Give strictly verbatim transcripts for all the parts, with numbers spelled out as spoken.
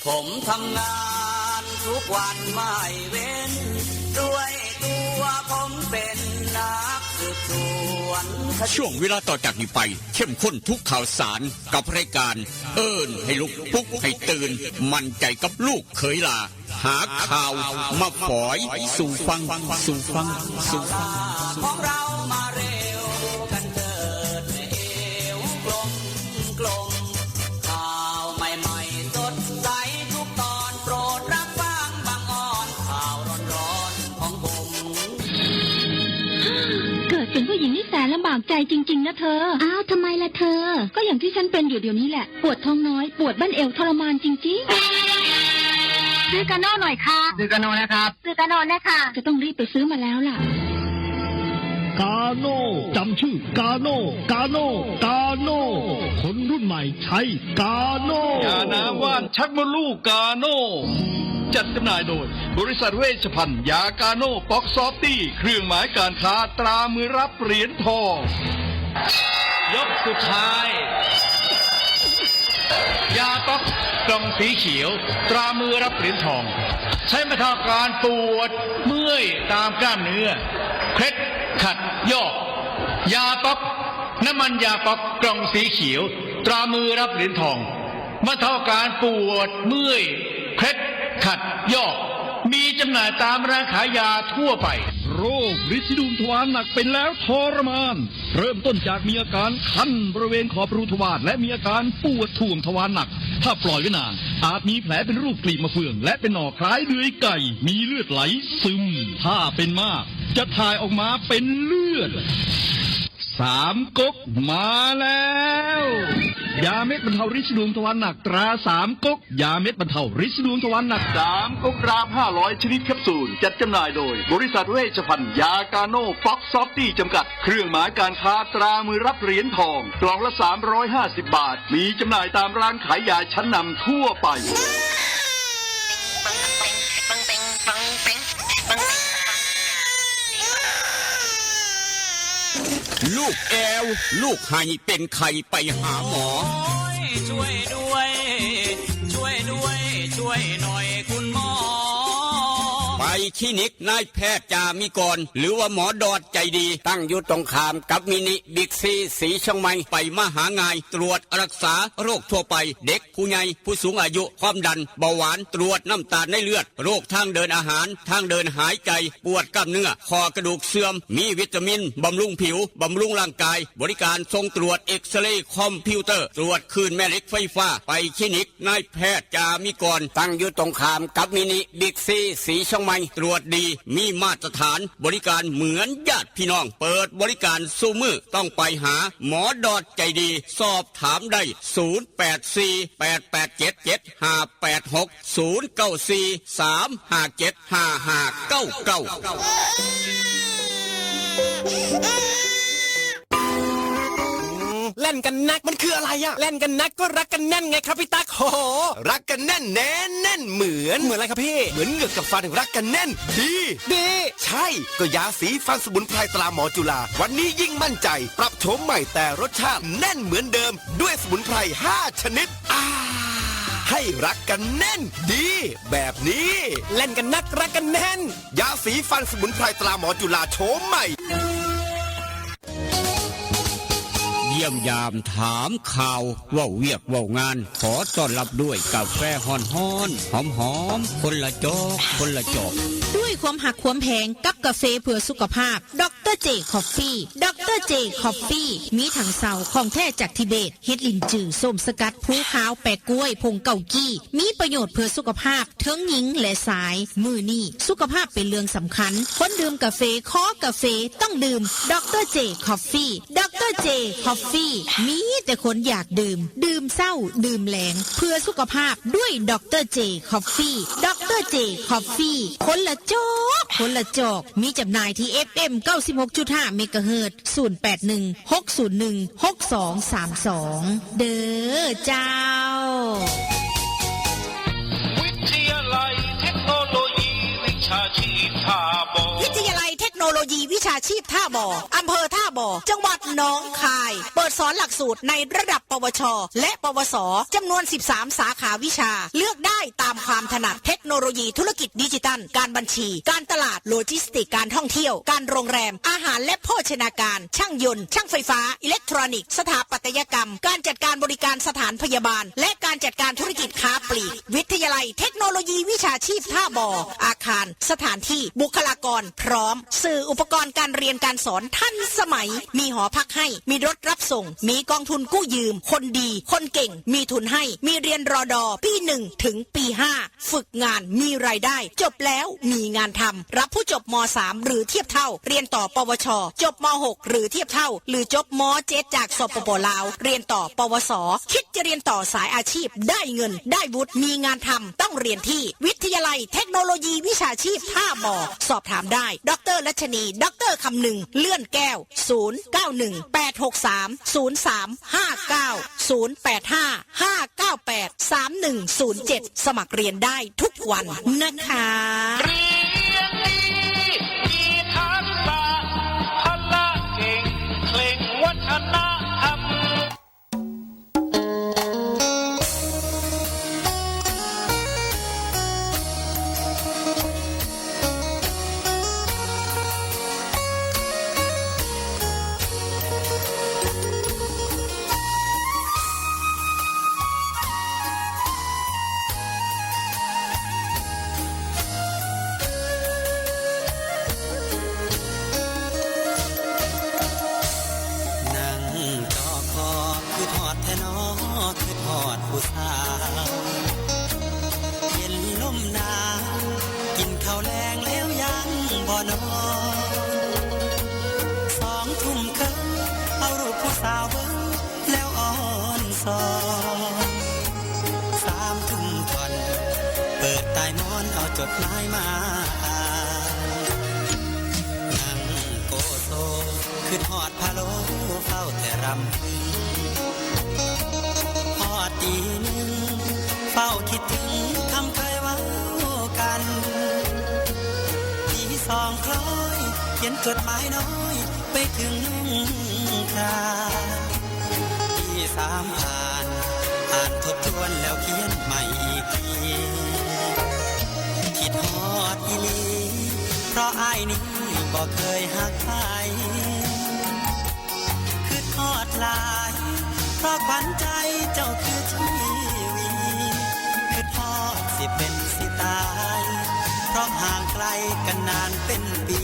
ผมทำงานทุกวันไม่เว้น ด้วยตัวผมเป็นนักสืบสวนคดี ช่วงเวลาต่อจากนี้ไป เข้มข้นทุกข่าวสารกับรายการ เอิ้นให้ลุก ปลุกให้ตื่น มั่นใจกับลูกเขยหล่า หาข่าวมาฝอยสู่ฟัง สู่ฟัง สู่ฟัง ของเรามาเร็วกันเถิด เอวกลมกลม ข่าวใหม่ๆ สดใสทุกตอน โปรดรับฟังบางออน ข่าวร้อนๆ ของผม เกิดเป็นผู้หญิงนี่แสนลำบากใจจริงๆ นะเธอ อ้าว ทำไมล่ะเธอ ก็อย่างที่ฉันเป็นอยู่เดี๋ยวนี้แหละ ปวดท้องน้อย ปวดบั้นเอวทรมานจริงๆ ซื้อกาโน่หน่อยค่ะ ซื้อกาโน่นะครับ ซื้อกาโน่นะคะ จะต้องรีบไปซื้อมาแล้วล่ะ กาโน่ จำชื่อกาโน่ กาโน่ กาโน่ คนรุ่นใหม่ใช้กาโน่ ยาน้ำว่านชักมดลูกกาโน่ จัดจำหน่ายโดย บริษัทเวชภัณฑ์ยากาโน่ ป๊อกซอฟตี้ เครื่องหมายการค้าตรามือรับเหรียญทอง ยกสุดท้าย ยาป๊อกกล่องสีเขียว ตรามือรับเหรียญทอง ใช้บรรเทาอาการปวดเมื่อยตามกล้ามเนื้อ เคล็ดขัดยอก ยาป๊อก น้ำมันยาป๊อกกล่องสีเขียว ตรามือรับเหรียญทอง บรรเทาอาการปวดเมื่อย เคล็ดขัดยอก มีจำหน่ายตามร้านขายยาทั่วไป โรคริดสีดวงทวารหนักเป็นแล้วทรมาน เริ่มต้นจากมีอาการคันบริเวณขอบรูทวารและมีอาการปวดถ่วงทวารหนัก ถ้าปล่อยไว้นาน อาจมีแผลเป็นรูปกลีบมะเฟือง และเป็นหนองคล้ายเดือยไก่ มีเลือดไหลซึม ถ้าเป็นมาก จะถ่ายออกมาเป็นเลือด สามก๊กมาแล้ว ยาเม็ดบรรเทาริดสีดวงทวารหนักตราสามก๊ก ยาเม็ดบรรเทาริดสีดวงทวารหนัก สามก๊กรามห้าร้อยชนิดแคปซูล จัดจำหน่ายโดย บริษัทเวชภัณฑ์ยากาโน่ ป๊อกซอฟตี้ จำกัด เครื่องหมายการค้าตรามือรับเหรียญทอง กล่องละสามร้อยห้าสิบบาท มีจำหน่ายตามร้านขายยาชั้นนำทั่วไป ลูกแอว ลูกไห้เป็นไข้ไปหาหมอ โอ้ย ช่วยด้วย ช่วยด้วย ช่วยหน่อยคุณหมอ ไปคลินิกนายแพทย์จามิกร หรือว่าหมอดอดใจดี ตั้งอยู่ตรงข้ามกับมินิบิ๊กซีสีเชียงใหม่ ไปมาหาง่าย ตรวจรักษาโรคทั่วไป เด็ก ผู้ใหญ่ ผู้สูงอายุ ความดัน เบาหวาน ตรวจน้ำตาลในเลือด โรคทางเดินอาหาร ทางเดินหายใจ ปวดกล้ามเนื้อ ข้อกระดูกเสื่อม มีวิตามิน บำรุงผิว บำรุงร่างกาย บริการส่งตรวจเอ็กซเรย์คอมพิวเตอร์ ตรวจคลื่นแม่เหล็กไฟฟ้า ไปคลินิกนายแพทย์จามิกร ตั้งอยู่ตรงข้ามกับมินิบิ๊กซีสีเชียงใหม่ ตรวจดี มีมาตรฐาน บริการเหมือนญาติพี่น้อง เปิดบริการซุมื้อ ต้องไปหาหมอดอดใจดี สอบถามได้ ศูนย์แปดสี่ แปดแปดเจ็ด เจ็ดห้าแปดหก ศูนย์เก้าสี่ สามห้าเจ็ด ห้าห้าเก้าเก้า แล่นกันนักมันคืออะไรอะ แล่นกันนักก็รักกันแน่นไงครับพี่ตั๊ก โห รักกันแน่นแน่นแน่นเหมือน เหมือนอะไรครับพี่ เหมือนเหงือกกับฟันรักกันแน่น ดี ดี ใช่ ก็ยาสีฟันสมุนไพรตราหมอจุฬา วันนี้ยิ่งมั่นใจ ปรับโฉมใหม่แต่รสชาติแน่นเหมือนเดิม ด้วยสมุนไพรห้าชนิด อ่า ให้รักกันแน่น ดี แบบนี้ แล่นกันนักรักกันแน่น ยาสีฟันสมุนไพรตราหมอจุฬาโฉมใหม่ เยี่ยมยามถามข่าว เว้าเวียกเว้างาน ขอต้อนรับด้วยกาแฟฮ้อนๆ หอมๆ คนละจอก คนละจอก ด้วยความหักความแพงกับกาแฟเพื่อสุขภาพ ด็อกเตอร์เจ คอฟฟี่ ด็อกเตอร์เจ คอฟฟี่ มีถังเซาของแท้จากทิเบต เห็ดหลินจือ ส้มสกัด ภูขาว แปะกล้วย ผงเกากี้ มีประโยชน์เพื่อสุขภาพ เทิงหญิงและชาย มื้อนี้สุขภาพเป็นเรื่องสำคัญ คนดื่มกาแฟ คอกาแฟ ต้องดื่ม ด็อกเตอร์เจ คอฟฟี่ ด็อกเตอร์เจ คอฟฟี่ มีแต่คนอยากดื่ม ดื่มเช้า ดื่มแลง เพื่อสุขภาพด้วย ด็อกเตอร์เจ คอฟฟี่ ด็อกเตอร์เจ คอฟฟี่ คนละจอก คนละจอก มีจำหน่ายที่ เอฟเอ็ม เก้าสิบหกจุดห้า เมกะเฮิรตซ์ ศูนย์แปดหนึ่ง หกศูนย์หนึ่ง หกสองสามสอง เด้อเจ้า วิทยาลัยเทคโนโลยีวิชาชีพท่าบ่อ วิทยาลัยเทคโนโล โลยีวิชาชีพท่าบ่อ อำเภอท่าบ่อ จังหวัดหนองคาย เปิดสอนหลักสูตรในระดับ ปวช และ ปวส จำนวน สิบสาม สาขาวิชา เลือกได้ตามความถนัด เทคโนโลยีธุรกิจดิจิทัล การบัญชี การตลาด โลจิสติกส์ การท่องเที่ยว การโรงแรม อาหารและโภชนาการ ช่างยนต์ ช่างไฟฟ้า อิเล็กทรอนิกส์ สถาปัตยกรรม การจัดการบริการสถานพยาบาล และการจัดการธุรกิจค้าปลีก วิทยาลัยเทคโนโลยีวิชาชีพท่าบ่อ อาคาร สถานที่ บุคลากร พร้อม สื่ออุปกรณ์การเรียนการสอนทันสมัย มีหอพักให้ มีรถรับส่ง มีกองทุนกู้ยืม คนดี คนเก่ง มีทุนให้ มีเรียน รอดอ ปี หนึ่ง ถึง ปี ห้า ฝึกงาน มีรายได้ จบแล้ว มีงานทำ รับผู้จบ ม.สาม หรือเทียบเท่า เรียนต่อ ปวช จบ ม.หก หรือเทียบเท่า หรือจบ ม.เจ็ด จาก สปป ลาว เรียนต่อ ปวส คิดจะเรียนต่อสายอาชีพ ได้เงิน ได้วุฒิ มีงานทำ ต้องเรียนที่วิทยาลัยเทคโนโลยีวิชาชีพท่าบ่อ สอบถามได้ ดร.รัชนี ดร.คำนึง เลื่อนแก้ว ศูนย์ เก้า หนึ่ง แปด หก สาม ศูนย์ สาม ห้า เก้า ศูนย์ แปด ห้า ห้า เก้า แปด สาม หนึ่ง ศูนย์ เจ็ด สมัครเรียนได้ทุกวันนะคะ เรียนดี มีทักษะ พละเก่ง เคร่งวัฒนธรรม นั่งจอคอ คือทอดแท้นอ คือทอดผู้สาว เย็นลมหนาว กินข้าวแลงแล้วยังบ่นอน สองทุ่มครึ่ง เอารูปผู้สาวเบิ่ง แล้วอ่อนสอน สามทุ่มท่อน เปิดใต้หมอน เอาจดหมายมาอ่าน นั่งโกโซ คือทอดพะโล้ เฝ้าแต่รำพึง พอตี หนึ่ง เฝ้าคิดถึง คำเคยเว้ากัน ตีสองคล้อย เขียนจดหมายน้อย ไปถึงนุ่งครา ตีสามอ่าน อ่านทบทวน แล้วเขียนใหม่อีกที คิดฮอดอีหลี เพราะอ้ายนี้ บ่เคยหักใคร คือทอดหลาย เพราะขวัญใจเจ้าคือชีวิต คือทอดสิเป็นสิตาย เพราะห่างไกลกันนานเป็นปี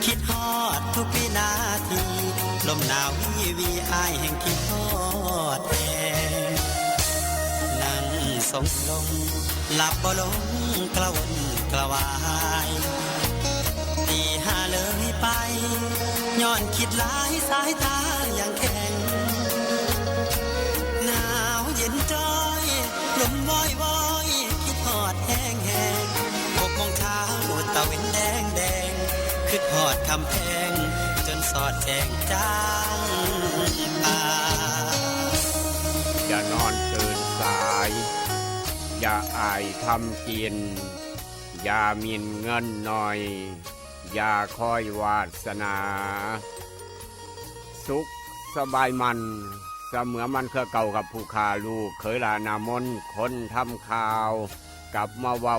คิดฮอดทุกวินาที ลมหนาววีวี อ้ายแห่งคิดฮอดแฮง นั่งสงลง หลับบ่ลง กระวนกระวาย ตีห้าเลยไป ย้อนคิดหลาย สายตายังแข็ง หนาวเย็นจ้อย ลมวอยวอย คิดฮอดแฮงแฮง หกโมงเช้า ตะเว็นแดงแดง คิดฮอดคำแพง จนสอดแจ้งจางป่า อย่านอนตื่นสาย อย่าอายทำกิน อย่าหมิ่นเงินหน่อย อย่าคอยวาสนา สุขสบายมัน เสมอมันคือเก่าครับ ผู้ข้าลูกเขยหลานนามน คนทำข่าว กลับมาเว้า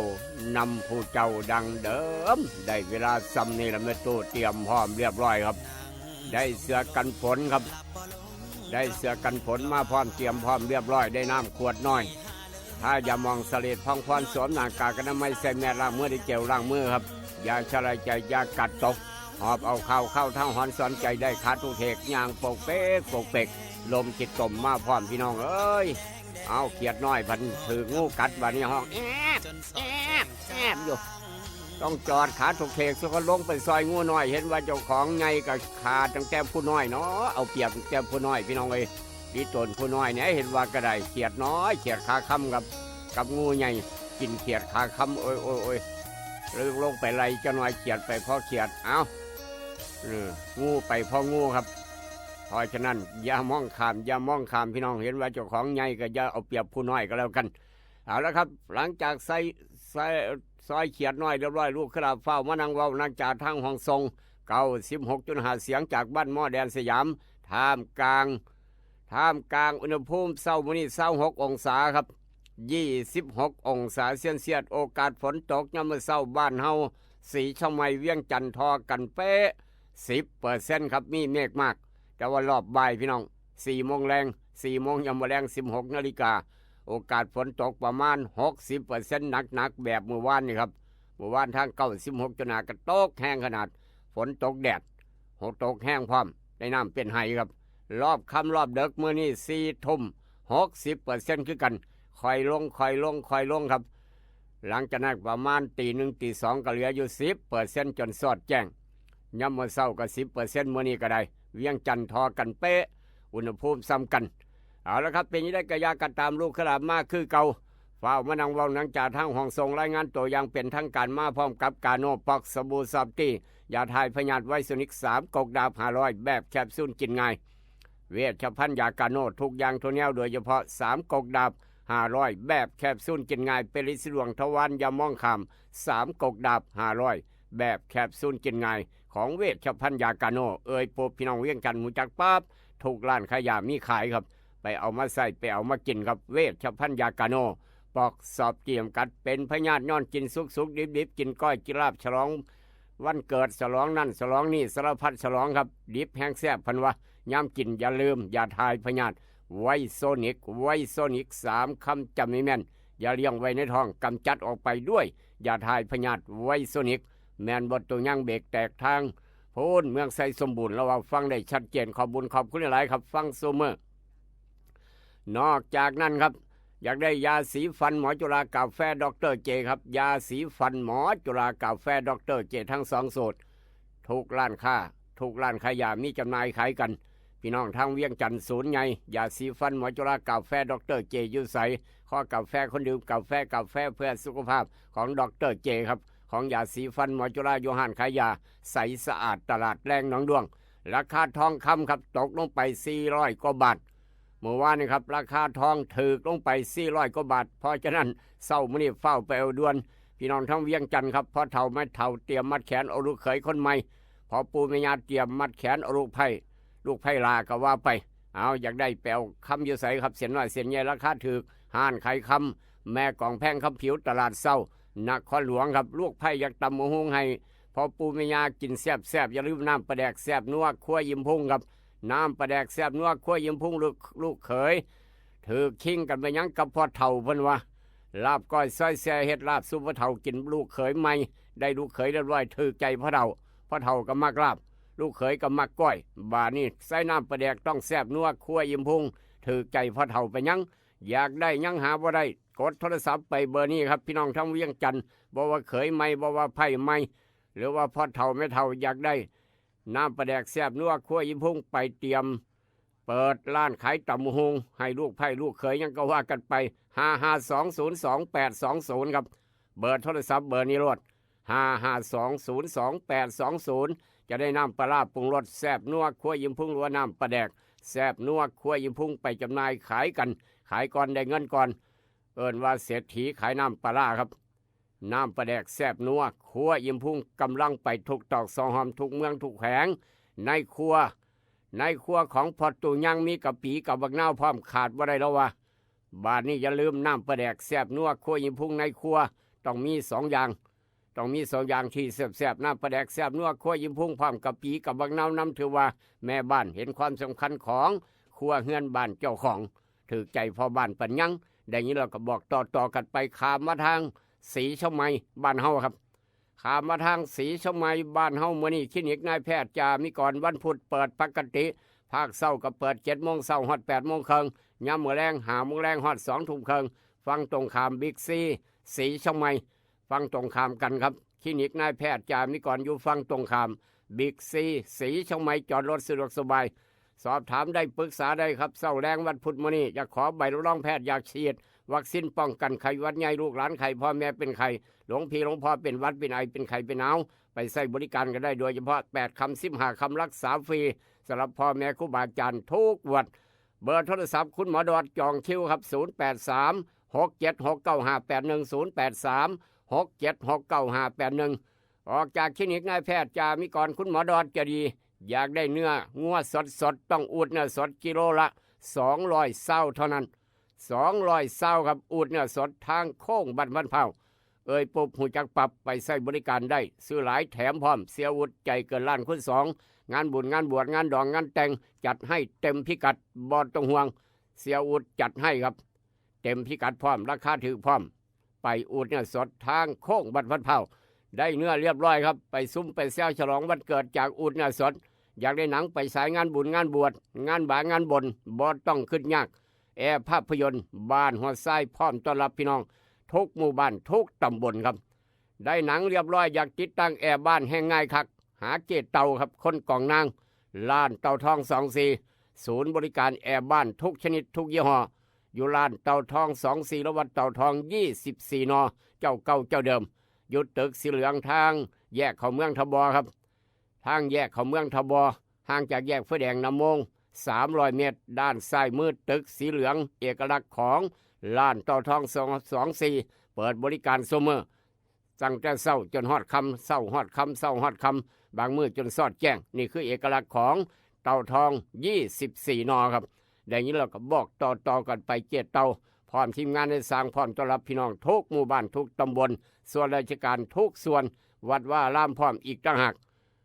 นำผู้เจ้าดังเดิม ได้เวลาส่ำนี่ละแม่ตู้ เตรียมพร้อมเรียบร้อยครับ ได้เสื้อกันฝนครับ ได้เสื้อกันฝนมาพร้อม เตรียมพร้อมเรียบร้อย ได้น้ำขวดน้อย ทายาหม่องเสลดพองพร สวมหน้ากากอนามัย ใส่แมส ล้างมือด้วยเจลล้างมือครับ อย่าชะล่าใจ อย่ากาดตก หอบเอาข่าวเข้าทั้งหอนสอนใจ ได้ขาทุกเทก ย่างโปกเปกโปกเปก ลมจิตตมมาพร้อมพี่น้องเอ้ย เอาเขียดน้อยพันถืองูกัด บาดนี้ฮ้องแอบแอบแอบอยู่ ต้องจอดขาทุกเทก สุกลงไปซอยงูน้อย เห็นว่าเจ้าของใหญ่ก็ขาตั้งแต่ผู้น้อยเนาะ เอาเปรียบตั้งแต่ผู้น้อยพี่น้องเอ้ย ดีตนผู้น้อยเนี่ย เห็นว่าก็ได้เขียดน้อย เขียดขาค้ำกับ กับงูใหญ่ กินเขียดขาค้ำ โอ้ยโอ้ยโอ้ย ลึกลงไปไล่เจ้าน้อยเขียดไปพ่อเขียด เอ้า เออ งูไปพ่องูครับ เพราะฉะนั้นอย่ามองข้าม อย่ามองข้ามพี่น้อง เห็นว่าเจ้าของใหญ่ก็อย่าเอาเปรียบผู้น้อยก็แล้วกัน เอาละครับ หลังจากใส่ ซอยซอยเขียดน้อยเรียบร้อย ลูกขลาฟ้าวมานั่งเว้านั่งจาทางห้องส่ง เก้าสิบหกจุดห้า เสียงจากบ้านหม้อแดนสยาม ท่ามกลาง ท่ามกลางอุณหภูมิเช้ามื้อนี้ ซาวหกองศาครับ ยี่สิบหกองศาเซลเซียส โอกาสฝนตกยามมื้อเช้าบ้านเฮา สีเชียงใหม่ เวียงจันทน์ ทอกันเป๊ะ สิบเปอร์เซ็นต์ ครับ มีเมฆมาก แต่ว่ารอบบ่ายพี่น้อง สี่โมงแลง สี่โมงยามมื้อแลง สิบหกนาฬิกา โอกาสฝนตกประมาณ หกสิบเปอร์เซ็นต์ หนักๆ แบบมื้อวานนี่ครับ มื้อวานทาง เก้าสิบหกจุดห้า ก็ตกแฮงขนาด ฝนตกแดด โห ตกแฮงพร้อม ได้น้ำเป็นไหครับ รอบค่ำรอบดึกมื้อนี้ สี่ทุ่ม หกสิบเปอร์เซ็นต์ คือกัน ค่อยลง ค่อยลง ค่อยลงครับ หลังจากนั้นประมาณตีหนึ่ง ตีสอง ก็เหลืออยู่ สิบเปอร์เซ็นต์ จนสอดแจ้ง ยามมื้อเช้าก็ สิบเปอร์เซ็นต์ มื้อนี้ก็ได้ เวียงจันทน์ ทอกันเป๊ะ อุณหภูมิส่ำกัน เอาละครับ เป็นจั่งใดก็อย่าก็ตาม ลูกขลามาคือเก่า ฟ้าวมานั่งเว้านั่งจาทางห้องส่ง รายงานตัวอย่างเป็นทางการมาพร้อมกับกาโน ป๊อก สบู่ซอฟตี้ ยาถ่ายพยาธิไวโซนิก สามก๊กดาบ ห้าร้อย แบบแคปซูลกินง่าย เวชภัณฑ์ยากาโน ทุกอย่างทุกแนว โดยเฉพาะ สามก๊กดาบ ห้าร้อย แบบแคปซูลกินง่าย เป็นฤทธิ์ดวงทวารอย่ามองข้าม สามก๊กดาบ ห้าร้อย แบบแคปซูลกินง่าย ของเวชภัณฑ์ยากาโน เอ่ยปุ๊บพี่น้องเวียงจันทน์รู้จักปั๊บ ทุกร้านขายยามีขายครับ ไปเอามาใส่ ไปเอามากินครับ เวชภัณฑ์ยากาโน ป๊อก ซอฟตี้ จำกัด เป็นพยาธิย้อนกินสุกๆ ดิบๆ กินก้อยกินลาบ ฉลองวันเกิด ฉลองนั่นฉลองนี่ สารพัดฉลองครับ ดิบแฮงแซ่บเพิ่นว่า ยามกินอย่าลืม ยาถ่ายพยาธิไวโซนิก ไวโซนิก สามคำจำให้แม่น อย่าเลี้ยงไว้ในท้อง กำจัดออกไปด้วย ยาถ่ายพยาธิไวโซนิก แม่นบ่ ตัวยังเบรกแตกทางพู้น เมืองไซสมบูรณ์ แล้วว่าฟังได้ชัดเจน ขอบบุญขอบคุณหลายๆ ครับ ฟังซุมื้อ นอกจากนั้นครับ อยากได้ยาสีฟันหมอจุฬา กาแฟดอกเตอร์เจครับ ยาสีฟันหมอจุฬา กาแฟดอกเตอร์เจ ทั้งสองสูตร ทุกร้านค้า ทุกร้านขายยามีจำหน่ายขายกัน พี่น้องทางเวียงจันทน์ ศูนย์ใหญ่ ยาสีฟันหมอจุฬา กาแฟดอกเตอร์เจ อยู่ไส ขอกาแฟคนดื่มกาแฟ กาแฟเพื่อสุขภาพของดอกเตอร์เจครับ ของยาสีฟันหมอจุฬา อยู่ห้านขายยาใสสะอาด ตลาดแลงหนองด้วง ราคาทองคำครับ ตกลงไป สี่ร้อยกว่าบาท เมื่อวานนี้ครับ ราคาทองถูกลงไป สี่ร้อยกว่าบาท เพราะฉะนั้นเช้ามื้อนี้ฟ้าวไปเอาด่วน พี่น้องทางเวียงจันทน์ครับ พ่อเฒ่าแม่เฒ่าเตรียมมัดแขนเอาลูกเขยคนใหม่ พ่อปู่แม่ย่าเตรียมมัดแขนเอาลูกไผ่ ลูกไผ่หล้าก็ว่าไป เอา อยากได้ไปเอาคำอยู่ไสครับ เส้นน้อยเส้นใหญ่ราคาถูก ห้านขายคำ แม่กองแพง คำผิว ตลาดเช้า นครหลวงครับ ลูกไผ่อยากตำบักหุ่งให้พ่อปู่แม่ย่ากินแซ่บๆ อย่าลืมน้ำปลาแดกแซ่บนัวครัวอิ่มพุงครับ น้ำปลาแดกแซ่บนัวครัวอิ่มพุง ลูก ลูกเขย ถูกคิงกันไปหยังกับพ่อเฒ่าเพิ่นว่า ลาบก้อยซอยแซ่ เฮ็ดลาบสู่พ่อเฒ่ากิน ลูกเขยใหม่ ได้ลูกเขยเรียบร้อย ถูกใจพ่อเฒ่า พ่อเฒ่าก็มักลาบ ลูกเขยก็มักก้อย บาดนี้ใส่น้ำปลาแดกต้องแซ่บนัวครัวอิ่มพุง ถูกใจพ่อเฒ่าไปหยัง อยากได้หยังหาบ่ได้ กดโทรศัพท์ไปเบอร์นี้ครับ พี่น้องทางเวียงจันทน์ บ่ว่าเขยใหม่ บ่ว่าไผ่ใหม่ หรือว่าพ่อเฒ่าแม่เฒ่าอยากได้ น้ำปลาแดกแซ่บนัวครัวอิ่มพุง ไปเตรียม เปิดร้านขายตำบักหุ่งให้ลูกไผ่ลูกเขยหยังก็ว่ากันไป ห้าห้าสองศูนย์สองแปดสองศูนย์ ครับ เบอร์โทรศัพท์เบอร์นี้โลด ห้าห้าสองศูนย์สองแปดสองศูนย์ จะได้น้ำปลาร้าปรุงรสแซ่บนัวครัวอิ่มพุง หรือว่าน้ำปลาแดกแซ่บนัวครัวอิ่มพุง ไปจำหน่ายขายกัน ขายก่อนได้เงินก่อน เอิ้นว่าเศรษฐีขายน้ำปลาร้าครับ น้ำปลาแดกแซ่บนัวครัวอิ่มพุง กำลังไปทุกตอกซอกห้อม ทุกเมืองทุกแขวง ในครัว ในครัวของพ่อตู้ยังมีกะปิกับบักนาวพร้อม ขาดบ่ได้แล้ววะ บาดนี้อย่าลืม น้ำปลาแดกแซ่บนัวครัวอิ่มพุง ในครัวต้องมีสองอย่าง ต้องมีสองอย่างที่แซ่บๆ น้ำปลาแดกแซ่บนัวครัวอิ่มพุง พร้อมกะปิกับบักนาวนำ ถือว่าแม่บ้านเห็นความสำคัญของครัวเฮือนบ้านเจ้าของ ถูกใจพ่อบ้านปานหยัง ได้ยินแล้วก็บอกต่อๆ กันไป ข้ามมาทางศรีเชียงใหม่บ้านเฮาครับ ข้ามมาทางศรีเชียงใหม่บ้านเฮา มื้อนี้คลินิกนายแพทย์จามิกร วันพุธเปิดปกติ ภาคเช้าก็เปิด เจ็ดโมงเช้าฮอด แปดโมงครึ่ง ยามมื้อแลง ห้าโมงแลงฮอด สองทุ่มครึ่ง ฝั่งตรงข้ามบิ๊กซี ศรีเชียงใหม่ ฝั่งตรงข้ามกันครับ คลินิกนายแพทย์จามิกรอยู่ฝั่งตรงข้ามบิ๊กซี ศรีเชียงใหม่ จอดรถสะดวกสบาย สอบถามได้ปรึกษาได้ครับ เช้าแลงวันพุธมื้อนี้ อยากขอใบรับรองแพทย์ อยากฉีดวัคซีนป้องกันไข้หวัดใหญ่ ลูกหลานไข้ พ่อแม่เป็นไข้ หลวงพี่หลวงพ่อเป็นหวัดเป็นไอเป็นไข้เป็นหนาว ไปใช้บริการกันได้ โดยเฉพาะแปดค่ำสิบห้าค่ำรักษาฟรี สำหรับพ่อแม่ครูบาอาจารย์ทุกวัด เบอร์โทรศัพท์คุณหมอดอดจองคิวครับ ศูนย์แปดสาม หกเจ็ดหก เก้าห้าแปดหนึ่ง ศูนย์แปดสาม หกเจ็ดหกเก้าห้าแปดหนึ่ง ออกจากคลินิกนายแพทย์จามิกร คุณหมอดอดจะดี อยากได้เนื้องัวสดๆ ต้องอูดเนื้อสด กิโลละสองร้อยซาวเท่านั้น สองร้อยซาวครับ อูดเนื้อสดทางโค้งบ้านพันเผ่า เอ่ยปุ๊บฮู้จักปั๊บ ไปใช้บริการได้ ซื้อหลายแถมพร้อม เสียอูดใจเกินล้านคูณสอง งานบุญงานบวชงานดองงานแต่ง จัดให้เต็มพิกัด บ่ต้องห่วง เสียอูดจัดให้ครับ เต็มพิกัดพร้อม ราคาถูกพร้อม ไปอูดเนื้อสดทางโค้งบ้านพันเผ่า ได้เนื้อเรียบร้อยครับ ไปซุ่มไปแซวฉลองวันเกิดจากอูดเนื้อสด อยากได้หนังไปสายงานบุญงานบวชงานบางานบน บ่ต้องคิดยาก แอร์ภาพยนตร์บ้านหัวทรายพร้อมต้อนรับพี่น้อง ทุกหมู่บ้านทุกตำบลครับ ได้หนังเรียบร้อย อยากติดตั้งแอร์บ้านแฮงง่ายคัก หาเจ๊เต่าครับ คนกองนาง ร้านเต่าทองสองสี่ ศูนย์บริการแอร์บ้านทุกชนิดทุกยี่ห้อ อยู่ร้านเต่าทองสองสี่ และวัดเต่าทองยี่สิบสี่นอ เจ้าเก่าเจ้าเดิม อยู่ตึกสีเหลืองทางแยกเข้าเมืองทบครับ ทางแยกเข้าเมืองทบ ห่างจากแยกไฟแดงนำมงสามร้อยเมตร ด้านซ้ายมือตึกสีเหลือง เอกลักษณ์ของร้านเต่าทองสองสี่ เปิดบริการซุมื้อ ตั้งแต่เช้าจนฮอดค่ำ เช้าฮอดค่ำ เช้าฮอดค่ำ บางมื้อจนซอดแจ้ง นี่คือเอกลักษณ์ของเต่าทองยี่สิบสี่นอครับ ได้ยินแล้วก็บอกต่อๆกันไป เจ๊เต่า พร้อมทีมงานได้สร้างพร้อมต้อนรับพี่น้องทุกหมู่บ้านทุกตำบล ส่วนราชการทุกส่วน วัดวาอารามพร้อมอีกต่างหาก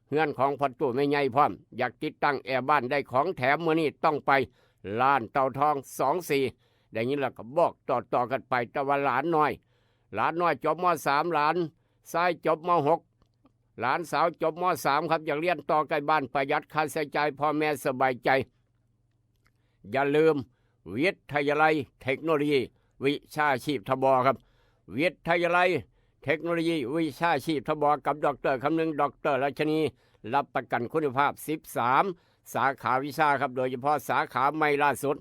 เฮือนของพ่อตู้แม่ใหญ่พร้อม อยากติดตั้งแอร์บ้านได้ของแถมมื้อนี้ต้องไป ร้านเต่าทองสองสี่ ได้ยินแล้วก็บอกต่อๆกันไป แต่ว่าหลานน้อย หลานน้อยจบม.สาม หลานชายจบม.หก หลานสาวจบม.สาม ครับ อยากเรียนต่อใกล้บ้าน ประหยัดค่าใช้จ่าย พ่อแม่สบายใจ อย่าลืม วิทยาลัยเทคโนโลยีวิชาชีพทบครับ วิทยาลัยเทคโนโลยีวิชาชีพทบกับดอกเตอร์คำนึง ดอกเตอร์รัชนี รับประกันคุณภาพ สิบสาม สาขาวิชาครับ โดยเฉพาะสาขาใหม่ล่าสุด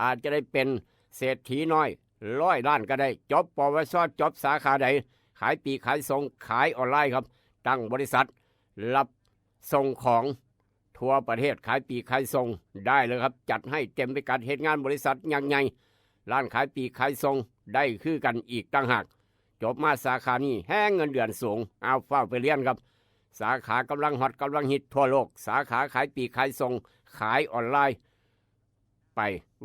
อาจจะได้เป็นเศรษฐีน้อยร้อยล้านก็ได้ จบ ปวช จบสาขาใด ขายปลีกขายส่ง ขายออนไลน์ครับ ตั้งบริษัทรับส่งของทั่วประเทศ ขายปลีกขายส่งได้เลยครับ จัดให้เต็มพิกัด เฮ็ดงานบริษัทยักษ์ใหญ่ ร้านขายปลีกขายส่งได้คือกันอีกต่างหาก จบมาสาขานี้แฮงเงินเดือนสูง เอาฟ้าวไปเรียนครับ สาขากำลังฮอตกำลังฮิตทั่วโลก สาขาขายปลีกขายส่ง ขายออนไลน์ ไป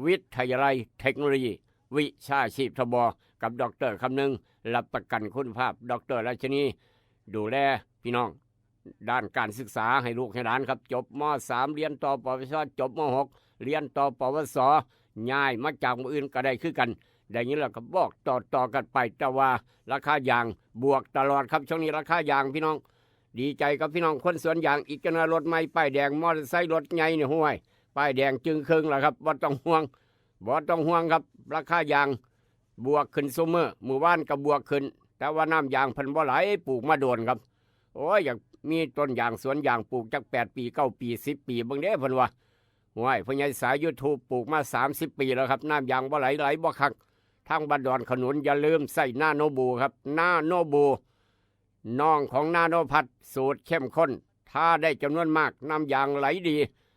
วิทยาลัยเทคโนโลยีวิชาชีพทบกับดอกเตอร์คำนึง รับประกันคุณภาพ ดอกเตอร์รัชนี ดูแลพี่น้องด้านการศึกษาให้ลูกให้หลานครับ จบม.สาม เรียนต่อ ปวช จบม.หก เรียนต่อ ปวส ย้ายมาจากหม่องอื่นก็ได้คือกัน ได้ยินแล้วก็บอกต่อๆกันไป แต่ว่าราคายางบวกตลอดครับ ช่วงนี้ราคายางพี่น้อง ดีใจกับพี่น้องคนสวนยาง อีกจักหน่อยรถใหม่ป้ายแดง มอเตอร์ไซค์รถใหญ่นี่ ห้วย ป้ายแดงจึงครึ่งแล้วครับ บ่ต้องห่วง บ่ต้องห่วงครับ ราคายางบวกขึ้นซุมื้อ มื้อวานก็บวกขึ้น แต่ว่าน้ำยางเพิ่นบ่ไหล ปลูกมาโดนครับ โอ้ย อยากมีต้นยางสวนยางปลูกจักแปดปี เก้าปี สิบปีเบิ่งเด้ เพิ่นว่า ห้วย พ่อใหญ่สาย YouTube ปลูกมาสามสิบปีแล้วครับ น้ำยางบ่ไหล ไหลบ่คัก ทางบ้านดอนขนุน อย่าลืมใช้นาโนบูครับ นาโนบู น้องของนาโนพัด สูตรเข้มข้น ทาได้จำนวนมาก น้ำยางไหลดี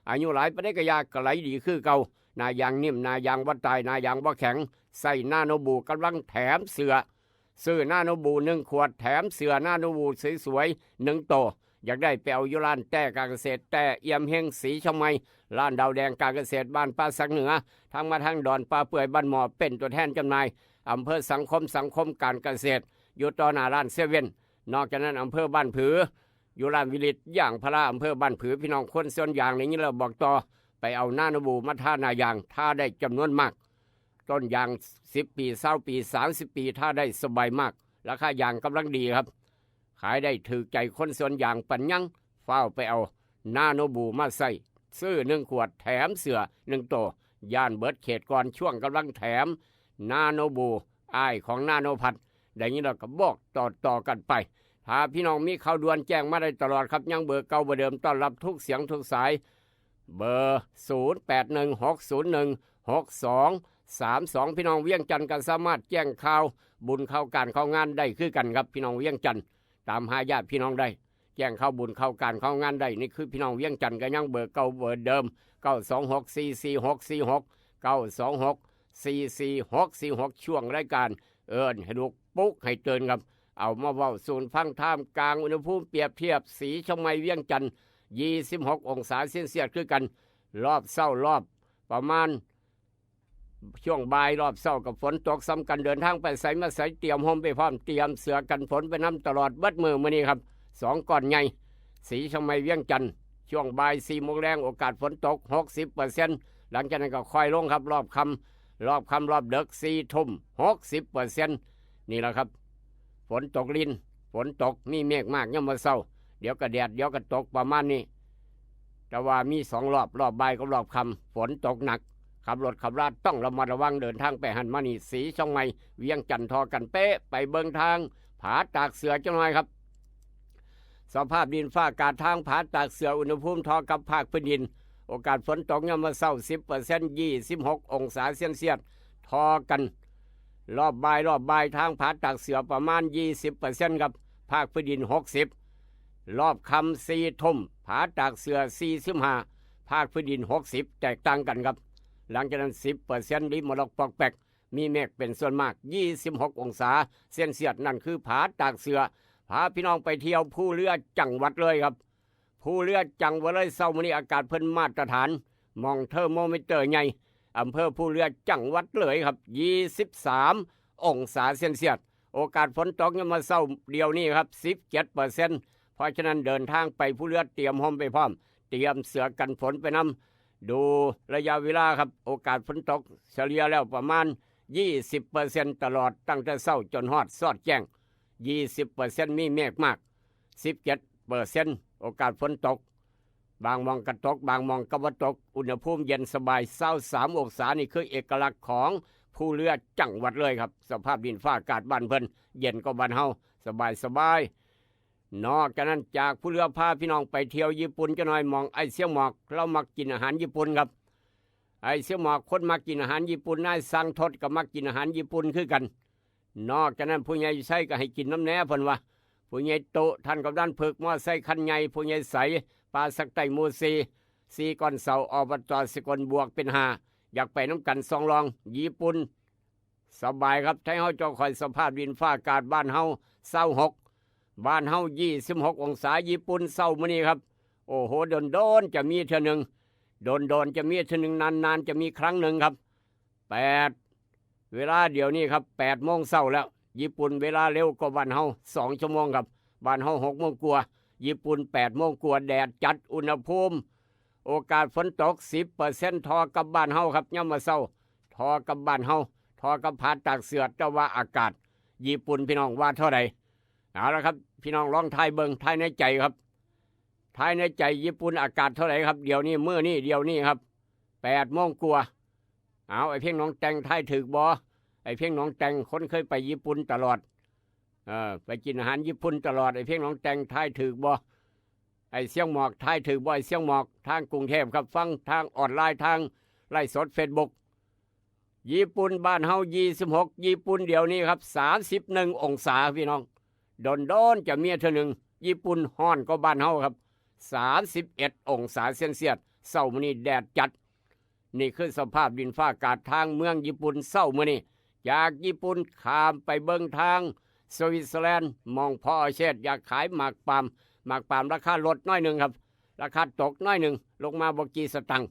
อายุหลายปานใดก็ยาก็ไหลดีคือเก่า หน้ายางนิ่ม หน้ายางบ่ตาย หน้ายางบ่แข็ง ใช้นาโนบู กำลังแถมเสื้อ ซื้อนาโนบูหนึ่งขวด แถมเสื้อนาโนบูสวยๆหนึ่งโต อยากได้ไปเอาอยู่ร้านแต้การเกษตร แต้เอี่ยมเฮง สีชมัย ร้านดาวแดงการเกษตรบ้านป่าสักเหนือ ทางมาทางดอนป่าเปื่อยบ้านหมอ เป็นตัวแทนจำหน่าย อำเภอสังคม สังคมการเกษตร อยู่ต่อหน้าร้านเซเว่น นอกจากนั้นอำเภอบ้านผือ อยู่ร้านวิลิตยางพารา อำเภอบ้านผือ พี่น้องคนสวนยางได้ยินแล้วบอกต่อ ไปเอานาโนบูมาทาหน้ายาง ทาได้จำนวนมาก ต้นยางสิบปี ซาวปี สามสิบปี ทาได้สบายมาก ราคายางกำลังดีครับ ขายได้ถูกใจคนสวนยางปานหยัง ฟ้าวไปเอานาโนบูมาใช้ ซื้อหนึ่งขวดแถมเสื้อหนึ่งโต ย่านเบิดเขตก่อน ช่วงกำลังแถม นาโนบู อ้ายของนาโนพัด ได้ยินแล้วก็บอกต่อๆกันไป ถ้าพี่น้องมีข่าวด่วนแจ้งมาได้ตลอดครับ ยังเบอร์เก่าเบอร์เดิม ต้อนรับทุกเสียงทุกสาย เบอร์ ศูนย์แปดหนึ่งหกศูนย์หนึ่งหกสองสามสอง พี่น้องเวียงจันทน์ก็สามารถแจ้งข่าวบุญข่าวการข่าวงานได้คือกันครับ พี่น้องเวียงจันทน์ ตามหาญาติพี่น้องได้ แจ้งข่าวบุญข่าวการข่าวงานได้ นี่คือพี่น้องเวียงจันทน์ก็ยังเบอร์เก่าเบอร์เดิม เก้าสองหกสี่สี่หกสี่หก เก้าสองหกสี่สี่หกสี่หก ช่วงรายการเอิ้นให้ลุกปลุกให้ตื่นครับ เอามาเว้าสู่ฟัง ท่ามกลางอุณหภูมิเปรียบเทียบ สีเชียงใหม่ เวียงจันทน์ ยี่สิบหกองศาเซลเซียสคือกัน รอบเช้ารอบประมาณ ช่วงบ่ายรอบเช้ากับฝนตกซ้ำกัน เดินทางไปไสมาไส เตรียมร่มไปพร้อม เตรียมเสื้อกันฝนไปนำตลอดเบิดมื้อมื้อนี้ครับ สองก้อนใหญ่ สีเชียงใหม่ เวียงจันทน์ช่วงบ่ายสี่โมงแลง โอกาสฝนตก หกสิบเปอร์เซ็นต์ หลังจากนั้นก็ค่อยลงครับ รอบค่ำรอบค่ำรอบดึก สี่ทุ่ม หกสิบเปอร์เซ็นต์ นี่แหละครับ ฝนตกริน ฝนตก มีเมฆมากยามมื้อเช้า เดี๋ยวก็แดด เดี๋ยวก็ตก ประมาณนี้ แต่ว่ามีสองรอบ รอบบ่ายกับรอบค่ำ ฝนตกหนัก ขับรถขับราต้องระมัดระวัง เดินทางไปหั้นมานี่ สีเชียงใหม่ เวียงจันทน์ ท่อกันเป๊ะ ไปเบิ่งทางผาตากเสือจักหน่อยครับ สภาพดินฟ้าอากาศทางผาตากเสือ อุณหภูมิท่อกับภาคพื้นดิน โอกาสฝนตกยามมื้อเช้า สิบเปอร์เซ็นต์ ยี่สิบหกองศาเซลเซียส ท่อกัน รอบบ่ายรอบบ่ายทางผาตากเสือประมาณ ยี่สิบเปอร์เซ็นต์ ครับ ภาคพื้นดิน หกสิบ รอบค่ำสี่ทุ่ม ผาตากเสือ สี่สิบห้า ภาคพื้นดิน หกสิบ แตกต่างกันครับ หลังจากนั้น สิบเปอร์เซ็นต์ ริมมรกปอกแปก มีเมฆเป็นส่วนมาก ยี่สิบหกองศาเซลเซียส นั่นคือผาตากเสือ พาพี่น้องไปเที่ยวภูเรือจังหวัดเลยครับ ภูเรือจังหวัดเลย เช้ามื้อนี้อากาศเพิ่นมาตรฐาน หม่องเทอร์โมมิเตอร์ใหญ่ อำเภอภูเรือจังหวัดเลยครับ ยี่สิบสามองศาเซลเซียส โอกาสฝนตกยามมื้อเช้าเดี๋ยวนี้ครับ สิบเจ็ดเปอร์เซ็นต์ เพราะฉะนั้นเดินทางไปภูเรือ เตรียมร่มไปพร้อม เตรียมเสื้อกันฝนไปนำ ดูระยะเวลาครับ โอกาสฝนตกเฉลี่ยแล้วประมาณ ยี่สิบเปอร์เซ็นต์ ตลอด ตั้งแต่เช้าจนฮอดซอดแจ้ง ยี่สิบเปอร์เซ็นต์ มีเมฆมาก สิบเจ็ดเปอร์เซ็นต์ โอกาสฝนตก บางหม่องก็ตก บางหม่องก็บ่ตก อุณหภูมิเย็นสบาย ซาวสามองศา นี่คือเอกลักษณ์ของภูเรือจังหวัดเลยครับ สภาพดินฟ้าอากาศบ้านเพิ่น เย็นกว่าบ้านเฮา สบายสบาย นอกจากนั้น จากภูเรือพาพี่น้องไปเที่ยวญี่ปุ่นจักหน่อย หม่องไอ้เสี่ยวหมอก ลาวมักกินอาหารญี่ปุ่นครับ ไอ้เสี่ยวหมอกคนมักกินอาหารญี่ปุ่น นายสังทดก็มักกินอาหารญี่ปุ่นคือกัน นอกจากนั้น ผู้ใหญ่ไซก็ให้กินนำแหน่เพิ่นว่า ผู้ใหญ่โต ท่านกำนันเผือก มอไซค์คันใหญ่ ผู้ใหญ่ใส ปาสักไตหมู่สี่ สี่ก้อนเสา อบต.สกล บวกเป็นห้า อยากไปนำกัน สองลอง ญี่ปุ่น สบายครับ ไทยเฮาเจ้าข่อย สภาพดินฟ้าอากาศบ้านเฮา ซาวหก บ้านเฮา ยี่สิบหกองศา ญี่ปุ่น เช้ามื้อนี้ครับ โอ้โห โดนๆ จะมีเทื่อหนึ่ง โดนๆ จะมีเทื่อหนึ่ง นานๆ จะมีครั้งหนึ่งครับ แปด เวลาเดี๋ยวนี้ครับ แปดโมงเช้าแล้ว ญี่ปุ่นเวลาเร็วกว่าบ้านเฮา สองชั่วโมงครับ บ้านเฮา หกโมงกว่า ญี่ปุ่น แปดโมงกว่า แดดจัด อุณหภูมิ โอกาสฝนตก สิบเปอร์เซ็นต์ ท่อกับบ้านเฮาครับ ยามมื้อเช้า ท่อกับบ้านเฮา ท่อกับผาตากเสือ แต่ว่าอากาศ ญี่ปุ่น พี่น้องว่าเท่าใด เอาละครับ พี่น้องลองทายเบิ่ง ทายในใจครับ ทายในใจ ญี่ปุ่นอากาศเท่าใดครับ เดี๋ยวนี้ มื้อนี้ เดี๋ยวนี้ครับ แปดโมงกว่า เอา ไอ้เพ่งหนองแตงทายถูกบ่ ไอ้เพ่งหนองแตง คนเคยไปญี่ปุ่นตลอด เออ ไปกินอาหารญี่ปุ่นตลอด ไอ้เพ่งหนองแตงทายถูกบ่ ไอ้เสี่ยวหมอกทายถูกบ่ ไอ้เสี่ยวหมอก ทางกรุงเทพครับ ฟังทางออนไลน์ ทางไลฟ์สดเฟซบุ๊ก ญี่ปุ่นบ้านเฮา ยี่สิบหก ญี่ปุ่นเดี๋ยวนี้ครับ สามสิบเอ็ดองศา พี่น้อง โดนๆ จะมีเทื่อหนึ่ง ญี่ปุ่นฮ้อนกว่าบ้านเฮาครับ สามสิบเอ็ดองศาเซลเซียส เช้ามื้อนี้แดดจัด นี่คือสภาพดินฟ้าอากาศทางเมืองญี่ปุ่นเช้ามื้อนี้ จากญี่ปุ่นข้ามไปเบิ่งทางสวิตเซอร์แลนด์ หม่องพ่อเชษอยากขายหมากปาล์ม หมากปาล์มราคาลดน้อยหนึ่งครับ ราคาตกน้อยหนึ่ง ลงมาบ่กี่สตางค์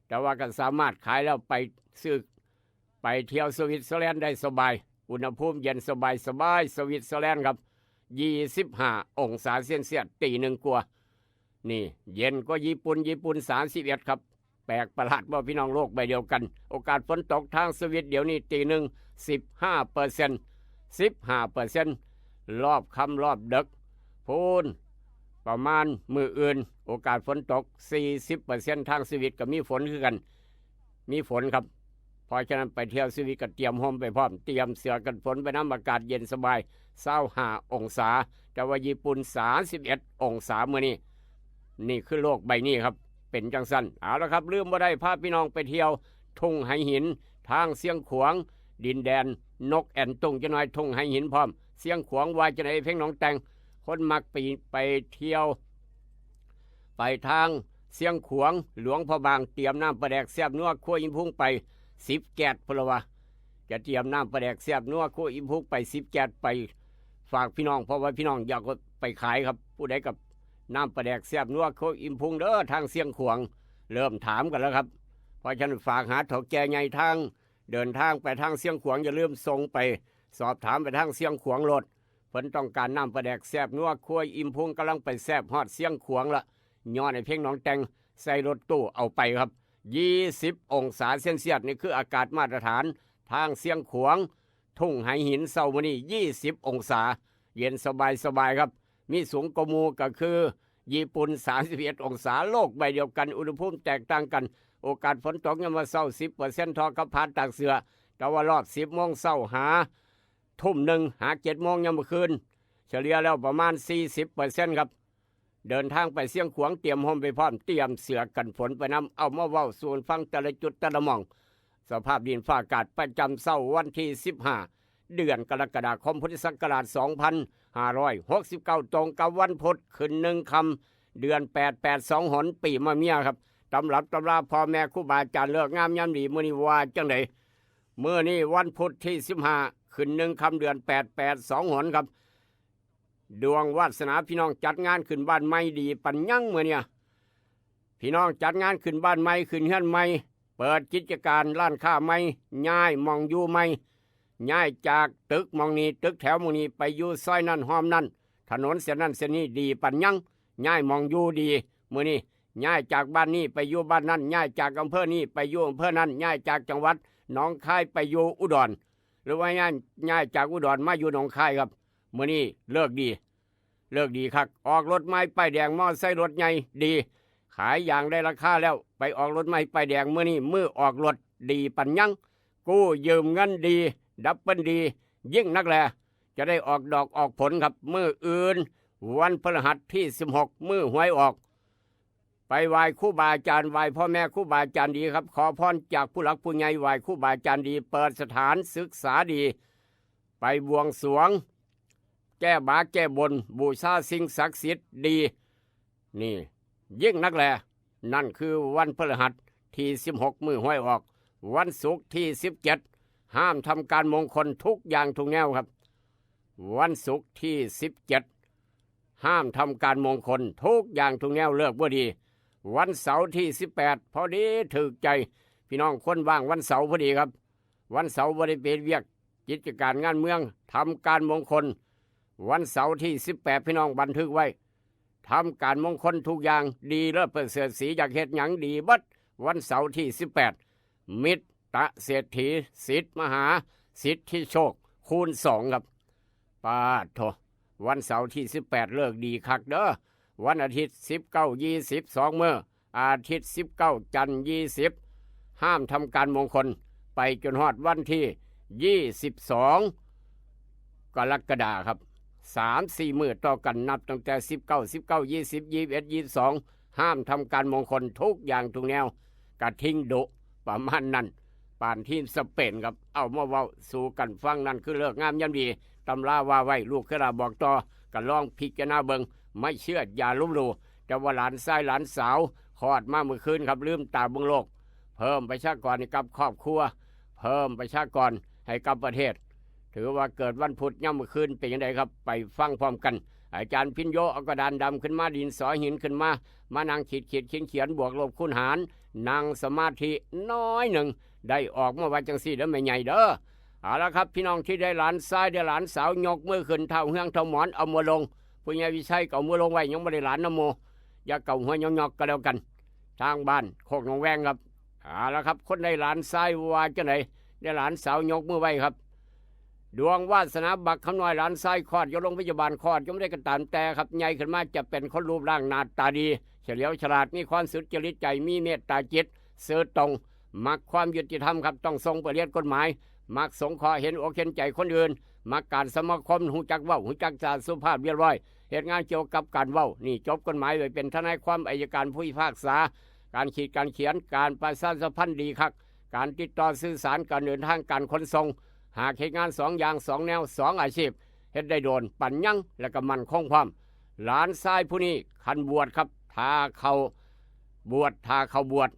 แต่ว่าก็สามารถขายแล้วไปซื้อ ไปเที่ยวสวิตเซอร์แลนด์ได้สบาย อุณหภูมิเย็นสบายสบาย สวิตเซอร์แลนด์ครับ ยี่สิบห้าองศาเซลเซียส ตีหนึ่งกว่า นี่ เย็นกว่าญี่ปุ่น ญี่ปุ่น สามสิบเอ็ดครับ แปลกประหลาดบ่พี่น้อง โลกใบเดียวกัน โอกาสฝนตกทางสวิตเดี๋ยวนี้ ตีหนึ่ง สิบห้าเปอร์เซ็นต์ สิบห้าเปอร์เซ็นต์ รอบค่ำรอบดึก พูน ประมาณมื้ออื่น โอกาสฝนตก สี่สิบเปอร์เซ็นต์ ทางสวิตก็มีฝนคือกัน มีฝนครับ เพราะฉะนั้นไปเที่ยวสวิตก็เตรียมร่มไปพร้อม เตรียมเสื้อกันฝนไปนำ อากาศเย็นสบาย ซาวห้าองศา แต่ว่าญี่ปุ่น สามสิบเอ็ดองศามื้อนี้ นี่คือโลกใบนี้ครับ เป็นจังซั่น เอาละครับ ลืมบ่ได้ พาพี่น้องไปเที่ยวทุ่งไหหิน ทางเชียงขวาง ดินแดนนกแอ่นตุงจักหน่อย ทุ่งไหหินพร้อม เชียงขวางว่าจังได๋ เพ่งหนองแตง คนมักไป ไปเที่ยว ไปทางเชียงขวาง หลวงพระบาง เตรียมน้ำปลาแดกแซ่บนัวครัวอินพุงไป สิบแก๊ส พุ้นละวะ จะเตรียมน้ำปลาแดกแซ่บนัวครัวอินพุงไป สิบแก๊ส ไป ฝากพี่น้อง เพราะว่าพี่น้องอยากไปขายครับ ผู้ใดกับน้ำปลาแดกแซ่บนัวโคกอิ่มพุงเด้อ ทางเสียงขวาง เริ่มถามกันแล้วครับ เพราะฉะนั้นฝากหาเฒ่าแก่ใหญ่ทาง เดินทางไปทางเสียงขวาง อย่าลืมส่งไป สอบถามไปทางเสียงขวางโลด เพิ่นต้องการน้ำปลาแดกแซ่บนัวครัวอิ่มพุง กำลังไปแซ่บฮอดเสียงขวางละ ย้อนไอ้เพียงหนองแตง ใส่รถตู้เอาไปครับ ยี่สิบองศาเซลเซียส นี่คืออากาศมาตรฐาน ทางเสียงขวาง ทุ่งไหหิน เช้ามื้อนี้ ยี่สิบองศา เย็นสบายสบายครับ มีสูงกว่าหมู่ก็คือ ญี่ปุ่น สามสิบเอ็ดองศา โลกใบเดียวกัน อุณหภูมิแตกต่างกัน โอกาสฝนตกยามมื้อเช้า สิบเปอร์เซ็นต์ เท่ากับผ่านตากเสื้อ แต่ว่ารอบ สิบโมงเช้าหา ทุ่มหนึ่ง หา เจ็ดโมงยามมื้อคืน เฉลี่ยแล้วประมาณ สี่สิบเปอร์เซ็นต์ ครับ เดินทางไปเสียงขวาง เตรียมร่มไปพร้อม เตรียมเสื้อกันฝนไปนำ เอามาเว้าสู่ฟังแต่ละจุดแต่ละหม่อง สภาพดินฟ้าอากาศประจำเช้าวันที่ สิบห้า เดือนกรกฎาคม พุทธศักราช สองพันห้าร้อยหกสิบเก้า ตรงกับวันพุธ ขึ้นหนึ่งค่ำ เดือนแปด แปดสองหน ปีมะเมียครับ ตำรับตำราพ่อแม่ครูบาอาจารย์ ฤกษ์งามยามดี มื้อนี้ว่าจังได๋ มื้อนี้วันพุธที่ สิบห้า ขึ้นหนึ่งค่ำ เดือนแปด แปดสองหนครับ ดวงวาสนาพี่น้องจัดงานขึ้นบ้านใหม่ดีปันยังมื้อเนี่ย พี่น้องจัดงานขึ้นบ้านใหม่ ขึ้นเฮือนใหม่ เปิดกิจการร้านค้าใหม่ ย้ายหม่องอยู่ใหม่ ย้ายจากตึกหม่องนี้ ตึกแถวหม่องนี้ ไปอยู่ซอยนั้นห้อมนั้น ถนนเส้นนั้นเส้นนี้ดีปันยัง ย้ายหม่องอยู่ดี มื้อนี้ย้ายจากบ้านนี้ไปอยู่บ้านนั้น ย้ายจากอำเภอนี้ไปอยู่อำเภอนั้น ย้ายจากจังหวัดหนองคายไปอยู่อุดร หรือว่าย้าย ย้ายจากอุดรมาอยู่หนองคายครับ มื้อนี้เลิกดี เลิกดีคัก ออกรถใหม่ป้ายแดง มอไซค์รถใหญ่ดี ขายยางได้ราคาแล้ว ไปออกรถใหม่ป้ายแดง มื้อนี้มื้อออกรถดีปันยัง กู้ยืมเงินดี ดับเบิลดี ยิ่งนักแล จะได้ออกดอกออกผลครับ มื้ออื่น วันพฤหัสที่ สิบหก มื้อหวยออก ไปไหว้ครูบาอาจารย์ ไหว้พ่อแม่ครูบาอาจารย์ดีครับ ขอพรจากผู้หลักผู้ใหญ่ ไหว้ครูบาอาจารย์ดี เปิดสถานศึกษาดี ไปบวงสรวง แก้บาแก้บน บูชาสิ่งศักดิ์สิทธิ์ดี นี่ ยิ่งนักแล นั่นคือวันพฤหัสที่ สิบหก มื้อหวยออก วันศุกร์ที่ สิบเจ็ด ห้ามทำการมงคลทุกอย่างทุกแนวครับ วันศุกร์ที่ สิบเจ็ด ห้ามทำการมงคลทุกอย่างทุกแนว เลิกบ่ดี วันเสาร์ที่ สิบแปด พอดีถูกใจ พี่น้องคนว่างวันเสาร์พอดีครับ วันเสาร์บ่ได้ไปเฮ็ดเวียก กิจการงานเมือง ทำการมงคล วันเสาร์ที่ สิบแปด พี่น้องบันทึกไว้ ทำการมงคลทุกอย่างดีเลิศประเสริฐศรี อยากเฮ็ดหยังดีเบิด วันเสาร์ที่ สิบแปด มิตรเศรษฐี สิทธิ์มหา สิทธิโชค คูณสองครับ ปาดโถ วันเสาร์ที่ สิบแปด เลิกดีคักเด้อ วันอาทิตย์ สิบเก้า ยี่สิบ สองมื้อ อาทิตย์ สิบเก้า จันทร์ ยี่สิบ ห้ามทำการมงคล ไปจนฮอดวันที่ ยี่สิบสอง กรกฎาครับ สามสี่มื้อต่อกัน นับตั้งแต่ สิบเก้า สิบเก้า ยี่สิบ ยี่สิบเอ็ด ยี่สิบสอง ห้ามทำการมงคลทุกอย่างทุกแนว กระทิงดุ ประมาณนั้น ปานทีมสเปนครับ เอามาเว้าสู่กันฟัง นั่นคือเลิกงามยามดี ตำราว่าไว้ ลูกเคยลาบอกต่อ ก็ลองพิจารณาเบิ่ง ไม่เชื่ออย่าลบหลู่ แต่ว่าหลานชายหลานสาวคลอดมาเมื่อคืนครับ ลืมตาเบิ่งโลก เพิ่มประชากรให้กับครอบครัว เพิ่มประชากรให้กับประเทศ ถือว่าเกิดวันพุธยามมื้อคืนเป็นจั่งใดครับ ไปฟังพร้อมกัน อาจารย์พิญโยเอากระดานดำขึ้นมา ดินสอหินขึ้นมา มานั่งขีดขีดเขียนเขียน บวกลบคูณหาร นั่งสมาธิน้อยหนึ่ง ได้ออกมาว่าจั่งซี้เด้อแม่ใหญ่เด้อ เอาละครับ พี่น้องที่ได้หลานชายได้หลานสาว ยกมือขึ้น เฒ่าเฮืองเฒ่าหมอนเอามือลง ผู้ใหญ่วิชัยก็เอามือลงไว้ ยังบ่ได้หลานนำหมู่ อย่าเกาหัวยอกๆก็แล้วกัน ทางบ้านโคกหนองแวงครับ เอาละครับ คนได้หลานชายว่าจั่งใด ได้หลานสาวยกมือไว้ครับ ดวงวาสนาบักคำน้อยหลานชายคลอดอยู่โรงพยาบาล คลอดอยู่บ่อนใดก็ตามแต่ครับ ใหญ่ขึ้นมาจะเป็นคนรูปร่างหน้าตาดี เฉลียวฉลาด มีความสุจริตใจ มีเมตตาจิต ซื่อตรง มักความยุติธรรมครับ ต้องส่งไปเรียนกฎหมาย มักสงเคราะห์ เห็นอกเห็นใจคนอื่น มักการสมาคม ฮู้จักเว้า ฮู้จักจาสุภาพเรียบร้อย เฮ็ดงานเกี่ยวกับการเว้า นี่จบกฎหมายไว้ เป็นทนายความ อัยการ ผู้พิพากษา การขีดการเขียน การประชาสัมพันธ์ดีคัก การติดต่อสื่อสาร การเดินทาง การขนส่ง หากเฮ็ดงานสองอย่างสองแนวสองอาชีพ เฮ็ดได้โดน ปันยัง และก็มั่นคงพร้อม หลานชายผู้นี้คันบวชครับ ถ้าเขาบวช ถ้าเขาบวช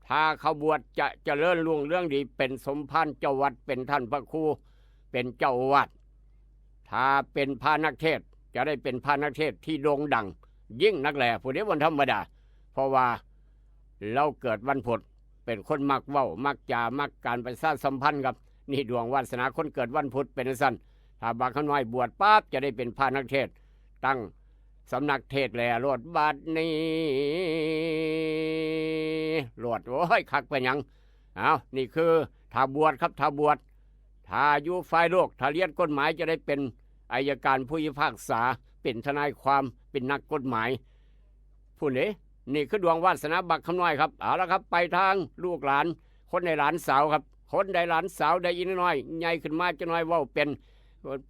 ถ้าเขาบวชจะเจริญรุ่งเรืองดี เป็นสมภารเจ้าวัด เป็นท่านพระครู เป็นเจ้าอาวาส ถ้าเป็นพระนักเทศน์จะได้เป็นพระนักเทศน์ที่โด่งดังยิ่งนักแล ผู้นี้วันธรรมดา เพราะว่าเราเกิดวันพุธ เป็นคนมักเว้ามักจามักการประชาสัมพันธ์ครับ นี่ดวงวาสนาคนเกิดวันพุธเป็นจั่งซั่น ถ้าบักขน้อยบวชปั๊บจะได้เป็นพระนักเทศน์ ตั้งสำนักเทศน์แลโลดบาดนี้โลด โอ้ย คักไปหยัง เอานี่คือถ้าบวชครับ ถ้าบวช ถ้าอยู่ฝ่ายโลก ถ้าเรียนกฎหมายจะได้เป็นอัยการผู้พิพากษา เป็นทนายความ เป็นนักกฎหมาย ผู้นี้ นี่คือดวงวาสนาบักขน้อยครับ เอาละครับ ไปทางลูกหลาน คนได้หลานสาวครับ คนได้หลานสาวได้อีน้อย ใหญ่ขึ้นมาจักหน่อยเว้าเป็น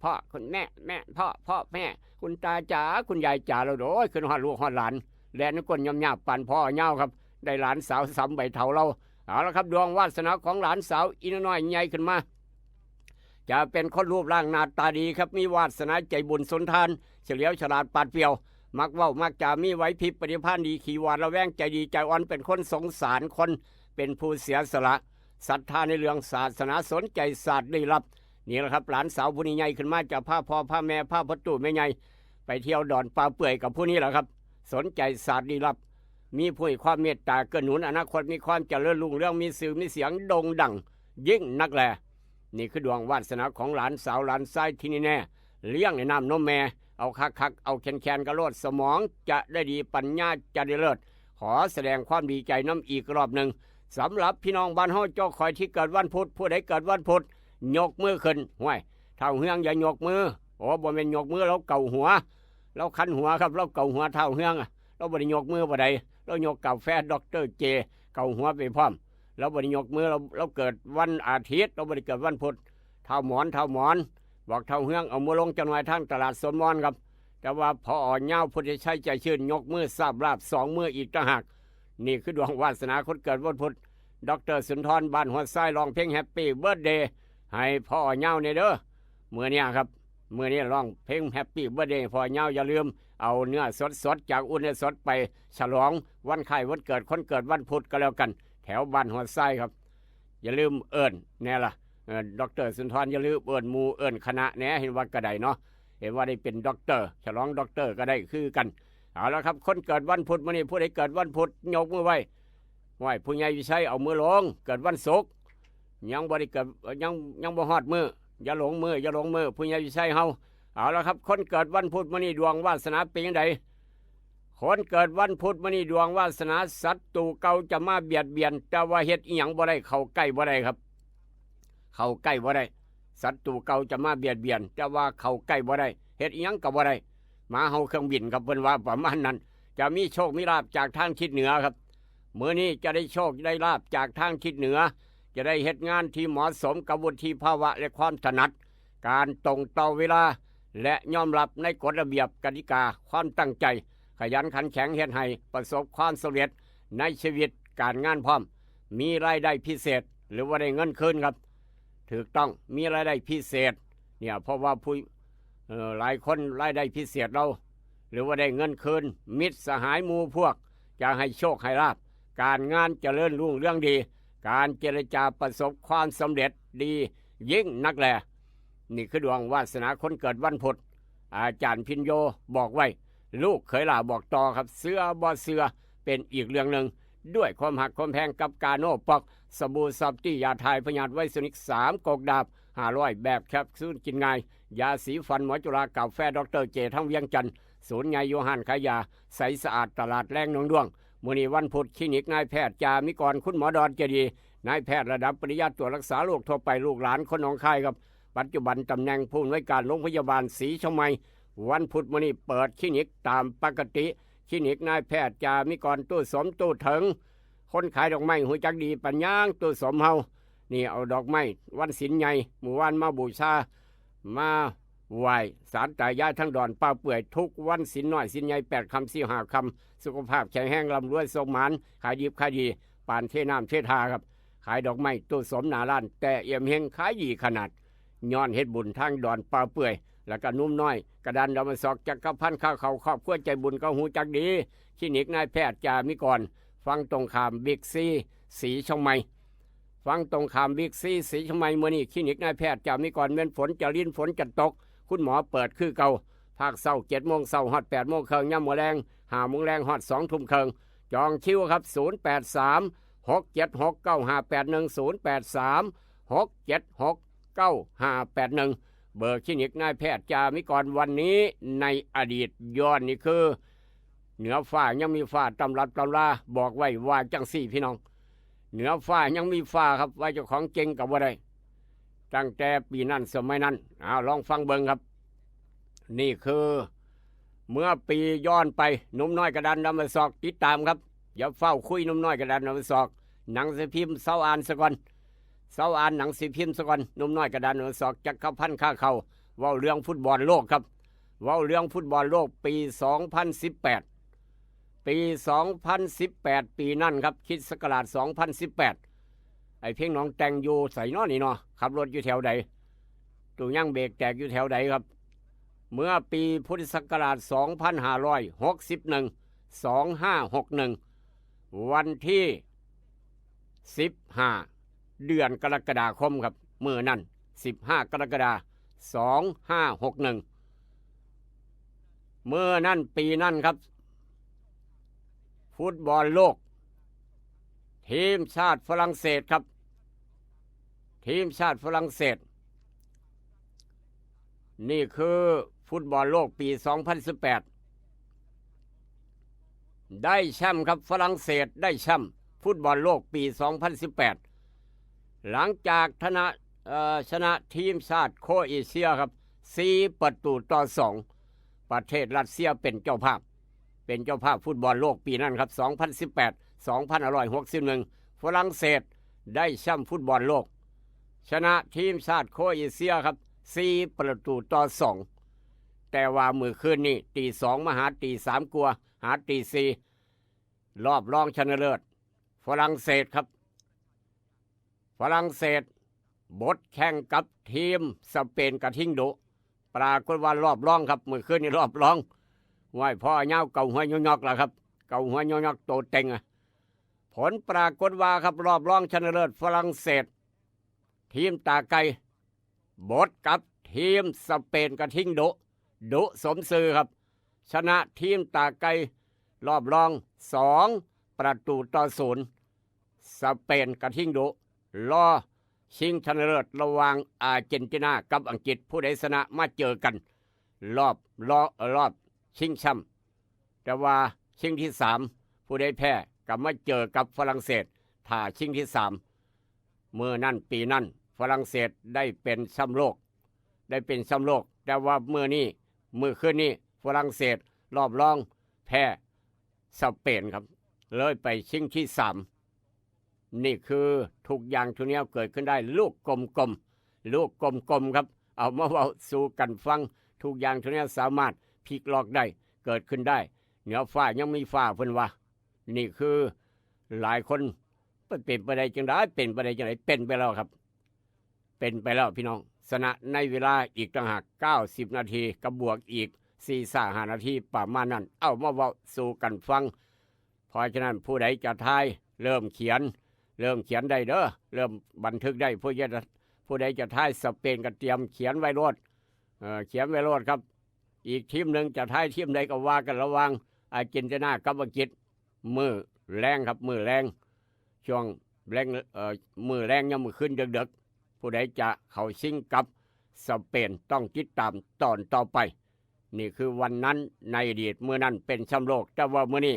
พ่อคุณแม่ แม่ พ่อ พ่อ แม่ คุณตาจ๋า คุณยายจ๋า แล้วโอ้ย ขึ้นฮอดลูกฮอดหลาน แล่นก้นย่ำยาบปานพ่อเหย้าครับ ได้หลานสาวสำใบเฒ่าเรา เอาละครับ ดวงวาสนาของหลานสาวอีน้อยใหญ่ขึ้นมา จะเป็นคนรูปร่างหน้าตาดีครับ มีวาสนาใจบุญสุนทาน เฉลียวฉลาดปราดเปรียว มักเว้ามักจา มีไหวพริบปฏิภาณดี ขี้หวาดระแวง ใจดีใจอ่อน เป็นคนสงสารคน เป็นผู้เสียสละ ศรัทธาในเรื่องศาสนา สนใจศาสตร์ลี้ลับ นี่แหละครับ หลานสาวผู้นี้ใหญ่ขึ้นมาจะพาพ่อพาแม่ พาพ่อตู้แม่ใหญ่ ไปเที่ยวดอนป่าเปื่อยกับผู้นี้แหละครับ สนใจศาสตร์ลี้ลับ มีผู้ให้ความเมตตาเกื้อหนุน อนาคตมีความเจริญรุ่งเรือง มีชื่อมีเสียงโด่งดังยิ่งนักแล นี่คือดวงวาสนาของหลานสาวหลานชายที่แน่ๆ เลี้ยงในน้ำนมแม่ เอาคักๆ เอาแคนๆ กะโลด สมองจะได้ดี ปัญญาจะได้เลิศ ขอแสดงความดีใจนำอีกรอบหนึ่ง สำหรับพี่น้องบ้านเฮาเจ้าข่อยที่เกิดวันพุธ ผู้ใดเกิดวันพุธ ยกมือขึ้น ห้วย ท้าวเฮืองอย่ายกมือ โอ้ บ่แม่นยกมือ ลาวเกาหัว ลาวคันหัวครับ ลาวเกาหัวท้าวเฮืองอะ ลาวบ่ได้ยกมือบ่ได้ ลาวยกกาแฟด็อกเตอร์เจ เกาหัวไปพร้อม ลาวบ่ได้ยกมือ ลาว ลาวเกิดวันอาทิตย์ ลาวบ่ได้เกิดวันพุธ ท้าวหมอน ท้าวหมอน บอกท้าวเฮืองเอามือลงจักหน่อย ทางตลาดสวนหม่อนครับ แต่ว่า ผอ.เหย้า พุทธิชัย ใจชื่น ยกมือซาบลาบสองมืออีกต่างหาก นี่คือดวงวาสนาคนเกิดวันพุธ ด็อกเตอร์สุนทร บ้านหัวทราย ร้องเพลงแฮปปี้เบิร์ธเดย์ให้ ผอ.เหย้า แหน่เด้อ มื้อเนี้ยครับ มื้อนี้ร้องเพลงแฮปปี้เบิร์ธเดย์ให้ ผอ.เหย้า อย่าลืมเอาเนื้อสดๆ จากอุเนสดไปฉลองวันคล้ายวันเกิดคนเกิดวันพุธก็แล้วกัน แถวบ้านหัวทรายครับ อย่าลืมเอิ้นแหน่ล่ะ เอ่อ ด็อกเตอร์สุนทร อย่าลืมเอิ้นหมู่เอิ้นคณะแหน่ เห็นว่ากะได้เนาะ เห็นว่าได้เป็นด็อกเตอร์ ฉลองด็อกเตอร์ก็ได้คือกัน เอาละครับ คนเกิดวันพุธมื้อนี้ ผู้ใดเกิดวันพุธยกมือไว้ ไหว้ ผู้ใหญ่วิชัยเอามือลง เกิดวันศุกร์ ยังบ่ได้เกิด ยัง ยังบ่ฮอดมื้อ อย่าหลงมื้อ อย่าหลงมื้อ ผู้ใหญ่วิชัยเฮา เอาละครับ คนเกิดวันพุธมื้อนี้ดวงวาสนาเป็นจั่งใด คนเกิดวันพุธมื้อนี้ดวงวาสนา ศัตรูเก่าจะมาเบียดเบียน แต่ว่าเฮ็ดอิหยังบ่ได้ เข้าใกล้บ่ได้ครับ เข้าใกล้บ่ได้ ศัตรูเก่าจะมาเบียดเบียน แต่ว่าเข้าใกล้บ่ได้ เฮ็ดอิหยังก็บ่ได้ หมาเห่าเครื่องบินครับ เพิ่นว่าประมาณนั้น จะมีโชคมีลาภจากทางทิศเหนือครับ มื้อนี้จะได้โชคได้ลาภจากทางทิศเหนือ จะได้เฮ็ดงานที่เหมาะสมกับวุฒิภาวะและความถนัด การตรงต่อเวลา และยอมรับในกฎระเบียบกติกา ความตั้งใจ ขยันขันแข็งเฮ็ดให้ประสบความสำเร็จในชีวิตการงานพร้อม มีรายได้พิเศษ หรือว่าได้เงินคืนครับ ถูกต้อง มีรายได้พิเศษ เนี่ย เพราะว่าผู้ เอ่อ หลายคนรายได้พิเศษเรา หรือว่าได้เงินคืน มิตรสหายหมู่พวก จะให้โชคให้ลาภ การงานเจริญรุ่งเรืองดี การเจรจาประสบความสำเร็จดียิ่งนักแล นี่คือดวงวาสนาคนเกิดวันพุธ อาจารย์พินโยบอกไว้ ลูกเขยหล่าบอกต่อครับ เชื่อบ่เชื่อเป็นอีกเรื่องหนึ่ง ด้วยความฮักความแพงกับกาโน่ป๊อก สบู่ซอฟตี้ ยาถ่ายพยาธิไวรัสนิกสามก๊กดาบห้าร้อย แบบแคปซูลกินง่าย ยาสีฟันหมอจุฬา กาแฟด็อกเตอร์เจ ทั้งเวียงจันทน์ ศูนย์ใหญ่อยู่ห้านขายยา ใสสะอาดตลาดแลงหนองด้วง มื้อนี้วันพุธ คลินิกนายแพทย์จามิกร คุณหมอดอนเจดี นายแพทย์ระดับปริญญาตรวจรักษาโรคทั่วไป ลูกหลานคนหนองคายครับ ปัจจุบันตำแหน่งผู้อำนวยการโรงพยาบาลศรีเชียงใหม่ วันพุธมื้อนี้เปิดคลินิกตามปกติ คลินิกนายแพทย์จามิกร ตู้สมตู้เถิง คนขายดอกไม้ฮู้จักดีปานหยัง ตู้สมเฮา นี่เอาดอกไม้วันศีลใหญ่มื้อวานมาบูชา มาไหว้ศาลตายายทั้งดอนป่าเปื่อย ทุกวันศีลน้อยศีลใหญ่ แปดค่ำสิบห้าค่ำ สุขภาพแข็งแรงร่ำรวยโชคหมาน ขายดิบขายดี ปานเทน้ำเทท่าครับ ขายดอกไม้ตู้สมหน้าร้าน แต่เอี่ยมเฮงขายดีขนาด ย้อนเฮ็ดบุญทางดอนป่าเปื่อย แล้วก็หนุ่มน้อย กระดานดอนมะซอก จักรพันธ์ ข้าวเขา ครอบครัวใจบุญก็ฮู้จักดี คลินิกนายแพทย์จามิกร ฝั่งตรงข้ามบิ๊กซี ศรีเชียงใหม่ ฝั่งตรงข้ามบิ๊กซี ศรีเชียงใหม่ มื้อนี้คลินิกนายแพทย์จามิกร แม่นฝนจะรินฝนจะตก คุณหมอเปิดคือเก่า ภาคเช้าเจ็ดโมงเช้าฮอดแปดโมงครึ่ง ยามมื้อแลงห้าโมงแลงฮอดสองทุ่มครึ่ง จองคิวครับ ศูนย์แปดสาม หกเจ็ดหก เก้าห้าแปดหนึ่ง ศูนย์แปดสาม หกเจ็ดหก เก้าห้าแปดหนึ่ง เบอร์คลินิกนายแพทย์จามิกร วันนี้ในอดีตย้อนนี่คือ เหนือฟ้ายังมีฟ้า ตำรับตำราบอกไว้ว่าจังซี่พี่น้อง เหนือฟ้ายังมีฟ้าครับ ว่าเจ้าของเก่งก็บ่ได้ ตั้งแต่ปีนั้นสมัยนั้น เอาลองฟังเบิ่งครับ นี่คือ เมื่อปีย้อนไป หนุ่มน้อยกระดานดำมาสอก ติดตามครับ อย่าเฝ้าคุย หนุ่มน้อยกระดานดำมาสอก หนังสือพิมพ์เซาอ่านซะก่อน เซาอ่านหนังสือพิมพ์ซะก่อน หนุ่มน้อยกระดานดำมาสอก จักรพันธ์ค่าเข้า เว้าเรื่องฟุตบอลโลกครับ เว้าเรื่องฟุตบอลโลกปี สองพันสิบแปด ปี สองพันสิบแปด ปีนั่นครับ คริสต์ศักราช สองพันสิบแปด ไอ้เพ่งหนองแต่งอยู่ไสน้อนี่เนาะ ขับรถอยู่แถวใด ตู้ยางเบรกแตกอยู่แถวใดครับ เมื่อปีพุทธศักราช สองพันห้าร้อยหกสิบเอ็ด สองห้าหกเอ็ด วันที่ สิบห้า เดือนกรกฎาคมครับ มื้อนั้น สิบห้า กรกฎาคม สองห้าหกเอ็ด มื้อนั้นปีนั้นครับ ฟุตบอลโลก ทีมชาติฝรั่งเศสครับ ทีมชาติฝรั่งเศส นี่คือฟุตบอลโลกปี สองพันสิบแปด ได้แชมป์ครับ ฝรั่งเศสได้แชมป์ฟุตบอลโลกปี สองพันสิบแปด หลังจากชนะเอ่อชนะทีมชาติโครเอเชียครับ สี่ ประตูต่อ สอง ประเทศรัสเซียเป็นเจ้าภาพ เป็นเจ้าภาพฟุตบอลโลกปีนั้นครับ สองพันสิบแปด สองพันห้าร้อยหกสิบเอ็ด ฝรั่งเศสได้แชมป์ฟุตบอลโลก ชนะทีมชาติโครเอเชียครับ สี่ ประตูต่อ สอง แต่ว่ามื้อคืนนี้ตี สอง มาหาตี สาม กว่า หาตี สี่ รอบรองชนะเลิศ ฝรั่งเศสครับ ฝรั่งเศสบดแข่งกับทีมสเปนกระทิงดุ ปรากฏว่ารอบรองครับ มื้อคืนนี้รอบรอง ไหว้พ่อยาวเก่าหัวยอกๆล่ะครับ เก่าหัวยอกๆโตเต็งอะ ผลปรากฏว่าครับ รอบรองชนะเลิศฝรั่งเศส ทีมตาไก่ บดกับทีมสเปนกระทิงดุ ดุสมซื่อครับ ชนะทีมตาไก่ รอบรอง สอง ประตูต่อ ศูนย์ สเปนกระทิงดุ รอชิงชนะเลิศระหว่างอาร์เจนตินากับอังกฤษ ผู้ใดชนะมาเจอกัน รอบรอรอบชิงแชมป์ แต่ว่าชิงที่ สาม ผู้ใดแพ้ก็มาเจอกับฝรั่งเศส ถ้าชิงที่ สาม มื้อนั้นปีนั้นฝรั่งเศสได้เป็นแชมป์โลก ได้เป็นแชมป์โลก แต่ว่ามื้อนี้ มื้อคืนนี้ฝรั่งเศสรอบรองแพ้สเปนครับ เลยไปชิงที่ สาม นี่คือทุกอย่างทุกแนวเกิดขึ้นได้ ลูกกลมๆ ลูกกลมๆครับ เอามาเว้าสู่กันฟัง ทุกอย่างทุกแนวสามารถพลิกล็อกได้ เกิดขึ้นได้ เหนือฟ้ายังมีฟ้าเพิ่นว่า นี่คือหลายคน มันเป็นไปได้จังได๋ เป็นไปได้จังได๋ เป็นไปแล้วครับ เป็นไปแล้วพี่น้อง ชนะในเวลาอีกต่างหาก เก้าสิบนาที กับบวกอีก สี่ ห้านาทีประมาณนั้น เอามาเว้าสู่กันฟัง เพราะฉะนั้นผู้ใดจะทาย เริ่มเขียน เริ่มเขียนได้เด้อ เริ่มบันทึกได้ ผู้จะ ผู้ใดจะทายสเปนก็เตรียมเขียนไว้โลด เอ่อ เขียนไว้โลดครับ อีกทีมหนึ่งจะทายทีมใดก็ว่ากัน ระหว่างอาร์เจนตินากับอังกฤษ มื้อแลงครับ มื้อแลง ช่วงแลง เอ่อ มื้อแลงยามมื้อคืนดึกๆ ผู้ใดจะเข้าชิงกับสเปน ต้องติดตามตอนต่อไป นี่คือวันนั้นในอดีต มื้อนั้นเป็นแชมป์โลก แต่ว่ามื้อนี้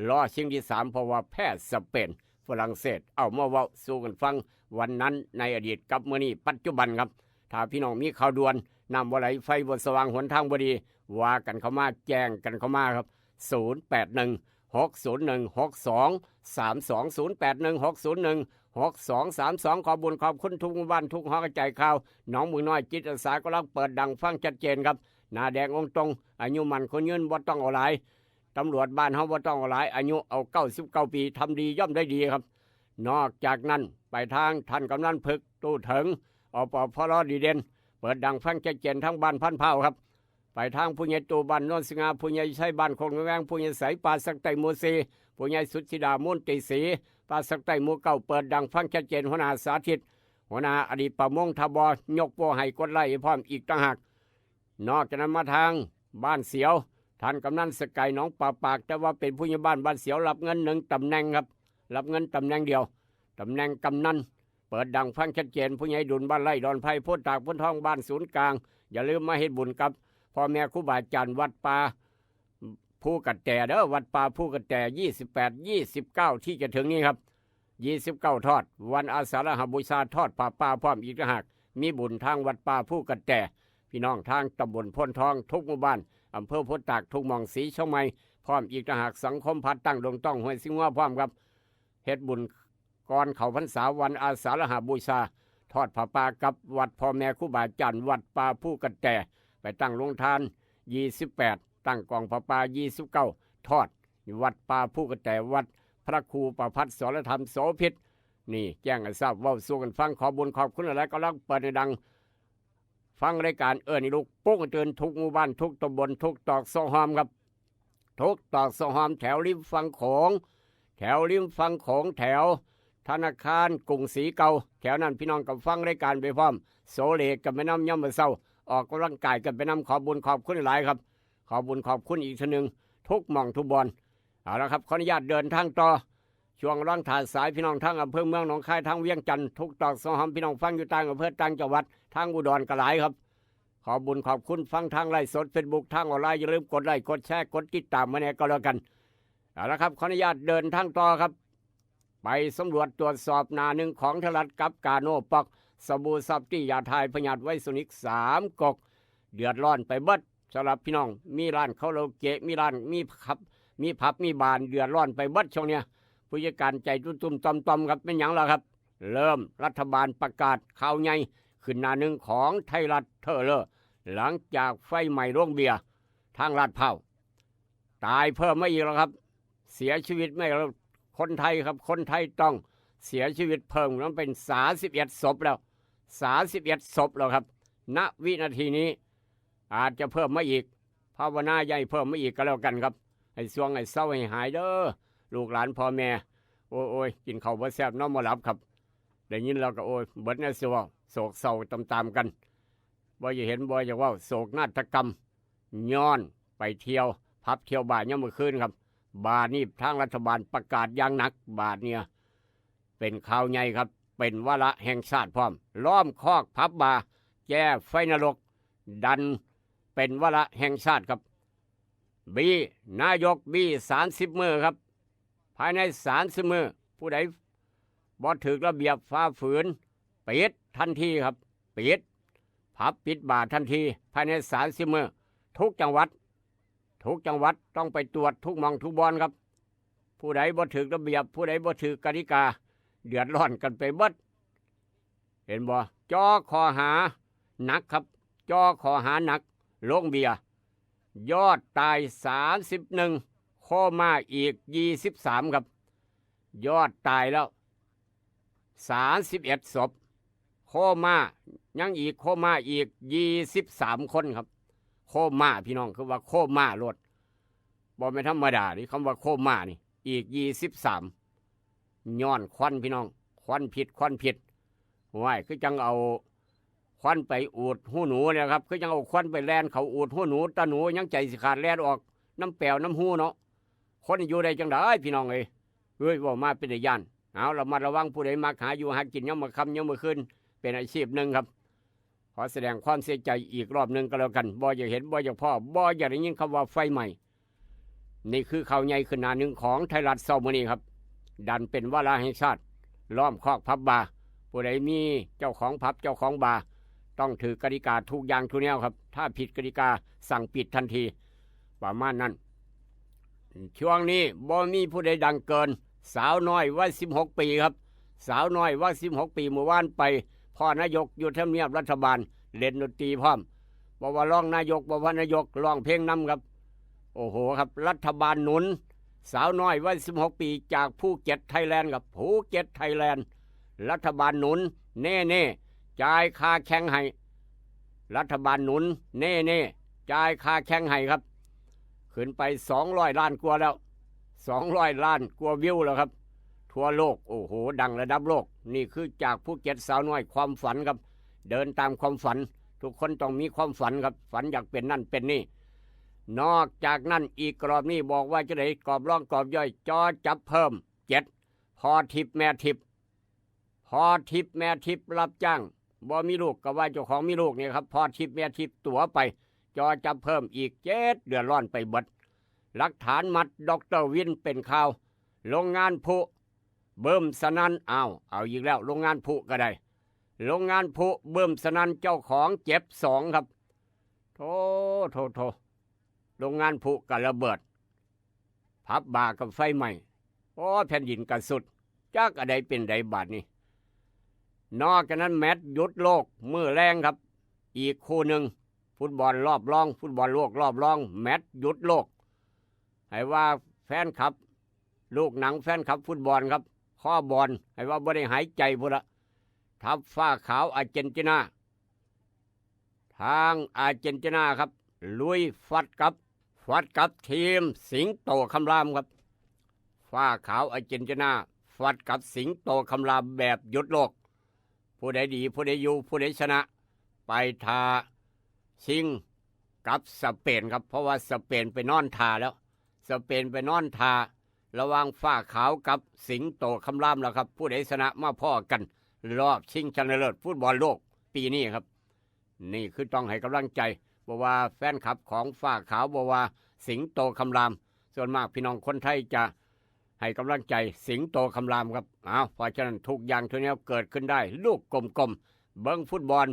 รอชิงที่ สาม เพราะว่าแพ้สเปน ฝรั่งเศส เอามาเว้าสู่กันฟัง วันนั้นในอดีตกับมื้อนี้ปัจจุบันครับ ถ้าพี่น้องมีข่าวด่วน น้ำบ่ไหล ไฟบ่สว่าง หนทางบ่ดี ว่ากันเข้ามา แจ้งกันเข้ามาครับ ศูนย์แปดหนึ่ง หกศูนย์หนึ่ง หกสองสามสอง ศูนย์แปดหนึ่ง หกศูนย์หนึ่ง หกสองสามสอง ขอบุญขอบคุณทุกหมู่บ้าน ทุกหอกระจายข่าว หนองบึงน้อย จิตอาสากำลังเปิดดังฟังชัดเจนครับ หน้าแดงองค์ตรง อายุมั่นคนยืน บ่ต้องเอาหลาย ตำรวจบ้านเฮาบ่ต้องเอาหลาย อายุเอา เก้าสิบเก้าปี ทำดีย่อมได้ดีครับ นอกจากนั้น ไปทางท่านกำนันพึก ตู้เถิง อปพล ดีเด่น เปิดดังฟังชัดเจนทั้งบ้านพันเผ่าครับ ไปทางผู้ใหญ่ตู้บ้านโนนสง่า ผู้ใหญ่ชัยบ้านโคกแวง ผู้ใหญ่ใสป่าสักใต้หมู่สี่ ผู้ใหญ่สุดธิดามูลตีศรี ป่าสักใต้หมู่เก้า เปิดดังฟังชัดเจน หัวหน้าสาธิต หัวหน้าอดีตประมง ทบ ยกโป้ให้ กดไลค์ให้พร้อมอีกต่างหาก นอกจากนั้นมาทางบ้านเสียว ท่านกำนันสกายหนองป่าปาก แต่ว่าเป็นผู้ใหญ่บ้านบ้านเสียว รับเงินหนึ่งตำแหน่งครับ รับเงินตำแหน่งเดียว ตำแหน่งกำนัน เปิดดังฟังชัดเจน ผู้ใหญ่ดุลบ้านไร่ดอนไผ่ โพธิ์ตากโพธิ์ทองบ้านศูนย์กลาง อย่าลืมมาเฮ็ดบุญกับพ่อแม่ครูบาอาจารย์วัดป่าภูกระแตเด้อ วัดป่าภูกระแต ยี่สิบแปด ยี่สิบเก้า ที่จะถึงนี้ครับ ยี่สิบเก้า ทอด วันอาสาฬหบูชา ทอดผ้าป่าพร้อมอีกต่างหาก มีบุญทางวัดป่าภูกระแต พี่น้องทางตำบลโพนทองทุกหมู่บ้าน อำเภอโพธิ์ตากทุกหม่อง ศรีเชียงใหม่ พร้อมอีกต่างหาก สังคมพัฒน์ตั้งดงต้องห้วยสิงหัวพร้อมครับ เฮ็ดบุญก่อนเข้าพรรษาวันอาสาฬหบูชา ทอดผ้าป่ากับวัดพ่อแม่ครูบาอาจารย์วัดป่าภูกระแต ไปตั้งโรงทาน ยี่สิบแปด ตั้งกองผ้าป่า ยี่สิบเก้า ทอด วัดป่าภูกระแต วัดพระครูประภัสสรธรรมโสภิต นี่แจ้งให้ทราบ เว้าสู่กันฟัง ขอบุญขอบคุณหลายๆ กำลังเปิดให้ดัง ฟังรายการเอิ้นให้ลูกปลุกให้ตื่น ทุกหมู่บ้าน ทุกตำบล ทุกตอกซอกหอมครับ ทุกตอกซอกหอม แถวริมฝั่งโขง แถวริมฝั่งโขง แถวธนาคารกรุงศรีเก่า แถวนั้นพี่น้องก็ฟังรายการไปพร้อม โสเลกันไปนำยามมื้อเช้า ออกกำลังกายกันไปนำ ขอบุญขอบคุณหลายครับ ขอบุญขอบคุณอีกเทื่อหนึ่ง ทุกหม่องทุกบ่อน เอาละครับ ขออนุญาตเดินทางต่อ ช่วงกำลังถ่ายสาย พี่น้องทางอำเภอเมืองหนองคาย ทางเวียงจันทน์ ทุกตอกซอกหอม พี่น้องฟังอยู่ต่างอำเภอต่างจังหวัด ทางอุดรก็หลายครับ ขอบุญขอบคุณ ฟังทางไลฟ์สดเฟซบุ๊ก ทางออนไลน์ อย่าลืมกดไลค์กดแชร์กดติดตามมาแน่ก็แล้วกัน เอาละครับ ขออนุญาตเดินทางต่อครับ ไปสำรวจตรวจสอบหน้าหนึ่งของไทยรัฐกับกาโนป๊อก สบู่ซอฟตี้ ยาถ่ายพยาธิไวรัสนิก สามก๊ก เดือดร้อนไปเบิด สำหรับพี่น้อง มีร้านคาราโอเกะ มีร้าน มีผับ มีผับ มีบาร์ เดือดร้อนไปเบิดช่วงเนี้ย ผู้จัดการใจตุ้มๆต่อมๆครับ เป็นหยังล่ะครับ เริ่มรัฐบาลประกาศข่าวใหญ่ขึ้นหน้าหนึ่งของไทยรัฐเทอเลอร์ หลังจากไฟไหม้โรงเบียร์ทางลาดพร้าว ตายเพิ่มมาอีกแล้วครับ เสียชีวิตไม่แล้ว คนไทยครับ คนไทยต้องเสียชีวิตเพิ่ม มันเป็นสามสิบเอ็ดศพแล้ว สามสิบเอ็ดศพแล้วครับ ณ วินาทีนี้ อาจจะเพิ่มมาอีก ภาวนาอย่าให้เพิ่มมาอีกก็แล้วกันครับ ให้ซวงให้เซาให้หายเด้อ ลูกหลานพ่อแม่ โอ้ยโอ้ย กินข้าวบ่แซ่บนอนบ่หลับครับ ได้ยินแล้วก็โอ้ย เบิดแนวสิเว้า โศกเศร้าตามๆกัน บ่อยากเห็น บ่อยากเว้า โศกนาฏกรรม ย้อนไปเที่ยวผับเที่ยวบาร์ยามมื้อคืนครับ บาดนี้ทางรัฐบาลประกาศอย่างหนัก บาดเนี่ย เป็นข่าวใหญ่ครับ เป็นวาระแห่งชาติพร้อม ล้อมคอกผับบาร์ แก้ไฟนรก ดันเป็นวาระแห่งชาติครับ บี นายกบี สามสิบมื้อครับ ภายในสามสิบมื้อ ผู้ใดบ่ถืกระเบียบ ฝ่าฝืน ปิดทันทีครับ ปิดผับ ปิดบาร์ทันที ภายในสามสิบมื้อ ทุกจังหวัด ทุกจังหวัดต้องไปตรวจทุกหม่องทุกบ่อนครับ ผู้ใดบ่ถืกระเบียบ ผู้ใดบ่ถืกกติกา เดือดร้อนกันไปเบิด เห็นบ่ จ่อข้อหาหนักครับ จ่อข้อหาหนัก โรงเบียร์ ยอดตาย สามสิบเอ็ด โคม่าอีก ยี่สิบสาม ครับ ยอดตายแล้ว สามสิบเอ็ด ศพ โคม่า ยังอีกโคม่าอีก ยี่สิบสาม คนครับ โคม่า พี่น้อง คือว่าโคม่าโลด บ่แม่นธรรมดานี่ คำว่าโคม่านี่ อีก ยี่สิบสาม ย้อนควันพี่น้อง ควันพิษ ควันพิษ ว้าย คือจั่งเอาควันไปอูดหูหนูเนี่ยครับ คือจั่งเอาควันไปแล่นเข้าอูดหูหนู ตาหนูยังใจสิขาดแล่นออกนำแปว๋วนำหูเนาะ คนอยู่ได้จั่งใด๋พี่น้องเอ้ย เอ้ย เว้ามาเป็นตาย้าน เอา ระมัดระวัง ผู้ใดมักหาอยู่หากินยามมื้อค่ำยามมื้อคืน เป็นอาชีพหนึ่งครับ ขอแสดงความเสียใจอีกรอบหนึ่งก็แล้วกัน บ่อยากเห็น บ่อยากพ้อ บ่อยากได้ยินคำว่าไฟไหม้ นี่คือข่าวใหญ่ขึ้นหน้าหนึ่งของไทยรัฐเช้ามื้อนี้ครับ ดันเป็นวาระแห่งชาติ ล้อมคอกผับบาร์ ผู้ใดมีเจ้าของผับเจ้าของบาร์ ต้องถือกติกาทุกอย่างทุกแนวครับ ถ้าผิดกติกาสั่งปิดทันที ประมาณนั้น ช่วงนี้บ่มีผู้ใดดังเกิน สาวน้อยวัย สิบหก ปีครับ สาวน้อยวัย สิบหก ปี เมื่อวานไปพ้อนายกอยู่ทำเนียบรัฐบาล เล่นดนตรีพร้อม บ่ว่ารองนายก บ่ว่านายก ร้องเพลงนำครับ โอ้โหครับ รัฐบาลหนุน สาวน้อยวัย สิบหก ปี จากภูเก็ต ไทยแลนด์ครับ ภูเก็ต ไทยแลนด์ รัฐบาลหนุน แน่ๆ จ่ายค่าแข่งให้ รัฐบาลหนุน แน่ๆ จ่ายค่าแข่งให้ครับ ขึ้นไป สองร้อยล้านกว่าแล้ว สองร้อยล้านกว่าวิวแล้วครับ ทั่วโลก โอ้โห ดังระดับโลก นี่คือจากภูเก็ต สาวน้อยความฝันครับ เดินตามความฝัน ทุกคนต้องมีความฝันครับ ฝันอยากเป็นนั่นเป็นนี่ นอกจากนั้นอีกกรอบนี้บอกว่าจะได้กรอบรองกรอบย่อย จอจับเพิ่มเจ็ด พอทิพย์แม่ทิพย์ พอทิพย์แม่ทิพย์รับจ้างบ่มีลูกก็ว่าเจ้าของมีลูกนี่ครับ พอทิพย์แม่ทิพย์ตั๋วไป จอจับเพิ่มอีกเจ็ด เดือดร้อนไปเบิด หลักฐานมัด ดอกเตอร์วินเป็นข่าว โรงงานพุ เบิ่มสนั่น อ้าว เอาอีกแล้ว โรงงานพุก็ได้ โรงงานพุเบิ่มสนั่น เจ้าของเจ็บสองครับ โธ่ โธ่ โธ่ โรงงานพุก็ระเบิด ผับบาร์ก็ไฟไหม้ โอ้ แผ่นดินก็สุด จักอันใดเป็นใดบาดนี้ นอกจากนั้นแมตช์หยุดโลกมื้อแลงครับ อีกคู่หนึ่ง ฟุตบอลรอบรอง ฟุตบอลโลกรอบรอง แมตช์หยุดโลก ให้ว่าแฟนคลับ ลูกหนังแฟนคลับฟุตบอลครับ คอบอล ให้ว่าบ่ได้หายใจพุ้นละ ทัพฟ้าขาวอาร์เจนตินา ทางอาร์เจนตินาครับ ลุยฟัดกับ ฟัดกับทีมสิงโตคำรามครับ ฟ้าขาวอาร์เจนตินา ฟัดกับสิงโตคำรามแบบหยุดโลก ผู้ใดดี ผู้ใดอยู่ ผู้ใดชนะ ไปท่าชิงกับสเปนครับ เพราะว่าสเปนไปนอนท่าแล้ว สเปนไปนอนท่า ระหว่างฟ้าขาวกับสิงโตคำรามแล้วครับ ผู้ใดชนะมาพ้อกัน รอบชิงชนะเลิศฟุตบอลโลกปีนี้ครับ นี่คือต้องให้กำลังใจ บ่ว่าแฟนคลับของฟ้าขาว บ่ว่าสิงโตคำราม ส่วนมากพี่น้องคนไทยจะให้กำลังใจสิงโตคำรามครับ อ้าว เพราะฉะนั้นทุกอย่างทุกแนวเกิดขึ้นได้ ลูกกลมๆ เบิ่งฟุตบอล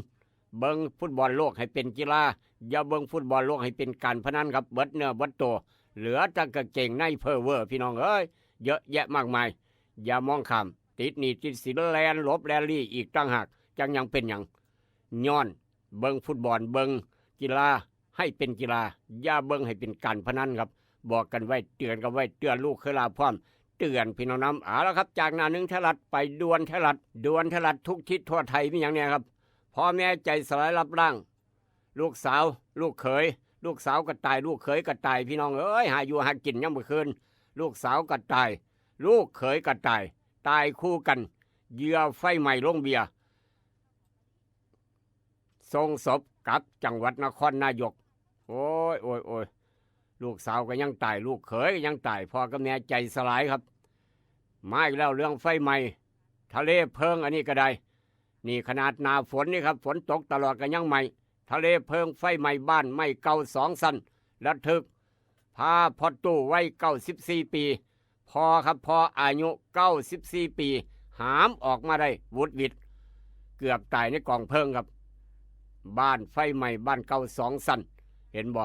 เบิ่งฟุตบอลโลกให้เป็นกีฬา อย่าเบิ่งฟุตบอลโลกให้เป็นการพนันครับ เบิดเนื้อเบิดตัว เหลือแต่กางเกงในเพ้อเว่อ พี่น้องเอ้ย เยอะแยะมากมาย อย่ามองข้าม ติดหนี้ติดสิน แล่นหลบแล่นลี้อีกต่างหาก จั่งยังเป็นหยัง ย้อนเบิ่งฟุตบอล เบิ่งกีฬาให้เป็นกีฬา อย่าเบิ่งให้เป็นการพนันครับ บอกกันไว้ เตือนกันไว้ เตือนลูกเคยลาพร้อม เตือนพี่น้องนำ เอาละครับ จากหน้าหนึ่งไทยรัฐไปด่วนไทยรัฐ ด่วนไทยรัฐทุกทิศทั่วไทย มีหยังแหน่ครับ พ่อแม่ใจสลายลับล้าง ลูกสาว ลูกเขย ลูกสาวก็ตาย ลูกเขยก็ตาย พี่น้องเอ้ย หาอยู่หากินยามมื้อคืน ลูกสาวก็ตาย ลูกเขยก็ตาย ตายคู่กัน เหยื่อไฟไหม้โรงเบียร์ ส่งศพกลับจังหวัดนครนายก โอ้ย โอ้ย โอ้ย ลูกสาวก็ยังตาย ลูกเขยก็ยังตาย พ่อกับแม่ใจสลายครับ มาอีกแล้วเรื่องไฟไหม้ ทะเลเพลิง อันนี้ก็ได้ นี่ขนาดหน้าฝนนี่ครับ ฝนตกตลอดก็ยังไหม้ ทะเลเพลิง ไฟไหม้บ้านไม้เก่าสองชั้น ระทึก พาพ่อตู้วัยเก้าสิบสี่ปี พ่อครับ พ่ออายุเก้าสิบสี่ปี หามออกมาได้หวุดหวิด เกือบตายในกองเพลิงครับ บ้านไฟไหม้ บ้านเก่าสองชั้น เห็นบ่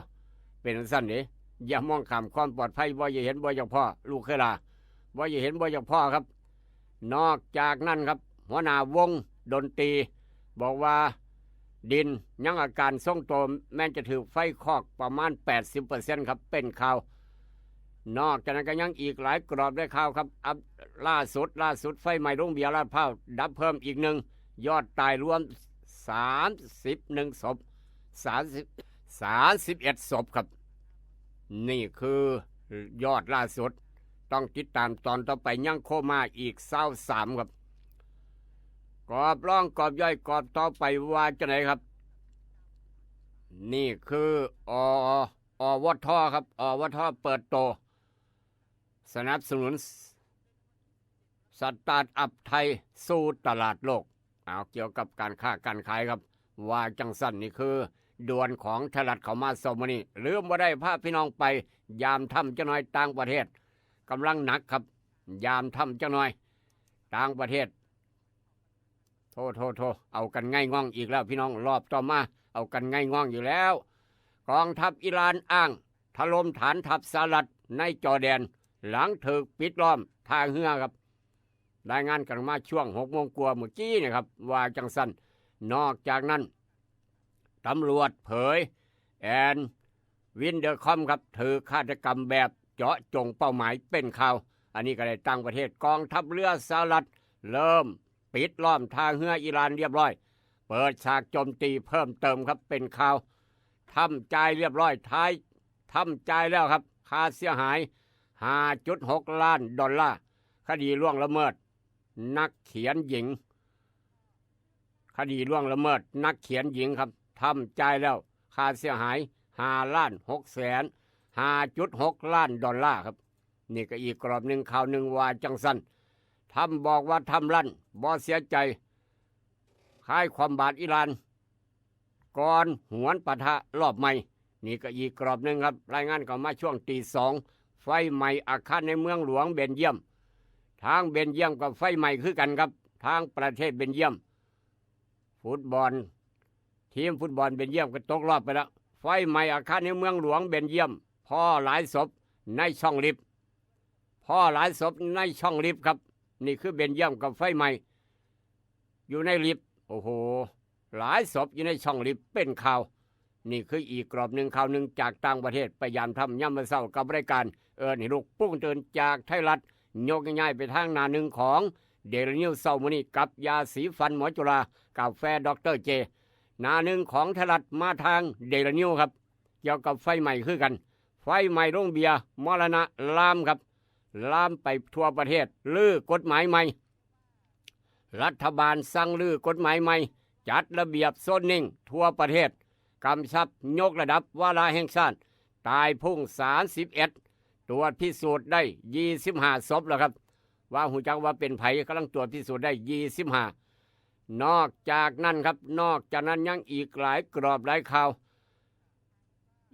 เป็นจั่งซั้นเด้ อย่ามองข้ามความปลอดภัย บ่อย่าเห็นบ่อยากพ้อ ลูกเคยลา บ่อย่าเห็นบ่อยากพ้อครับ นอกจากนั้นครับ หัวหน้าวงดนตรี บอกว่าดินยังอาการทรงตัว แม้นจะถืกไฟคอกประมาณ แปดสิบเปอร์เซ็นต์ ครับ เป็นข่าว นอกจากนั้นก็ยังอีกหลายกรอบด้วยข่าวครับ อัป ล่าสุด ล่าสุดไฟไหม้โรงเบียร์ลาดพร้าว ดับเพิ่มอีกหนึ่ง ยอดตายรวม สามสิบเอ็ด ศพ สามสิบ สามสิบเอ็ด ศพครับ นี่คือยอดล่าสุด ต้องติดตามตอนต่อไป ยังโคม่าอีกซาวสามครับ กรอบรองกรอบย่อยกรอบต่อไปว่าจั่งใดครับ นี่คือ อ อวท ครับ อวท เปิดโต สนับสนุนสตาร์ทอัพไทยสู่ตลาดโลก เอาเกี่ยวกับการค้าการขายครับ ว่าจั่งซั้น นี่คือด่วนของไทยรัฐเข้ามาเช้ามื้อนี้ ลืมบ่ได้พาพี่น้องไปยามถ้ำจักหน่อย ต่างประเทศกำลังหนักครับ ยามถ้ำจักหน่อย ต่างประเทศ โธ่ โธ่ โธ่ เอากันไง่ง่องอีกแล้วพี่น้อง รอบต่อมาเอากันไง่ง่องอยู่แล้ว กองทัพอิหร่านอ้างถล่มฐานทัพสหรัฐในจอร์แดน หลังถูกปิดล้อมท่าเรือครับ รายงานกันมาช่วงหกโมงกว่าเมื่อกี้นี่ครับ ว่าจั่งซั้น นอกจากนั้น ตำรวจเผย แอน วินเดอร์คอมครับ ถูกฆาตกรรมแบบเจาะจงเป้าหมาย เป็นข่าว อันนี้ก็ได้ต่างประเทศ กองทัพเรือสหรัฐเริ่มปิดล้อมท่าเรืออิหร่านเรียบร้อย เปิดฉากโจมตีเพิ่มเติมครับ เป็นข่าว ทรัมป์จ่ายเรียบร้อย ท้าย ทรัมป์จ่ายแล้วครับ ค่าเสียหาย ห้าจุดหกล้านดอลลาร์ คดีล่วงละเมิดนักเขียนหญิง คดีล่วงละเมิดนักเขียนหญิงครับ ทำจ่ายแล้วค่าเสียหายห้าล้านหกแสนห้าจุดหกล้านดอลลาร์ครับ นี่ก็อีกกรอบหนึ่ง ข่าวหนึ่งว่าจังสัน ทำบอกว่าทำลั่นบ่เสียใจ คายความบาดอิหร่าน ก่อนหวนปะทะรอบใหม่ นี่ก็อีกกรอบหนึ่งครับ รายงานเข้ามาช่วงตีสอง ไฟไหม้อาคารในเมืองหลวงเบลเยียม ทางเบลเยียมก็ไฟไหม้คือกันครับ ทางประเทศเบลเยียม ฟุตบอล ทีมฟุตบอลเบลเยียมก็ตกรอบไปแล้ว ไฟไหม้อาคารในเมืองหลวงเบลเยียม พ้อหลายศพในช่องลิฟต์ พ้อหลายศพในช่องลิฟต์ครับ นี่คือเบลเยียมกับไฟไหม้ อยู่ในลิฟต์ โอ้โห หลายศพอยู่ในช่องลิฟต์เป็นข่าว นี่คืออีกกรอบหนึ่ง ข่าวหนึ่งจากต่างประเทศ ไปยามทำยามมื้อเช้ากับรายการเอิ้นให้ลุกปลุกตื่นจากไทยรัฐ ยกง่ายๆไปทางหน้าหนึ่งของเดลินิวเช้ามื้อนี้กับยาสีฟันหมอจุฬากาแฟดอกเตอร์เจ หน้าหนึ่งของไทยรัฐมาทางเดลินิวครับ เกี่ยวกับไฟไหม้คือกัน ไฟไหม้โรงเบียร์มรณะลามครับ ลามไปทั่วประเทศ รื้อกฎหมายใหม่ รัฐบาลสั่งรื้อกฎหมายใหม่ จัดระเบียบโซนนิ่งทั่วประเทศ กำชับยกระดับวาระแห่งชาติ ตายพุ่ง สามสิบเอ็ด ตรวจพิสูจน์ได้ ยี่สิบห้า ศพแล้วครับ ว่าฮู้จักว่าเป็นไผ กำลังตรวจพิสูจน์ได้ ยี่สิบห้า นอกจากนั้นครับ นอกจากนั้นยังอีกหลายกรอบหลายข่าว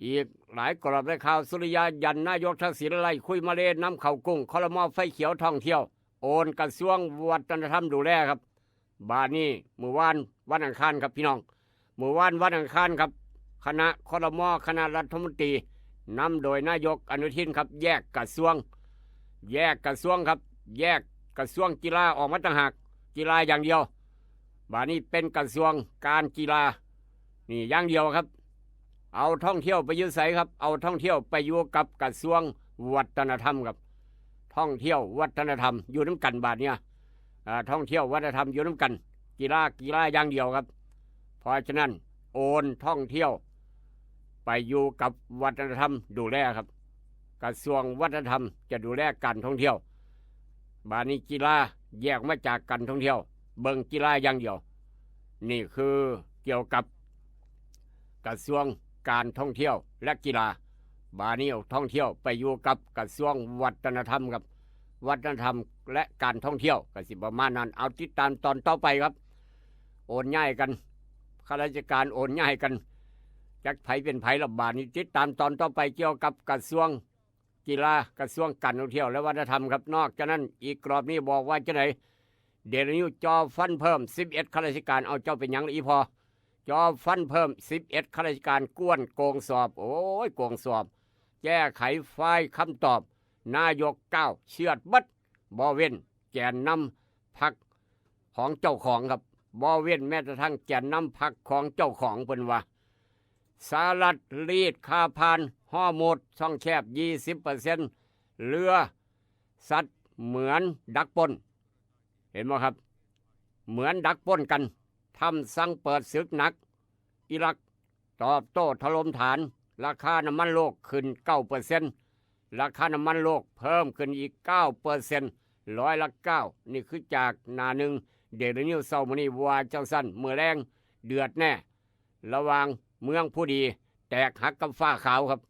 อีกหลายกรอบหลายข่าว สุริยะยันนายกทักษิณไล่คุยมาเลย์นำเข้ากุ้ง ครม.ไฟเขียวท่องเที่ยว โอนกระทรวงวัฒนธรรมดูแลครับ บาดนี้มื้อวานวันอังคารครับพี่น้อง มื้อวานวันอังคารครับ คณะครม.คณะรัฐมนตรีนำโดยนายกอนุทินครับ แยกกระทรวง แยกกระทรวงครับ แยกกระทรวงกีฬาออกมาต่างหาก กีฬาอย่างเดียว บาดนี้เป็นกระทรวงการกีฬา นี่อย่างเดียวครับ เอาท่องเที่ยวไปอยู่ไสครับ เอาท่องเที่ยวไปอยู่กับกระทรวงวัฒนธรรมครับ ท่องเที่ยววัฒนธรรมอยู่นำกันบาดเนี่ย อ่า ท่องเที่ยววัฒนธรรมอยู่นำกัน กีฬา กีฬาอย่างเดียวครับ เพราะฉะนั้นโอนท่องเที่ยวไปอยู่กับวัฒนธรรมดูแลครับ กระทรวงวัฒนธรรมจะดูแลการท่องเที่ยว บาดนี้กีฬาแยกมาจากการท่องเที่ยว เบิ่งกีฬาอย่างเดียว นี่คือเกี่ยวกับกระทรวงการท่องเที่ยวและกีฬา บาดนี้เอาท่องเที่ยวไปอยู่กับกระทรวงวัฒนธรรมครับ วัฒนธรรมและการท่องเที่ยวก็สิประมาณนั้น เอาติดตามตอนต่อไปครับ โอนย้ายกัน ข้าราชการโอนย้ายกัน จักไผเป็นไผละบาดนี้ ติดตามตอนต่อไปเกี่ยวกับกระทรวงกีฬา กระทรวงการท่องเที่ยวและวัฒนธรรมครับ นอกจากนั้นอีกกรอบนี้บอกว่าจะไหน เดลินิวจ่อฟันเพิ่ม สิบเอ็ด ข้าราชการ เอาเจ้าเป็นหยังละอีพอ จ่อฟันเพิ่ม สิบเอ็ด ข้าราชการกวนโกงสอบ โอ้ย โกงสอบ แก้ไขไฟล์คำตอบ นายกก้าวเชือดเบิด บ่เว้นแกนนำพรรคของเจ้าของครับ บ่เว้นแม้กระทั่งแกนนำพรรคของเจ้าของ เพิ่นว่า สหรัฐรีดค่าผ่านฮอร์มุซช่องแคบ ยี่สิบเปอร์เซ็นต์ เรือซัดเหมือนดักปล้น เห็นบ่ครับ เหมือนดักปล้นกัน ทรัมป์สั่งเปิดศึกหนัก อิรักตอบโต้ถล่มฐาน ราคาน้ำมันโลกขึ้น เก้าเปอร์เซ็นต์ ราคาน้ำมันโลกเพิ่มขึ้นอีก เก้าเปอร์เซ็นต์ ร้อยละ เก้า นี่คือจากหน้าหนึ่งเดลินิวเช้ามื้อนี้ว่าจังซั่น มื้อแลงเดือดแน่ ระหว่างเมืองผู้ดีแตกหักกับฟ้าขาวครับ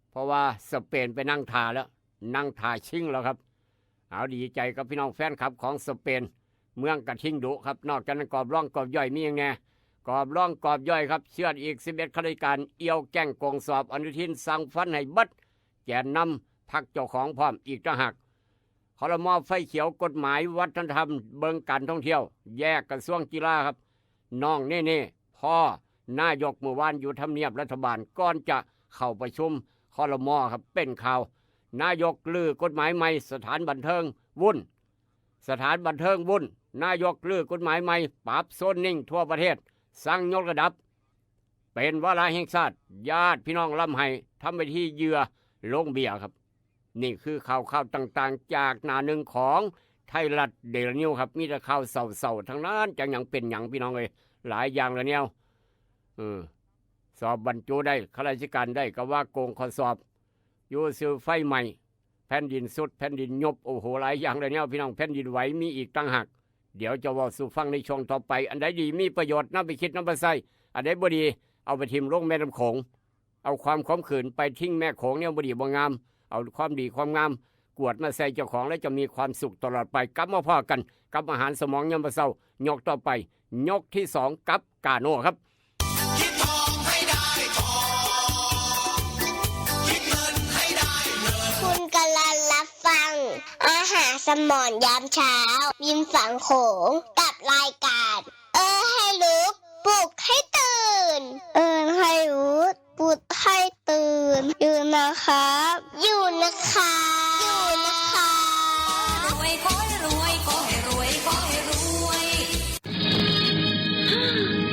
เพราะว่าสเปนไปนั่งท่าแล้ว นั่งท่าชิงแล้วครับ เอาดีใจกับพี่น้องแฟนคลับของสเปน เมืองกระทิงดุครับ นอกจากนั้นกรอบร่องกรอบย่อยมีอย่างแน่ กรอบร่องกรอบย่อยครับ เชือดอีก สิบเอ็ด ข้าราชการ เอี่ยวแก๊งโกงสอบ อนุทินสั่งฟันให้เบิด แกนนำพรรคเจ้าของพร้อมอีกต่างหาก ครม.ไฟเขียวกฎหมายวัฒนธรรม เบิ่งการท่องเที่ยว แยกกระทรวงกีฬาครับ น้องเน่เน่ พ้อนายกมื้อวานอยู่ทำเนียบรัฐบาล ก่อนจะเข้าประชุมครม.ครับ เป็นข่าว นายกรื้อกฎหมายใหม่ สถานบันเทิงวุ่น สถานบันเทิงวุ่น นายกรื้อกฎหมายใหม่ ปรับโซนนิ่งทั่วประเทศ สั่งยกระดับ เป็นวาระแห่งชาติ ญาติพี่น้องร่ำไห้ ทำพิธีเยื่อโลงเบียร์ครับ นี่คือข่าวข่าวต่างๆ จากหน้าหนึ่งของไทยรัฐเดลินิวครับ มีแต่ข่าวเศร้าๆ ทั้งนั้น จังหยังเป็นหยังพี่น้องเอ้ย หลายอย่างละแนว เออ สอบบรรจุได้ ข้าราชการได้ก็ว่าโกงข้อสอบ อยู่ซื่อไฟไหม้ แผ่นดินสุด แผ่นดินยุบ โอ้โห หลายอย่างละแนวพี่น้อง แผ่นดินไหวมีอีกต่างหาก เดี๋ยวจะเว้าสู่ฟังในช่วงต่อไป อันใดดีมีประโยชน์นำไปคิดนำไปใช้ อันใดบ่ดี เอาไปถิ่มลงแม่น้ำโขง เอาความขมขื่นไปทิ้งแม่โขง แนวบ่ดีบ่งาม เอาความดีความงามกวาดมาใส่เจ้าของ แล้วจะมีความสุขตลอดไป กลับมาพ้อกันกับอาหารสมองยามมื้อเช้า ยกต่อไป ยกที่สองกับกาโน่ครับ คิดทองให้ได้ทอง คิดเงินให้ได้เงิน คุณกำลังรับฟัง อาหารสมองยามเช้า ริมฝั่งโขง กับรายการ เออให้ลุก ปลุกให้ตื่น เออให้ลุก ปลุกให้ตื่น อยู่นะครับ อยู่นะครับ อยู่นะครับ รวยขอให้รวย ขอให้รวย ขอให้รวย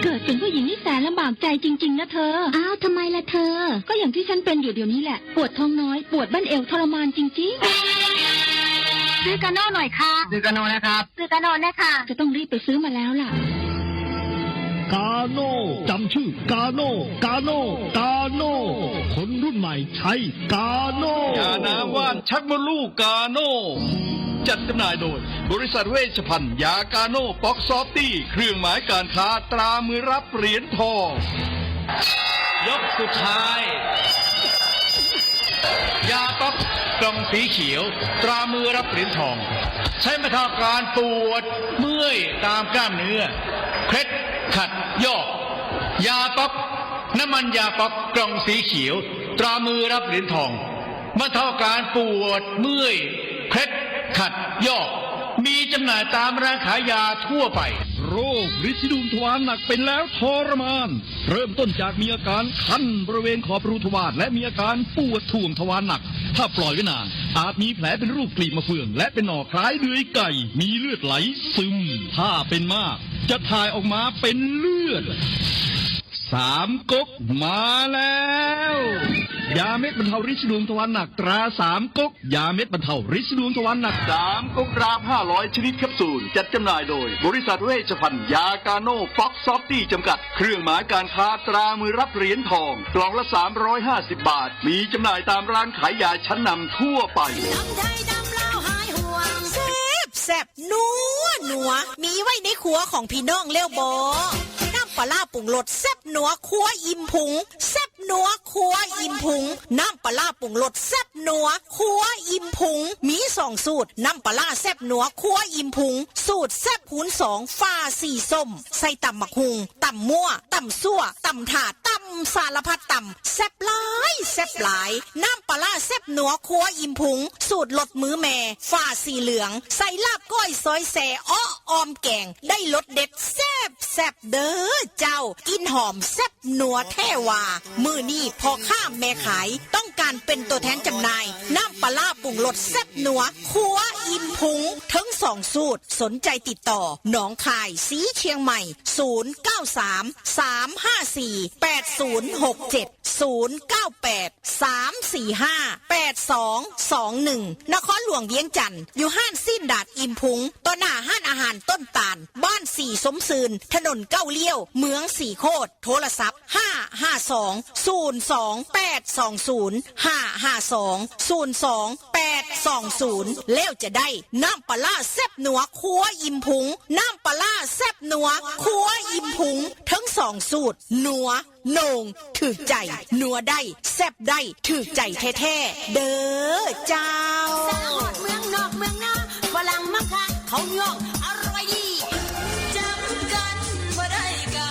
เกิดเป็นผู้หญิงนี่แสนลำบากใจจริงๆนะเธอ อ้าว ทำไมล่ะเธอ ก็อย่างที่ฉันเป็นอยู่เดี๋ยวนี้แหละ ปวดท้องน้อย ปวดบั้นเอวทรมานจริงๆ ซื้อกาโน่หน่อยค่ะ ซื้อกาโน่นะครับ ซื้อกาโน่นะคะ จะต้องรีบไปซื้อมาแล้วล่ะ กาโน่จำชื่อกาโน่ กาโน่ กาโน่ คนรุ่นใหม่ใช้กาโน่ ยาน้ำว่านชักมดลูกกาโน่ จัดจำหน่ายโดย บริษัทเวชภัณฑ์ยากาโน่ป๊อกซอฟตี้ เครื่องหมายการค้าตรามือรับเหรียญทอง ยกสุดท้าย ยาป๊อกกล่องสีเขียว ตรามือรับเหรียญทอง ใช้บรรเทาอาการปวดเมื่อยตามกล้ามเนื้อ เคล็ดขัดยอก ยาป๊อก น้ำมันยาป๊อกกล่องสีเขียว ตรามือรับเหรียญทอง บรรเทาอาการปวดเมื่อย เคล็ดขัดยอก มีจำหน่ายตามร้านขายยาทั่วไป โรคริดสีดวงทวารหนักเป็นแล้วทรมาน เริ่มต้นจากมีอาการคันบริเวณขอบรูทวาร และมีอาการปวดถ่วงทวารหนัก ถ้าปล่อยไว้นาน อาจมีแผลเป็นรูปกลีบมะเฟือง และเป็นหนองคล้ายเดือยไก่ มีเลือดไหลซึม ถ้าเป็นมาก จะถ่ายออกมาเป็นเลือด สามก๊กมาแล้ว ยาเม็ดบรรเทาริดสีดวงทวารหนักตราสามก๊ก ยาเม็ดบรรเทาริดสีดวงทวารหนัก สามก๊กรามห้าร้อยชนิดแคปซูล จัดจำหน่ายโดย บริษัทเวชภัณฑ์ยากาโน่ป๊อกซอฟตี้จำกัด เครื่องหมายการค้าตรามือรับเหรียญทอง กล่องละสามร้อยห้าสิบบาท มีจำหน่ายตามร้านขายยาชั้นนำทั่วไป ดำไทยดำลาวหายห่วง แซ่บแซ่บนัวนัว มีไว้ในครัวของพี่น้องแล้วบ่ น้ำปลาร้าปรุงรสแซ่บนัวครัวอิ่มพุง แซ่บนัวครัวอิ่มพุง น้ำปลาร้าปรุงรสแซ่บนัวครัวอิ่มพุง มีสองสูตร น้ำปลาร้าแซ่บนัวครัวอิ่มพุง สูตรแซ่บคูณสอง ฝาสีส้ม ใส่ตำบักหุ่ง ตำมั่ว ตำซั่ว ตำถาด ตำสารพัดตำ แซ่บหลาย แซ่บหลาย น้ำปลาร้าแซ่บนัวครัวอิ่มพุง สูตรรสมือแม่ ฝาสีเหลือง ใส่ลาบก้อยซอยแซ่ เอ้อ ออมแกง ได้รสเด็ดแซ่บแซ่บเด้อเจ้า กลิ่นหอมแซ่บนัวแท้ว่า มื้อนี้พ่อค้าแม่ขาย ต้องการเป็นตัวแทนจำหน่าย น้ำปลาร้าปรุงรสแซ่บนัวครัวอิ่มพุง ทั้งสองสูตร สนใจติดต่อ หนองคาย สีเชียงใหม่ ศูนย์เก้าสาม สามห้าสี่ แปดศูนย์หกเจ็ด ศูนย์เก้าแปด สามสี่ห้า แปดสองสองหนึ่ง นครหลวงเวียงจันทน์ อยู่ห้านซีนดาดอิ่มพุง ต่อหน้าห้านอาหารต้นตาล บ้านสีสมซืน ถนนเก้าเลี้ยว เมืองสีโคตร โทรศัพท์ ห้าห้าสอง ศูนย์สองแปดสองศูนย์ ห้าห้าสอง ศูนย์สองแปดสองศูนย์ แล้วจะได้น้ำปลาร้าแซ่บนัวครัวอิ่มพุง น้ำปลาร้าแซ่บนัวครัวอิ่มพุง ทั้งสองสูตร นัว โหน่ง ถืกใจ นัวได้ แซ่บได้ ถืกใจแท้ๆ เด้อเจ้า สาวฮอดเมืองนอกเมืองนา ฝรั่งมาคัก เขาย่อง อร่อยดี จำกันบ่ได้กา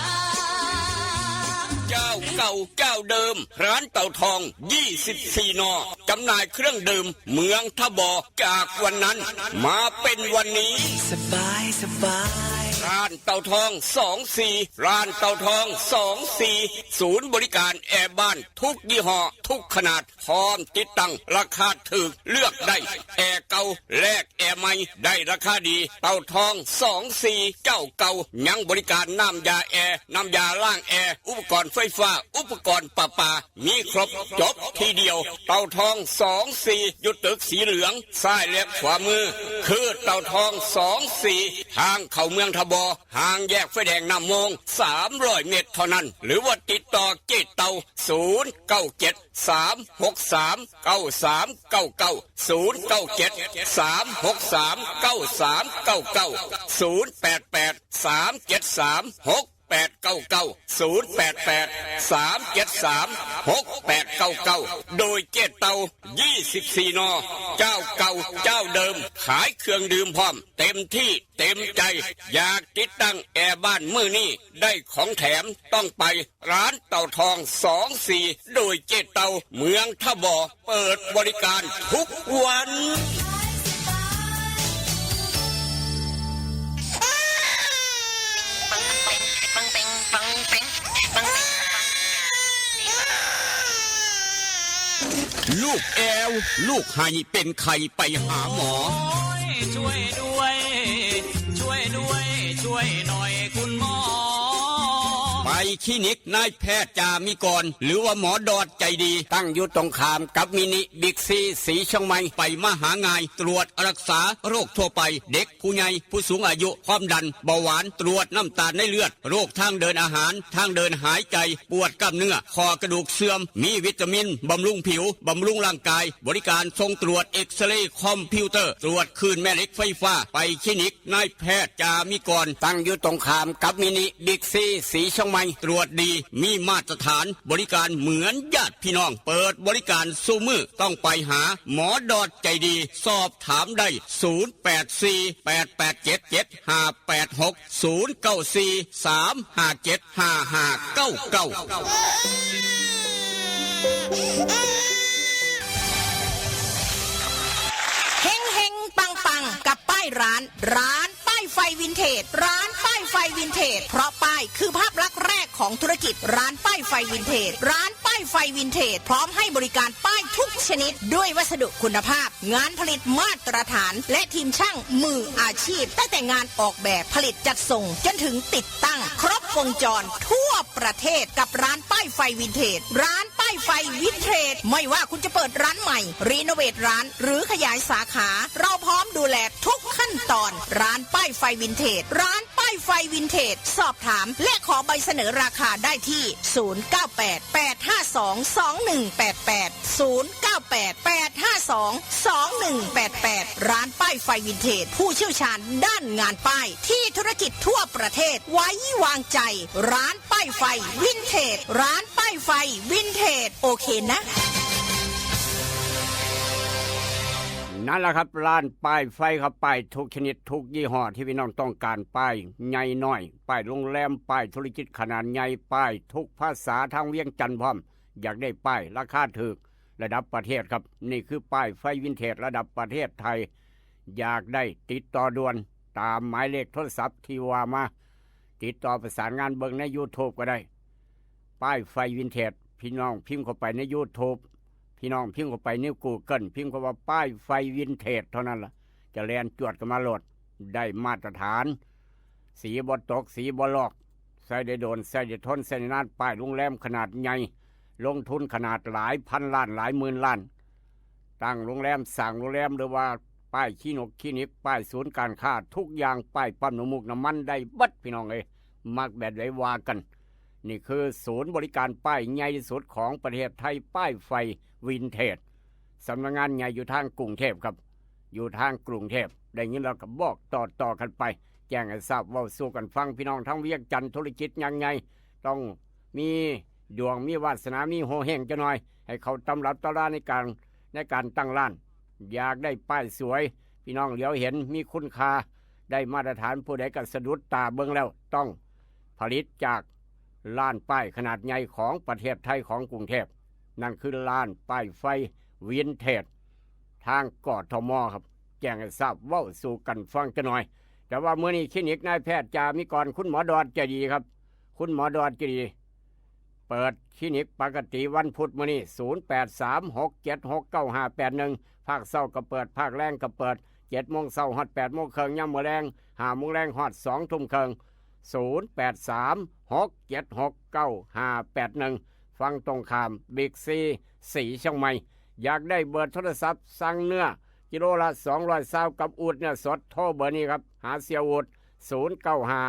เจ้าเก่าเจ้าเดิม ร้านเต่าทอง ยี่สิบสี่ นอ จำหน่ายเครื่องดื่ม เมืองทบอ จากวันนั้น มาเป็นวันนี้ สบายสบาย ร้านเต่าทอง สองสี่ ร้านเต่าทอง สองสี่ ศูนย์บริการแอร์บ้าน ทุกยี่ห้อ ทุกขนาด พร้อมติดตั้ง ราคาถูก เลือกได้ แอร์เก่า แลกแอร์ใหม่ ได้ราคาดี เต่าทอง สองสี่ เจ้าเก่า ยังบริการน้ำยาแอร์ น้ำยาล้างแอร์ อุปกรณ์ไฟฟ้า อุปกรณ์ประปา มีครบจบที่เดียว เต่าทอง สองสี่ อยู่ตึกสีเหลือง ซ้ายและขวามือ คือเต่าทอง สองสี่ ทางเข้าเมืองทบอ ห่างแยกไฟแดงน้ำโมง สามร้อยเมตรเท่านั้น หรือว่าติดต่อเจ๊เต่า ศูนย์เก้าเจ็ด สามหกสาม เก้าสามเก้าเก้า ศูนย์เก้าเจ็ด สามหกสาม เก้าสามเก้าเก้า ศูนย์แปดแปด สามเจ็ดสาม หก แปดเก้าเก้า ศูนย์แปดแปด สามเจ็ดสาม หกแปดเก้าเก้า โดยเจ๊เตา ยี่สิบสี่ น เจ้าเก่าเจ้าเดิม ขายเครื่องดื่มพร้อม เต็มที่เต็มใจ อยากติดตั้งแอร์บ้านมื้อนี้ ได้ของแถมต้องไปร้านเต่าทอง สองสี่ โดยเจ๊เตา เมืองท่าบ่อ เปิดบริการทุกวัน ลูกแอว ลูกไห้เป็นไข้ไปหาหมอ ช่วยด้วย ช่วยด้วย ช่วยหน่อยคุณหมอ ไปคลินิกนายแพทย์จามิกร หรือว่าหมอดอดใจดี ตั้งอยู่ตรงข้ามกับมินิบิ๊กซีสีเชียงใหม่ ไปมาหาง่าย ตรวจรักษาโรคทั่วไป เด็กผู้ใหญ่ผู้สูงอายุ ความดัน เบาหวาน ตรวจน้ำตาลในเลือด โรคทางเดินอาหาร ทางเดินหายใจ ปวดกล้ามเนื้อ ข้อกระดูกเสื่อม มีวิตามิน บำรุงผิว บำรุงร่างกาย บริการส่งตรวจเอ็กซเรย์คอมพิวเตอร์ ตรวจคลื่นแม่เหล็กไฟฟ้า ไปคลินิกนายแพทย์จามิกร ตั้งอยู่ตรงข้ามกับมินิบิ๊กซีสีเชียงใหม่ ตรวจดี มีมาตรฐาน บริการเหมือนญาติพี่น้อง เปิดบริการซุมื้อ ต้องไปหาหมอดอดใจดี สอบถามได้ ศูนย์แปดสี่ แปดแปดเจ็ด เจ็ดห้าแปดหก ศูนย์เก้าสี่ สามห้าเจ็ด ห้าห้าเก้าเก้า เฮงเฮงปังปังกับป้ายร้าน ร้านป้ายไฟวินเทจ ร้านป้ายไฟวินเทจ เพราะป้ายคือภาพลักษณ์แรกของธุรกิจ ร้านป้ายไฟวินเทจ ร้านป้ายไฟวินเทจ พร้อมให้บริการป้ายทุกชนิด ด้วยวัสดุคุณภาพ งานผลิตมาตรฐาน และทีมช่างมืออาชีพ ตั้งแต่งานออกแบบ ผลิต จัดส่ง จนถึงติดตั้ง ครบวงจรทั่วประเทศ กับร้านป้ายไฟวินเทจ ร้านป้ายไฟวินเทจ ไม่ว่าคุณจะเปิดร้านใหม่ รีโนเวทร้าน หรือขยายสาขา เราพร้อมดูแลทุกขั้นตอน ร้านป้ายไฟวินเทจ ร้านป้ายไฟวินเทจ สอบถาม และขอใบเสนอราคาได้ที่ ศูนย์เก้าแปด แปดห้าสอง สองหนึ่งแปดแปด ศูนย์เก้าแปด แปดห้าสอง สองหนึ่งแปดแปด ร้านป้ายไฟวินเทจ ผู้เชี่ยวชาญด้านงานป้าย ที่ธุรกิจทั่วประเทศไว้วางใจ ร้านป้ายไฟวินเทจ ร้านป้ายไฟวินเทจ โอเคนะ นั่นแหละครับ ร้านป้ายไฟครับ ป้ายทุกชนิด ทุกยี่ห้อที่พี่น้องต้องการ ป้ายใหญ่น้อย ป้ายโรงแรม ป้ายธุรกิจขนาดใหญ่ ป้ายทุกภาษา ทางเวียงจันทน์พร้อม อยากได้ป้ายราคาถูก ระดับประเทศครับ นี่คือป้ายไฟวินเทจระดับประเทศไทย อยากได้ติดต่อด่วน ตามหมายเลขโทรศัพท์ที่ว่ามา ติดต่อประสานงานเบิ่งใน YouTube ก็ได้ ป้ายไฟวินเทจ พี่น้องพิมพ์เข้าไปใน YouTube พี่น้องพิมพ์เข้าไปใน Google พิมพ์คำว่าป้ายไฟวินเทจเท่านั้นล่ะ จะแล่นจวดเข้ามาโลด ได้มาตรฐาน สีบ่ตก สีบ่ลอก ใส่ได้โดน ใส่ได้ทน ใส่ได้นาน ป้ายโรงแรมขนาดใหญ่ ลงทุนขนาดหลายพันล้าน หลายหมื่นล้าน ตั้งโรงแรม สร้างโรงแรม หรือว่าป้ายคลินิก คลินิก ป้ายศูนย์การค้า ทุกอย่าง ป้ายปั๊มน้ำมูกน้ำมัน ได้เบิด พี่น้องเอ้ย มักแบบใดว่ากัน นี่คือศูนย์บริการป้ายใหญ่ที่สุดของประเทศไทย ป้ายไฟวินเทจ สำนักงานใหญ่อยู่ทางกรุงเทพครับ อยู่ทางกรุงเทพ ได้ยินแล้วก็บอกต่อๆ กันไป แจ้งให้ทราบ เว้าสู่กันฟัง พี่น้องทางเวียงจันทน์ ธุรกิจยังไง ต้องมีดวง มีวาสนา มีโฮเฮงจักหน่อย ให้เข้าตำรับตำราในการ ในการตั้งร้าน อยากได้ป้ายสวย พี่น้องเหลียวเห็นมีคุณค่า ได้มาตรฐาน ผู้ใดก็สะดุดตาเบิ่งแล้ว ต้องผลิตจากร้านป้ายขนาดใหญ่ของประเทศไทย ของกรุงเทพ นั่นคือร้านป้ายไฟวินเทจ ทาง กทม ครับ แจ้งให้ทราบ เว้าสู่กันฟังจักหน่อย แต่ว่ามื้อนี้คลินิกนายแพทย์จามิกร คุณหมอดอดใจดีครับ คุณหมอดอดใจดี เปิดคลินิกปกติวันพุธมื้อนี้ ศูนย์แปดสาม หกเจ็ดหก เก้าห้าแปดหนึ่ง ภาคเช้าก็เปิด ภาคแลงก็เปิด เจ็ดโมงเช้าฮอดแปดโมงครึ่ง ยามมื้อแลง ห้าโมงแลงฮอดสองทุ่มครึ่ง ศูนย์แปดสาม หกเจ็ดหก เก้าห้าแปดหนึ่ง ฝั่งตรงข้ามบิ๊กซีสีเชียงใหม่ อยากได้เบอร์โทรศัพท์สั่งเนื้อกิโลละสองร้อยซาว กับอูฐเนื้อสด โทรเบอร์นี้ครับ หาเสี่ยอูฐ ศูนย์เก้าห้า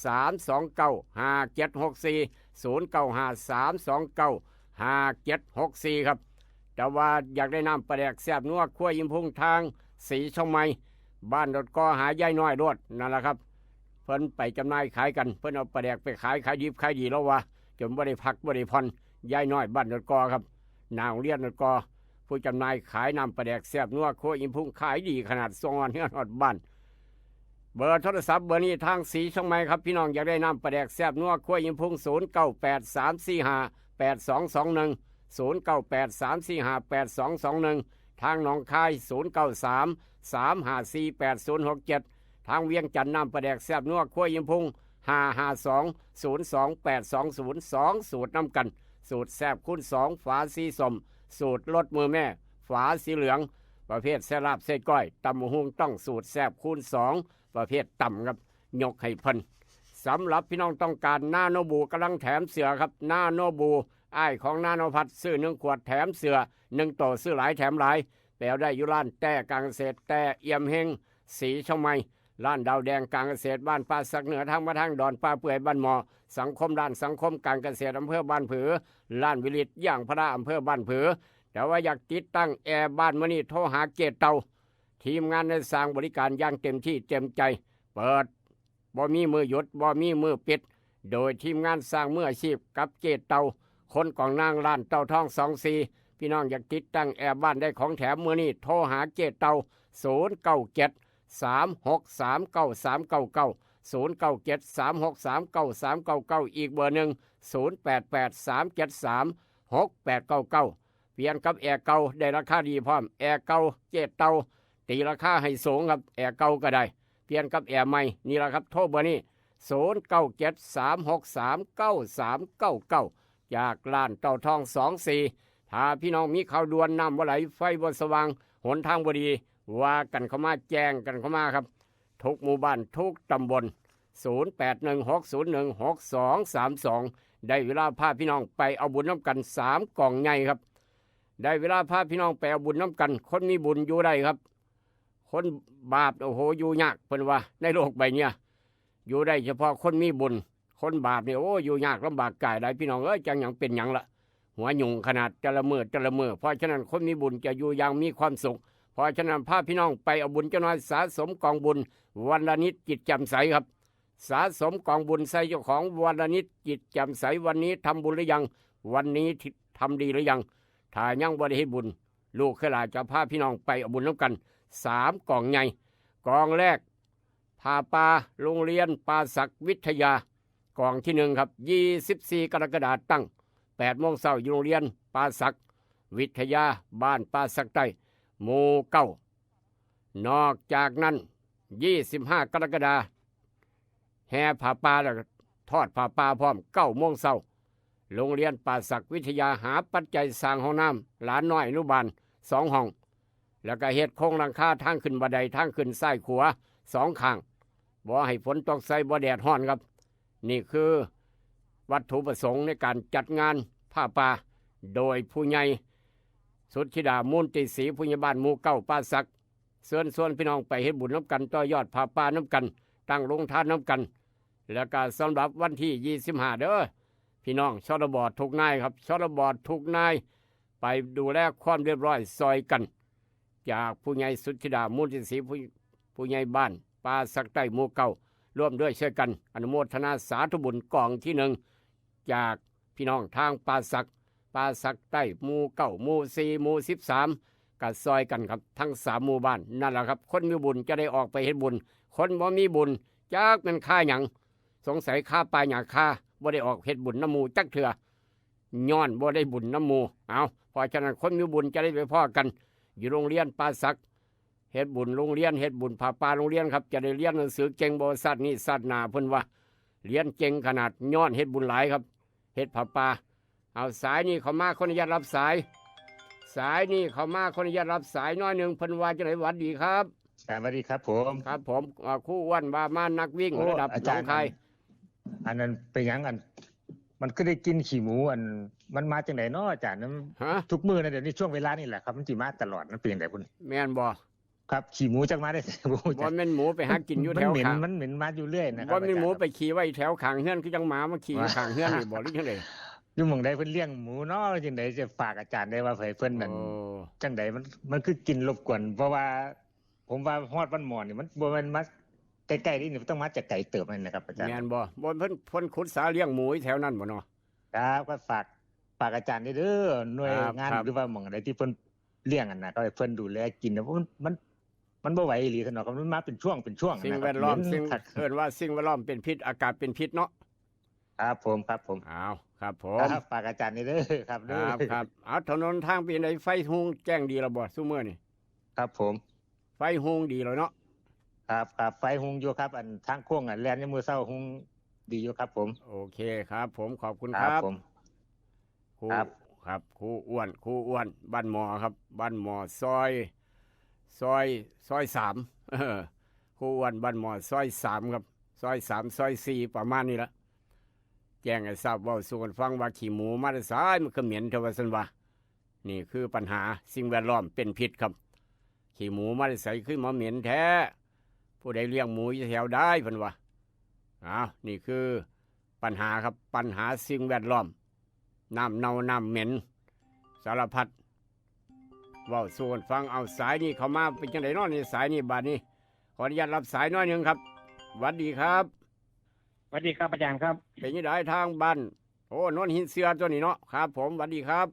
สามสองเก้า ห้าเจ็ดหกสี่ ศูนย์เก้าห้า สามสองเก้า ห้าเจ็ดหกสี่ ครับ แต่ว่าอยากได้น้ำปลาแดกแซ่บนัวครัวอิ่มพุง ทางสีเชียงใหม่ บ้านดอนกอ หายายน้อยโลด นั่นล่ะครับ พิ่นไปจำหน่ายขายกัน เพิ่นเอาปลาแดกไปขาย ขายดิบขายดีแล้วว่า จนบ่ได้พักบ่ได้ผ่อน ยายน้อยบ้านดอนกอครับ หน้าโรงเรียนดอนกอ ผู้จำหน่ายขายน้ำปลาแดกแซ่บนัวครัวอิมพุง ขายดีขนาด ส่งฮอดเฮือนฮอดบ้าน เบอร์โทรศัพท์เบอร์นี้ทางสีเชียงใหม่ครับ พี่น้องอยากได้น้ำปลาแดกแซ่บนัวครัวอิมพุง ศูนย์เก้าแปด สามสี่ห้า แปดสองสองหนึ่ง ศูนย์เก้าแปด สามสี่ห้า แปดสองสองหนึ่ง ทางหนองคาย ศูนย์เก้าสาม สามห้าสี่ แปดศูนย์หกเจ็ด ทางเวียงจันทน์น้ำปลาแดกแซ่บนัวครัวอิมพุง ห้าห้าสอง ศูนย์สอง แปดสองศูนย์ สอง สูตรนำกัน สูตรแซ่บคูณสอง ฝาสีส้ม สูตรรสมือแม่ ฝาสีเหลือง ประเภทใส่ลาบใส่ก้อย ตำบักหุ่งต้องสูตรแซ่บคูณสอง ประเภทตำครับ ยกให้เพิ่น สำหรับพี่น้องต้องการนาโนบูกำลังแถมเสื้อครับ นาโนบู อ้ายของนาโนพัด ซื้อหนึ่งขวดแถมเสื้อหนึ่งโต ซื้อหลายแถมหลาย ไปเอาได้อยู่ร้านแต้การเกษตร แต้เอี่ยมเฮง สีเชียงใหม่ ร้านดาวแดงการเกษตรบ้านป่าสักเหนือ ทางมาทางดอนป่าเปื่อยบ้านหมอ สังคมร้านสังคมการเกษตรอำเภอบ้านผือ ร้านวิลิตยางพาราอำเภอบ้านผือ แต่ว่าอยากติดตั้งแอร์บ้านมื้อนี้โทรหาเจ๊เต่า ทีมงานได้สร้างบริการอย่างเต็มที่เต็มใจ เปิด บ่มีมื้อหยุด บ่มีมื้อปิด โดยทีมงานสร้างมืออาชีพกับเจ๊เต่า คนกองนางร้านเต่าทองสองสี่ พี่น้องอยากติดตั้งแอร์บ้านได้ของแถมมื้อนี้โทรหาเจ๊เต่า ศูนย์เก้าเจ็ด สามหกสาม เก้าสามเก้าเก้า ศูนย์เก้าเจ็ด สามหกสาม เก้าสามเก้าเก้า อีกเบอร์หนึ่ง ศูนย์แปดแปด สามเจ็ดสาม หกแปดเก้าเก้า เปลี่ยนกับแอร์เก่าได้ราคาดีพร้อม แอร์เก่าเจ๊เต่า ตีราคาให้สูงครับ แอร์เก่าก็ได้ เปลี่ยนกับแอร์ใหม่ นี่แหละครับ โทรเบอร์นี้ ศูนย์เก้าเจ็ด สามหกสาม เก้าสามเก้าเก้า จากร้านเต่าทองสองสี่ ถ้าพี่น้องมีข่าวด่วน น้ำบ่ไหล ไฟบ่สว่าง หนทางบ่ดี ว่ากันเข้ามา แจ้งกันเข้ามาครับ ทุกหมู่บ้าน ทุกตำบล ศูนย์แปดหนึ่ง หกศูนย์หนึ่ง หกสองสามสอง ได้เวลาพาพี่น้องไปเอาบุญนำกัน สามกองใหญ่ครับ ได้เวลาพาพี่น้องไปเอาบุญนำกัน คนมีบุญอยู่ได้ครับ คนบาป โอ้โห อยู่ยาก เพิ่นว่า ในโลกใบเนี้ย อยู่ได้เฉพาะคนมีบุญ คนบาปเนี่ย โอ้ อยู่ยากลำบากกายหลาย พี่น้องเอ้ย จั่งหยังเป็นหยังละ หัวหยุ่งขนาดแต่ละมื้อแต่ละมื้อ เพราะฉะนั้นคนมีบุญจะอยู่อย่างมีความสุข เพราะฉะนั้นพาพี่น้องไปเอาบุญจักหน่อย สะสมกองบุญ วันละนิดจิตแจ่มใสครับ สะสมกองบุญใส่เจ้าของ วันละนิดจิตแจ่มใส วันนี้ทำบุญหรือยัง วันนี้ทำดีหรือยัง ถ้ายังบ่ได้เฮ็ดบุญ ลูกเคยหลานจะพาพี่น้องไปเอาบุญนำกัน สามกองใหญ่ กองแรก ผ้าป่า โรงเรียนป่าสักวิทยา กองที่หนึ่งครับ ยี่สิบสี่กรกฎาคม ตั้งแปดโมงเช้า อยู่โรงเรียนป่าสักวิทยา บ้านป่าสักใต้ หมู่เก้า นอกจากนั้น ยี่สิบห้ากรกฎาคม แห่ผ้าป่า แล้วก็ทอดผ้าป่าพร้อม เก้าโมงเช้า โรงเรียนป่าสักวิทยา หาปัจจัยสร้างห้องน้ำหลานน้อยอนุบาลสองห้อง แล้วก็เฮ็ดโครงหลังคา ทางขึ้นบันได ทางขึ้นซ้ายขวาสองข้าง บ่ให้ฝนตกใส่ บ่แดดร้อนครับ นี่คือวัตถุประสงค์ในการจัดงานผ้าป่า โดยผู้ใหญ่สุทธิดา มูลติศรี ผู้ใหญ่บ้านหมู่เก้าป่าสัก เชิญชวนพี่น้องไปเฮ็ดบุญนำกัน ต่อยอดผ้าป่านำกัน ตั้งโรงทานนำกัน แล้วก็สำหรับวันที่ยี่สิบห้าเด้อ พี่น้อง ชลบ ทุกนายครับ ชลบ ทุกนาย ไปดูแลความเรียบร้อยซอยกัน จากผู้ใหญ่สุทธิดา มูลติศรี ผู้ ผู้ใหญ่บ้านป่าสักใต้หมู่เก้า ร่วมด้วยช่วยกัน อนุโมทนาสาธุบุญกองที่หนึ่ง จากพี่น้องทางป่าสัก ป่าสักใต้หมู่เก้า หมู่สี่ หมู่สิบสาม ก็ซอยกันครับ ทั้งสามหมู่บ้าน นั่นแหละครับ คนมีบุญจะได้ออกไปเฮ็ดบุญ คนบ่มีบุญ จักแม่นคาหยัง สงสัยคาป่าหญ้าคา บ่ได้ออกเฮ็ดบุญนำหมู่จักเทื่อ ย้อนบ่ได้บุญนำหมู่ เอา เพราะฉะนั้นคนมีบุญจะได้ไปพ้อกัน อยู่โรงเรียนป่าสัก เฮ็ดบุญโรงเรียน เฮ็ดบุญผ้าป่าโรงเรียนครับ จะได้เรียนหนังสือเก่ง บ่ชาตินี้ชาติหน้า เพิ่นว่า เรียนเก่งขนาด ย้อนเฮ็ดบุญหลายครับ เฮ็ดผ้าป่า เอา สายนี้เข้ามา ขออนุญาตรับสาย สายนี้เข้ามา ขออนุญาตรับสายหน่อยหนึ่ง เพิ่นว่าจังได๋ หวัดดีครับ สวัสดีครับผม ครับผม อ่า ครูอ้วนว่ามา นักวิ่ง โอ้ ระดับ อาจารย์ หนองคาย อันนั้นเป็นหยัง อัน มันคือได้กลิ่นขี้หมู อัน มันมาจังได๋เนาะอาจารย์ มัน ฮะ ทุกมื้อนะ เดี๋ยวนี้ช่วงเวลานี่แหละครับ มันสิมาตลอด มันเป็นจังได๋พุ้น แม่นบ่ ครับ ขี้หมูจักมาได้ไส บ่ฮู้จัก บ่แม่นหมูไปหากินอยู่แถวข้าง มันเหม็น มันเหม็นมาอยู่เรื่อยนะครับ บ่แม่นหมู อาจารย์ ไปขี้ไว้แถวข้างเฮือน คือจังหมามาขี้อยู่ข้างเฮือนนี่บ่ หรือจังได๋ อยู่หม่องใดเพิ่นเลี้ยงหมูเนาะ จังได๋จะฝากอาจารย์ได้ว่าให้เพิ่นนั่น โอ้ จังได๋ มัน มันคือกลิ่นรบกวน เพราะว่า ผมว่าฮอดวันหมอนี่ มันบ่แม่นมา ใกล้ๆนี่ต้องมาจากไกลเติบนั่นนะครับอาจารย์ แม่นบ่บ่เพิ่นเพิ่นขุดสาเลี้ยงหมูอยู่แถวนั้นบ่เนาะ ครับก็ฝากฝากอาจารย์เด้อหน่วย ครับ งาน ครับ หรือว่าหม่องใดที่เพิ่นเลี้ยงอันนะก็ให้เพิ่นดูแลกินนะเพราะมันมันมันบ่ไหวอีหลีซั่นเนาะครับมันมาเป็นช่วงเป็นช่วง สิ่ง นะครับ แวดล้อม เหน สิ่ง คัก เอิ้นว่าสิ่งแวดล้อมเป็นพิษ อากาศเป็นพิษเนาะ ครับผมครับผม อ้าวครับผม ครับฝากอาจารย์นี่เด้อครับ ค เด้อ รับครับเอาถนนทางเป็นไดไฟฮุงแจ้งดีแล้วบ่ซุมื้อนี่ ครับผม ไฟฮุงดีแล้วเนาะ ครับครับไฟฮุงอยู่ครับ อันทางโค้งอันแล่นในมื้อเช้าฮุงดีอยู่ครับผม โอเคครับ ผมขอบคุณ ค ค รั รั บบ ผม ครู ครับ ครับครูอ้วนครูอ้วนบ้านหมอครับ บ้านหมอซอย ซอยซอยสามเออครูอ้วนบ้านหมอซอยสามครับ ซอยสามซอยสี่ประมาณนี้ละแจ้งให้ทราบเว้าสู่กันฟังว่าขี้หมูมาแต่ไสมันคือเหม็นแท้ว่าซั่นว่า นี่คือปัญหาสิ่งแวดล้อมเป็นพิษครับ ขี้หมูมาแต่ไสคือมาเหม็นแท้ ผู้ใดเลี้ยงหมูอยู่แถวใดเพิ่นว่าอ้าวนี่คือปัญหาครับปัญหาสิ่งแวดล้อม น้ำเน่าน้ำเหม็น สารพัดเว้าสู่กันฟังเอาสายนี่เข้ามาเป็นจังได๋เนาะนี่สายนี่บาดนี้ขออนุญาตรับสายหน่อยหนึงครับหวัดดีครับ สวัสดีครับอาจารย์ครับ เป็นจังได๋ทางบ้านโอ้โนนหินเสือตัวนี้เนาะครับ ผมหวัดดีครับ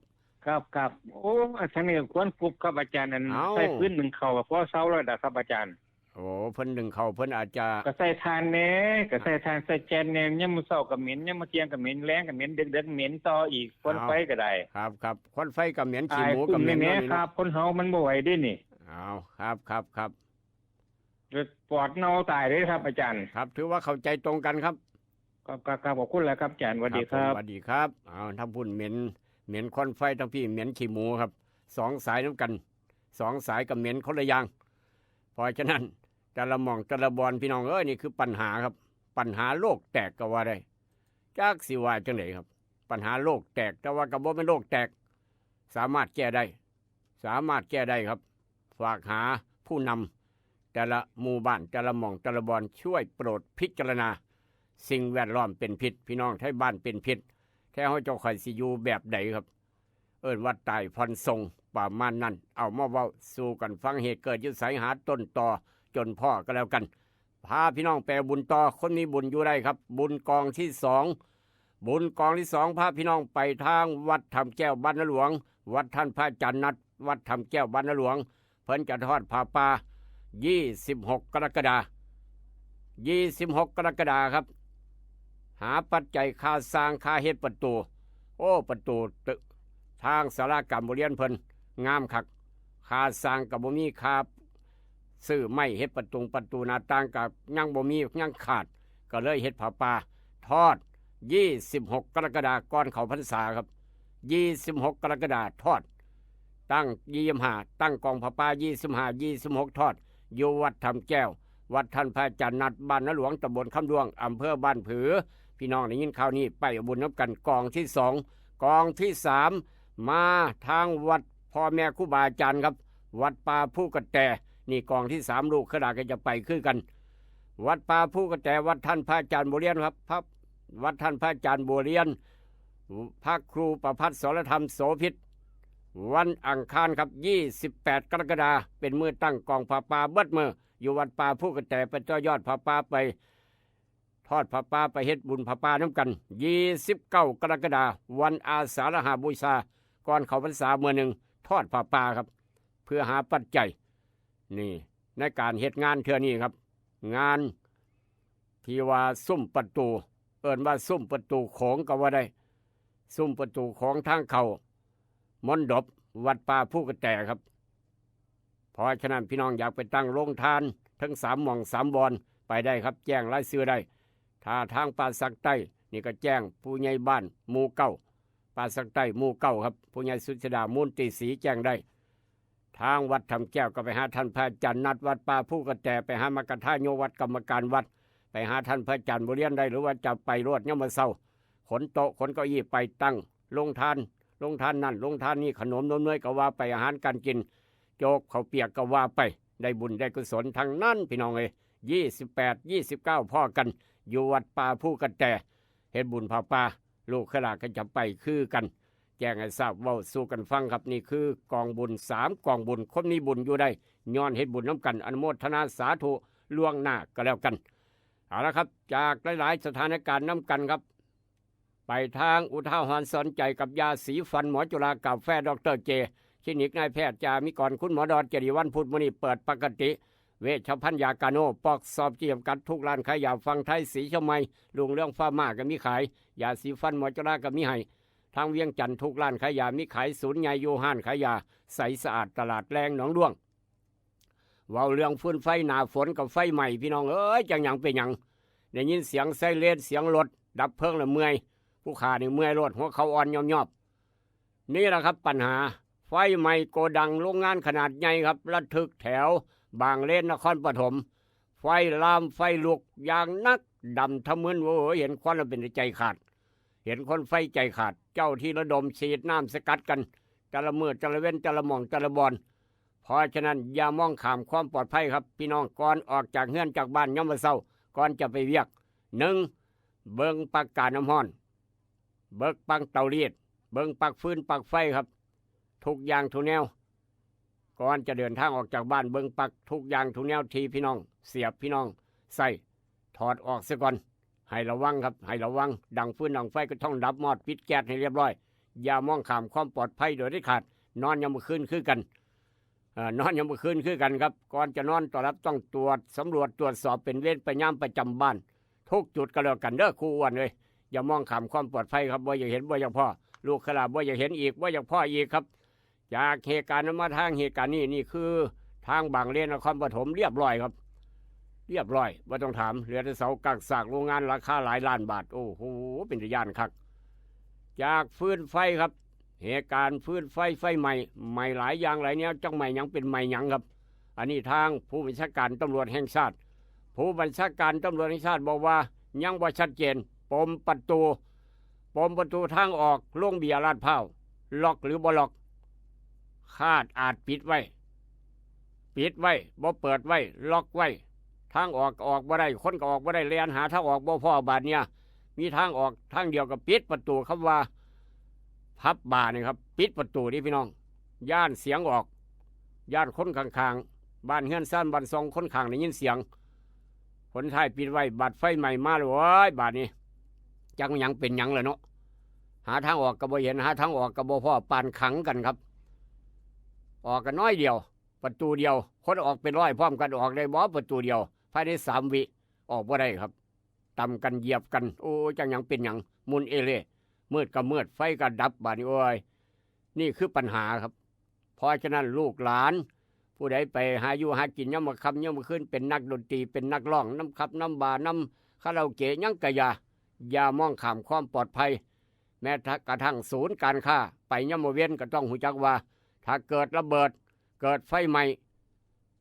ครับครับโอ้ทางนี้ควรปลุกครับอาจารย์อัน เอ้า ใส่พื้นหนึ่งเข่าพอเซาแล้วนะครับอาจารย์ โอ้เพิ่นดึงเข้าเพิ่นอาจจะ ก็ใส่ทานแหน่ก็ใส่ทานใส่แจนแหน่ยามมื้อเช้าก็เหม็นยามมื้อเที่ยงก็เหม็นแลงก็เหม็นเด็กๆเหม็นต่ออีกควันไฟก็ได้ ครับครับควันไฟก็เหม็นขี้หมูก็เหม็น แหน่ เนาะนี่ ครั เนาะ บคนเฮามันบ่ไหวเด้นี่ เอาครับครับครับ ปอดเน่าตายเลยครับอาจารย์ ครับ ถือว่าเข้าใจตรงกันครับ ครับครับครับขอบคุณแล้วครับอาจารย์สวัสดีครับ ผมสวัสดีครับเอาทั้งพุ่นเหม็นเหม็นควันไฟทั้งพี่เหม็นขี้หมูครับสองสายน้ำกันสองสายก็เหม็นคนละอย่าง เพราะฉะนั้นแต่ละหม่องแต่ละบอนพี่น้องเอ้ยนี่คือปัญหาครับ ปัญหาโลกแตกก็ว่าได้จักสิว่าจังไดครับ ปัญหาโลกแตกแต่ว่าก็บ่เป็นโลกแตก สามารถแก้ได้ สามารถแก้ได้ครับ ฝากหาผู้นำแต่ละหมู่บ้านแต่ละหม่องแต่ละบอนช่วยโปรดพิจารณา สิ่งแวดล้อมเป็นพิษ พี่น้องไทยบ้านเป็นพิษแท้เฮาเจ้าข่อยสิอยู่แบบใดครับ เอิ้นว่าตายผ่อนส่งประมาณนั้น เอามาเว้าสู่กันฟังเหตุเกิดอยู่ไสหาต้นตอจนพ้อก็แล้วกัน พาพี่น้องไปบุญต่อคนมีบุญอยู่ได้ครับ บุญกองที่สองบุญกองที่สองพาพี่น้องไปทางวัดถ้ำแก้วบ้านนาหลวง วัดท่านพระอาจารย์นัด วัดถ้ำแก้วบ้านนาหลวง เพิ่นจะทอดผ้าป่ายี่สิบหกกรกฎายี่สิบหกกรกฎาครับ หาปัจจัยค่าสร้างค่าเฮ็ดประตู โอ้ประตูตึกทางศาลากรรมบริเวณเพิ่นงามคักค่าสร้างก็บ่มีค่าซื้อไม้เฮ็ดประตูประตูหน้าต่างก็ยังบ่มียังขาด ก็เลยเฮ็ดผ้าป่าทอดยี่สิบหกกรกฎาก่อนเข้าพรรษาครับยี่สิบหกกรกฎาทอด ตั้งยี่สิบห้าตั้งกองผ้าป่ายี่สิบห้ายี่สิบหกทอด อยู่วัดถ้ำแก้ว วัดท่านพระอาจารย์นัดบ้านนาหลวงตำบลคำดวงอำเภอบ้านผือ พี่น้องได้ยินข่าวนี้ไปเอาบุญนำกันกองที่สองกองที่สามมาทางวัดพ่อแม่ครูบาอาจารย์ครับ วัดป่าภูกระแตนี่กองที่สามลูกขนาดก็จะไปคือกัน วัดป่าภูกระแตวัดท่านพระอาจารย์บัวเรียนครับพระวัดท่านพระอาจารย์บัวเรียน พระครูประภัสสรธรรมโสภิต วันอังคารครับยี่สิบแปดกรกฎาเป็นมื้อตั้งกองผ้าป่าเบิดมื้ออยู่วัดป่าภูกระแตไปต่อยอดผ้าป่าไป ทอดผ้าป่าไปเฮ็ดบุญผ้าป่าน้ำกันยี่สิบเก้ากรกฎาวันอาสาฬหบูชาก่อนเข้าพรรษามื้อหนึ่งทอดผ้าป่าครับ เพื่อหาปัจจัย นี่ในการเฮ็ดงานเทื่อนี้ครับ งานที่ว่าซุ่มประตู เอิ้นว่าซุ่มประตูโขงก็ว่าได้ ซุ่มประตูโขงทางเข้ามณฑปวัดป่าภูกระแตครับ เพราะฉะนั้นพี่น้องอยากไปตั้งโรงทานทั้งสามหม่องสามบอนไปได้ครับ แจ้งรายชื่อได้ ถ้าทางป่าสักใต้นี่ก็แจ้งผู้ใหญ่บ้านหมู่เก้าป่าสักใต้หมู่เก้าครับ ผู้ใหญ่สุชดามูลติศรีแจ้งได้ ทางวัดถ้ำแก้วก็ไปหาท่านพระอาจารย์นัดวัดป่าภูกระแตไปหามกทายกวัดกรรมการวัด ไปหาท่านพระอาจารย์บัวเรียนได้ หรือว่าจะไปโลดยามมื้อเช้าขนโต๊ะขนเก้าอี้ไปตั้งโรงทานโรงทานนั่นโรงทานนี่ขนมนมเนยก็ว่าไปอาหารการกิน โจ๊กข้าวเปียกก็ว่าไป ได้บุญได้กุศลทั้งนั้นพี่น้องเอ้ยยี่สิบแปดยี่สิบเก้าพ้อกัน อยู่วัดป่าภูกระแตเฮ็ดบุญผ้าป่า ลูกขลาก็จะไปคือกัน แจ้งให้ทราบเว้าสู่กันฟังครับ นี่คือกองบุญสามกองบุญคนมีบุญอยู่ได้ย้อนเฮ็ดบุญน้ำกันอนุโมทนาสาธุ ล่วงหน้าก็แล้วกัน เอาละครับ จากหลายๆสถานการณ์นำกันครับ ไปทางอุทาหรณ์สอนใจกับยาสีฟันหมอจุฬากาแฟดอกเตอร์เจ คลินิกนายแพทย์จามิกร คุณหมอดอนเจดีวันพุธมื้อนี้เปิดปกติ เวชภัณฑ์ยากาโน ปอกสอบจีบกัดทุกร้านขายยาฝั่งไทย สีเชียงใหม่ ลุงเรื่องฟาร์มาก็มีขาย ยาสีฟันหมอจุฬาก็มีให้ ทางเวียงจันทน์ทุกร้านขายยามีขาย ศูนย์ใหญ่อยู่ห้านขายยา ใสสะอาดตลาดแรงหนองด้วง เว้าเรื่องฟืนไฟหน้าฝนกับไฟใหม่พี่น้องเอ้ย จังหยังเป็นหยัง ได้ยินเสียงไซเรนเสียงรถดับเพลิงละเมื่อย ผู้ข้านี่เมื่อยโลด หัวเข่าอ่อนยอบๆ นี่แหละครับปัญหา ไฟไหม้โกดังโรงงานขนาดใหญ่ครับ ระทึกแถวบางเลนนครปฐม ไฟลามไฟลุกอย่างหนัก ดำทะมึน โอ้ย เห็นควันแล้วเป็นใจขาด เห็นควันไฟใจขาด เจ้าที่ระดมฉีดน้ำสกัดกัน แต่ละมื้อแต่ละเว็นแต่ละหม่องแต่ละบ่อน เพราะฉะนั้นอย่ามองข้ามความปลอดภัยครับ พี่น้อง ก่อนออกจากเฮือนจากบ้านยามมื้อเช้า ก่อนจะไปเวียก หนึ่ง เบิ่งปลั๊กกาน้ำร้อน เบิ่งปลั๊กเตารีด เบิ่งปลั๊กฟืนปลั๊กไฟครับ ทุกอย่างทุกแนว ก่อนจะเดินทางออกจากบ้าน เบิ่งปลั๊กทุกอย่างทุกแนวที่พี่น้องเสียบพี่น้องใส่ ถอดออกซะก่อน ให้ระวังครับ ให้ระวัง ดังฟืนดังไฟก็ต้องดับมอด ปิดแก๊สให้เรียบร้อย อย่ามองข้ามความปลอดภัยโดยเด็ดขาด นอนยามมื้อคืนคือกัน เอ่อนอนยามมื้อคืนคือกันครับ ก่อนจะนอนต้องหลับต้องตรวจสำรวจตรวจสอบเป็นเวรเป็นยามประจำบ้าน ทุกจุดก็แล้วกันเด้อ ครูอ้วนเอ้ย อย่ามองข้ามความปลอดภัยครับ บ่อยากเห็นบ่อยากพ้อ ลูกขลาบ่อยากเห็นอีก บ่อยากพ้ออีกครับ จากเหตุการณ์นั้นมาทางเหตุการณ์นี้ นี่คือทางบางเลนนครปฐมเรียบร้อยครับ เรียบร้อย บ่ต้องถาม เหลือแต่เสากักซากโรงงานราคาหลายล้านบาท โอ้โห เป็นตาย้านคัก จากฟืนไฟครับ เหตุการณ์ฟืนไฟไฟไหม้ ไหม้หลายอย่างหลายแนว จักไหม้หยังเป็นไหม้หยังครับ อันนี้ทางผู้บัญชาการตำรวจแห่งชาติ ผู้บัญชาการตำรวจแห่งชาติบอกว่ายังบ่ชัดเจน ปมประตู ปมประตูทางออกโรงเบียร์ลาดพร้าว ล็อกหรือบ่ล็อก คาดอาจปิดไว้ ปิดไว้ บ่เปิดไว้ ล็อกไว้ ทางออกก็ออกบ่ได้ คนก็ออกบ่ได้ แล่นหาทางออกบ่พ้อบาดเนี่ย มีทางออกทางเดียวก็ปิดประตู คำว่าพับบาร์นี่ครับ ปิดประตูนี่พี่น้อง ย้านเสียงออก ย้านคนข้างๆ บ้านเฮือนซานบ้านซองคนข้างได้ยินเสียง คนท้ายปิดไว้ บาดไฟไหม้มาเลย โอ้ย บาดนี้ จักหยังเป็นหยังเลยเนาะ หาทางออกก็บ่เห็น หาทางออกก็บ่พ้อ ปานขังกันครับ ออกกันน้อยเดียว ประตูเดียว คนออกเป็นร้อยพร้อมกัน ออกได้บ่ประตูเดียว ภายในสามวิ ออกบ่ได้ครับ ตำกันเหยียบกัน โอ้ จังหยังเป็นหยัง มุนเอเล่ มืดก็มืด ไฟก็ดับ บาดนี้ โอ้ย นี่คือปัญหาครับ เพราะฉะนั้นลูกหลาน ผู้ใดไปหาอยู่หากินยามมื้อค่ำยามมื้อคืน เป็นนักดนตรี เป็นนักร้องนำผับนำบาร์นำคาราโอเกะหยังกะอย่า อย่ามองข้ามความปลอดภัย แม้กระทั่งศูนย์การค้า ไปยามมื้อเว็นก็ต้องฮู้จักว่า ถ้าเกิดระเบิด เกิดไฟไหม้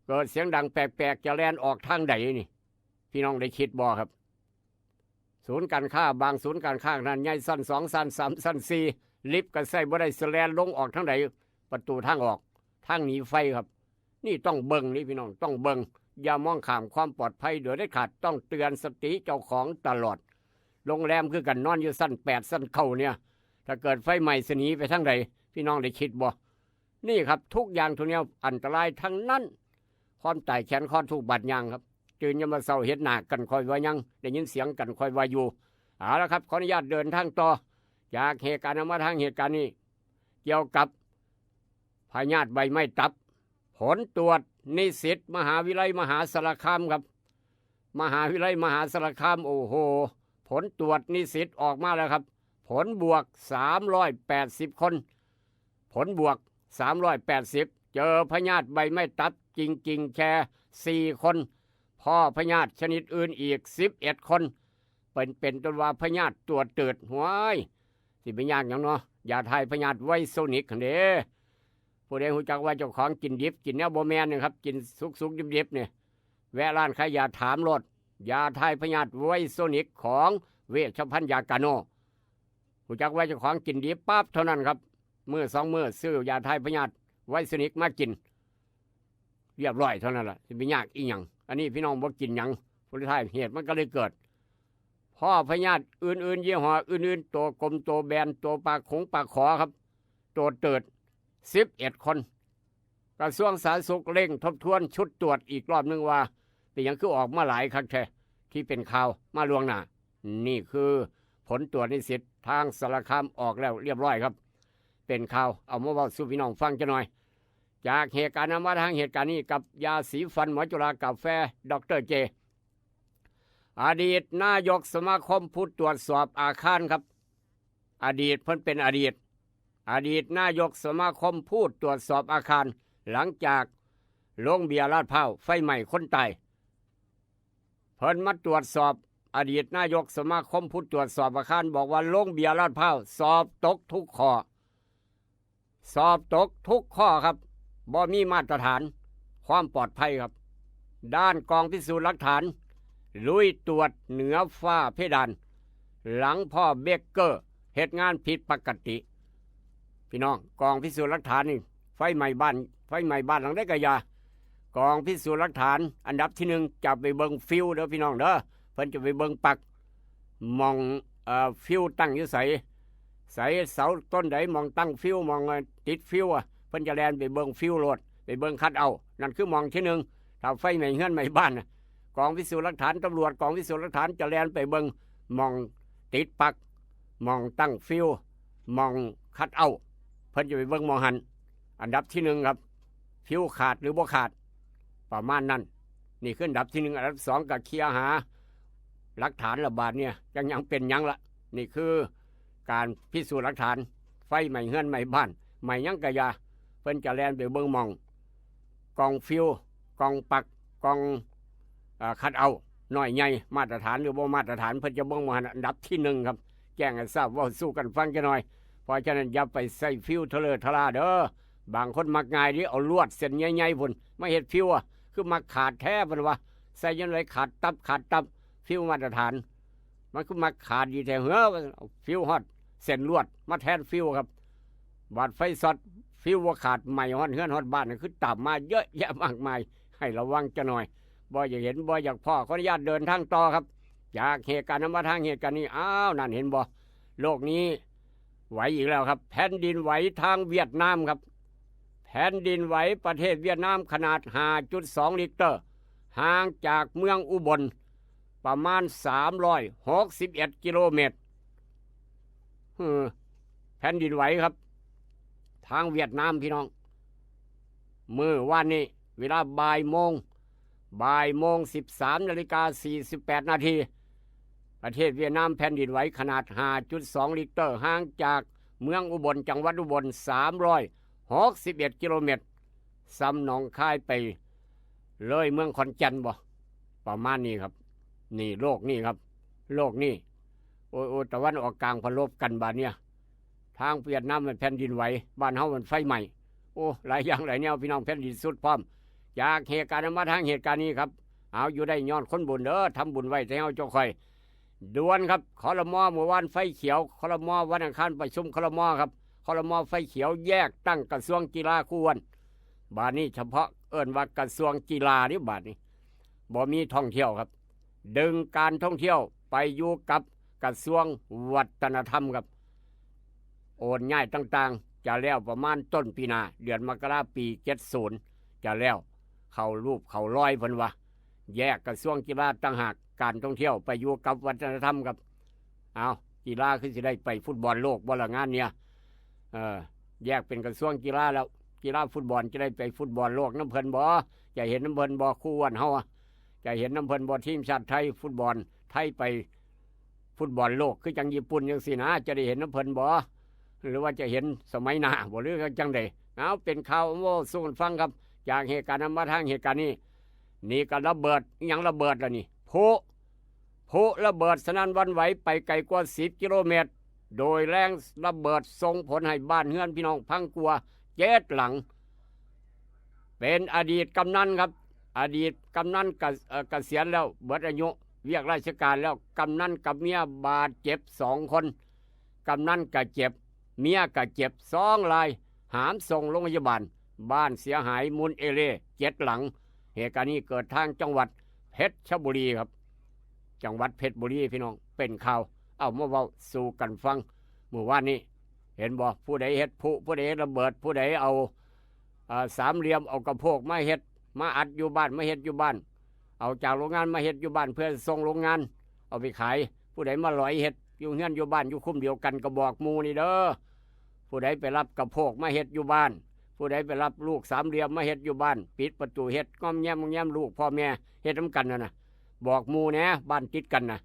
เกิดเสียงดังแปลกๆ จะแล่นออกทางใดนี่ พี่น้องได้คิดบ่ครับ ศูนย์การค้า บางศูนย์การค้าขนาดใหญ่ ชั้นสอง ชั้นสาม ชั้นสี่ ลิฟต์ก็ใช้บ่ได้ สิแล่นลงออกทางใด ประตูทางออก ทางหนีไฟครับ นี่ต้องเบิ่งนี่พี่น้อง ต้องเบิ่ง อย่ามองข้ามความปลอดภัยโดยเด็ดขาด ต้องเตือนสติเจ้าของตลอด โรงแรมคือกัน นอนอยู่ชั้นแปด ชั้นเก้าเนี่ย ถ้าเกิดไฟไหม้สิหนีไปทางใด พี่น้องได้คิดบ่ นี่ครับ ทุกอย่างทุกแนวอันตรายทั้งนั้น ความตายแขนคอทุกข์บาดยางครับ ตื่นยามมื้อเช้าเห็นหน้ากันค่อยว่ายัง ได้ยินเสียงกันค่อยว่าอยู่ เอาละครับ ขออนุญาตเดินทางต่อ จากเหตุการณ์นั้นมาทางเหตุการณ์นี้ เกี่ยวกับพยาธิใบไม้ตับ ผลตรวจนิสิตมหาวิทยาลัยมหาสารคามครับ มหาวิทยาลัยมหาสารคาม โอ้โห ผลตรวจนิสิตออกมาแล้วครับ ผลบวก สามร้อยแปดสิบ คน ผลบวก สามร้อยแปดสิบ เจอพยาธิใบไม้ตับจริงๆ แค่ สี่ คน พ้อพยาธิชนิดอื่นอีก สิบเอ็ด คน เป็น เป็นต้นว่าพยาธิตัวตืด ห้วย สิไปยากหยังเนาะ ยาถ่ายพยาธิไวโซนิกหั่นเด้ ผู้ใดฮู้จักว่าเจ้าของกินดิบ กินแนวบ่แม่นนะครับ กินสุกๆ ดิบๆ เนี่ย แวะร้านขายยาถามโลด ยาถ่ายพยาธิไวโซนิกของเวชภัณฑ์ยากาโน ฮู้จักว่าเจ้าของกินดิบปั๊บเท่านั้นครับ มื้อสองมื้อซื้อยาถ่ายพยาธิไวโซนิกมากิน เรียบร้อยเท่านั้นล่ะ สิไปยากอีหยัง อันนี้พี่น้องบ่กินหยัง ผลท้ายเหตุมันก็เลยเกิด พ้อพยาธิอื่นๆ ยี่ห้ออื่นๆ ตัวกลมตัวแบน ตัวปากขงปากขอครับ ตัวเติด สิบเอ็ด คน กระทรวงสาธารณสุขเร่งทบทวนชุดตรวจอีกรอบหนึ่งว่า เป็นหยังคือออกมาหลายคักแท้ ที่เป็นข่าวมาล่วงหน้า นี่คือผลตรวจนิสิตทางสารคามออกแล้วเรียบร้อยครับ เป็นข่าวเอามาเว้าสู่พี่น้องฟังจักหน่อย จากเหตุการณ์นั้นมาทางเหตุการณ์นี้กับยาสีฟันหมอจุฬากาแฟดอกเตอร์เจ อดีตนายกสมาคมผู้ตรวจสอบอาคารครับ อดีตเพิ่นเป็นอดีต อดีตนายกสมาคมผู้ตรวจสอบอาคาร หลังจากโรงเบียร์ลาดพร้าวไฟไหม้คนตาย เพิ่นมาตรวจสอบ อดีตนายกสมาคมผู้ตรวจสอบอาคารบอกว่าโรงเบียร์ลาดพร้าวสอบตกทุกข้อ สอบตกทุกข้อครับ บ่มีมาตรฐานความปลอดภัยครับ ด้านกองพิสูจน์หลักฐาน ลุยตรวจเหนือฝ้าเพดาน หลังพ่อเบเกอร์เฮ็ดงานผิดปกติ พี่น้อง กองพิสูจน์หลักฐานนี่ ไฟไหม้บ้าน ไฟไหม้บ้านหลังใดก็อย่า กองพิสูจน์หลักฐาน อันดับที่หนึ่งจะไปเบิ่งฟิวเด้อพี่น้องเด้อ เพิ่นจะไปเบิ่งปลั๊ก หม่อง เอ่อ ฟิวตั้งอยู่ไส ไสเสาต้นใดหม่องตั้งฟิว หม่อง เอ่อ ติดฟิวอะ เพิ่นจะแล่นไปเบิ่งฟิวโลด ไปเบิ่งคัทเอาท์ นั่นคือหม่องที่หนึ่ง ถ้าไฟไหม้เฮือนไหม้บ้านน่ะ กองพิสูจน์หลักฐาน ตำรวจกองพิสูจน์หลักฐานจะแล่นไปเบิ่งหม่องติดปลั๊ก หม่องตั้งฟิว หม่องคัทเอาท์ เพิ่นจะไปเบิ่งหม่องหั้น อันดับที่หนึ่งครับ ฟิวขาดหรือบ่ขาด ประมาณนั้น นี่คืออันดับที่หนึ่ง อันดับสองก็เคลียร์หาหลักฐานละบาดเนี่ย จักหยังเป็นหยังละ นี่คือการพิสูจน์หลักฐาน ไฟไหม้เฮือนไหม้บ้าน ไหม้หยังก็อย่า เพิ่นจะแล่นไปเบิ่งหม่อง กล่องฟิว กล่องปลั๊ก กล่อง เอ่อ คัทเอาท์ น้อยใหญ่ มาตรฐานหรือบ่มาตรฐาน เพิ่นจะเบิ่งหม่องหั้น อันดับที่หนึ่งครับ แจ้งให้ทราบ เว้าสู่กันฟังจักหน่อย เพราะฉะนั้นอย่าไปใส่ฟิวทะเลอะทะล่าเด้อ บางคนมักง่ายเด้ เอาลวดเส้นใหญ่ๆพุ้นมาเฮ็ดฟิวอะ คือมักขาดแท้เพิ่นว่า ใส่จั่งใดขาดตับขาดตับ ฟิวมาตรฐาน มันคือมักขาดดีแท้เหรอ ว่าซั่น เอาฟิวฮอดเส้นลวดมาแทนฟิวครับ บาดไฟช็อต ฟิวบ่ขาด ไหม้ฮอดเฮือนฮอดบ้าน คือตามมาเยอะแยะมากมาย ให้ระวังจักหน่อย บ่อยากเห็น บ่อยากพ้อ ขออนุญาตเดินทางต่อครับ จากเหตุการณ์นั้นมาทางเหตุการณ์นี้ อ้าว นั่นเห็นบ่ โลกนี้ไหวอีกแล้วครับ แผ่นดินไหวทางเวียดนามครับ แผ่นดินไหวประเทศเวียดนามขนาด ห้าจุดสอง ริกเตอร์ ห่างจากเมืองอุบลประมาณ สามร้อยหกสิบเอ็ด กิโลเมตร เออ แผ่นดินไหวครับ ทางเวียดนามพี่น้อง มื้อวานนี้ เวลาบ่ายโมง บ่ายโมง สิบสามนาฬิกา สี่สิบแปดนาที ประเทศเวียดนามแผ่นดินไหวขนาด ห้าจุดสอง ริกเตอร์ ห่างจากเมืองอุบล จังหวัดอุบล สามร้อยหกสิบเอ็ด กิโลเมตร ส่ำหนองคายไปเลยเมืองขอนแก่นบ่ ประมาณนี้ครับ นี่โลกนี่ครับ โลกนี่ โอ้ย โอ้ย ตะวันออกกลางพะลบกันบาดเนี่ย ทางเวียดนามมันแผ่นดินไหว บ้านเฮามันไฟไหม้ โอ้ หลายอย่างหลายแนวพี่น้อง แผ่นดินสุดพร้อม จากเหตุการณ์นั้นมาทางเหตุการณ์นี้ครับ เอาอยู่ได้ย้อนคนบุญเด้อ ทำบุญไว้แต่เฮาเจ้าค่อย ด่วนครับ ครม. เมื่อวานไฟเขียว ครม. วันอังคารประชุม ครม. ครับ ครม. ไฟเขียวแยกตั้งกระทรวงกีฬาคู่วัน บาดนี้เฉพาะเอิ้นว่ากระทรวงกีฬานี่บาดนี้ บ่มีท่องเที่ยวครับ ดึงการท่องเที่ยวไปอยู่กับกระทรวงวัฒนธรรมครับ โอนย้ายต่างๆ จะแล้วประมาณต้นปีหน้า เดือนมกราปี เจ็ดศูนย์ จะแล้ว เข้ารูปเข้ารอยเพิ่นว่า แยกกระทรวงกีฬาต่างหาก การท่องเที่ยวไปอยู่กับวัฒนธรรมครับ เอากีฬาคือสิได้ไปฟุตบอลโลกบ่ละงานเนี่ย เออ แยกเป็นกระทรวงกีฬาแล้ว กีฬาฟุตบอลจะได้ไปฟุตบอลโลกนำเพิ่นบ่ จะเห็นนำเพิ่นบ่ คู่อ้วนเฮาอะ จะเห็นนำเพิ่นบ่ ทีมชาติไทย ฟุตบอลไทยไปฟุตบอลโลก คือจั่งญี่ปุ่นจั่งซี้นะ จะได้เห็นนำเพิ่นบ่ หรือว่าจะเห็นสมัยหน้าบ่ หรือจั่งใด เอา เป็นข่าวเว้าสู่กันฟังครับ จากเหตุการณ์นั้นมาทางเหตุการณ์นี้ นี่ก็ระเบิด อิหยังระเบิดล่ะนี่ พลุ พลุระเบิดสนั่นหวั่นไหวไปไกลกว่า สิบ กิโลเมตร โดยแรงระเบิดส่งผลให้บ้านเฮือนพี่น้องพังกว่า เจ็ด หลัง เป็นอดีตกำนันครับ อดีตกำนันเกษ- เอ่อ เกษียณแล้ว เบิดอายุเวียกราชการแล้ว กำนันกับเมียบาดเจ็บสองคน กำนันก็เจ็บ เมียก็เจ็บ สองราย หามส่งโรงพยาบาล บ้านเสียหายมูลเอเล่ เจ็ด หลัง เหตุการณ์นี้เกิดทางจังหวัดเพชรบุรีครับ จังหวัดเพชรบุรีพี่น้อง เป็นข่าว เอามาเว้าสู่กันฟัง มื้อวานนี้ เห็นบ่ ผู้ใดเฮ็ดพลุ ผู้ใดเฮ็ดระเบิด ผู้ใดเอา เอ่อ สามเหลี่ยม เอากระโพกมาเฮ็ด มาอัดอยู่บ้าน มาเฮ็ดอยู่บ้าน เอาจากโรงงานมาเฮ็ดอยู่บ้านเพื่อส่งโรงงาน เอาไปขาย ผู้ใดมาหลอยเฮ็ดอยู่เฮือนอยู่บ้านอยู่คุ้มเดียวกันก็บอกหมู่นี่เด้อ ผู้ใดไปรับกระโพกมาเฮ็ดอยู่บ้าน ผู้ใดไปรับลูกสามเหลี่ยมมาเฮ็ดอยู่บ้าน ปิดประตูเฮ็ด งอมแงมงอมแงม ลูกพ่อแม่เฮ็ดนำกันนั่นน่ะ บอกหมู่แหน่ บ้านติดกันน่ะ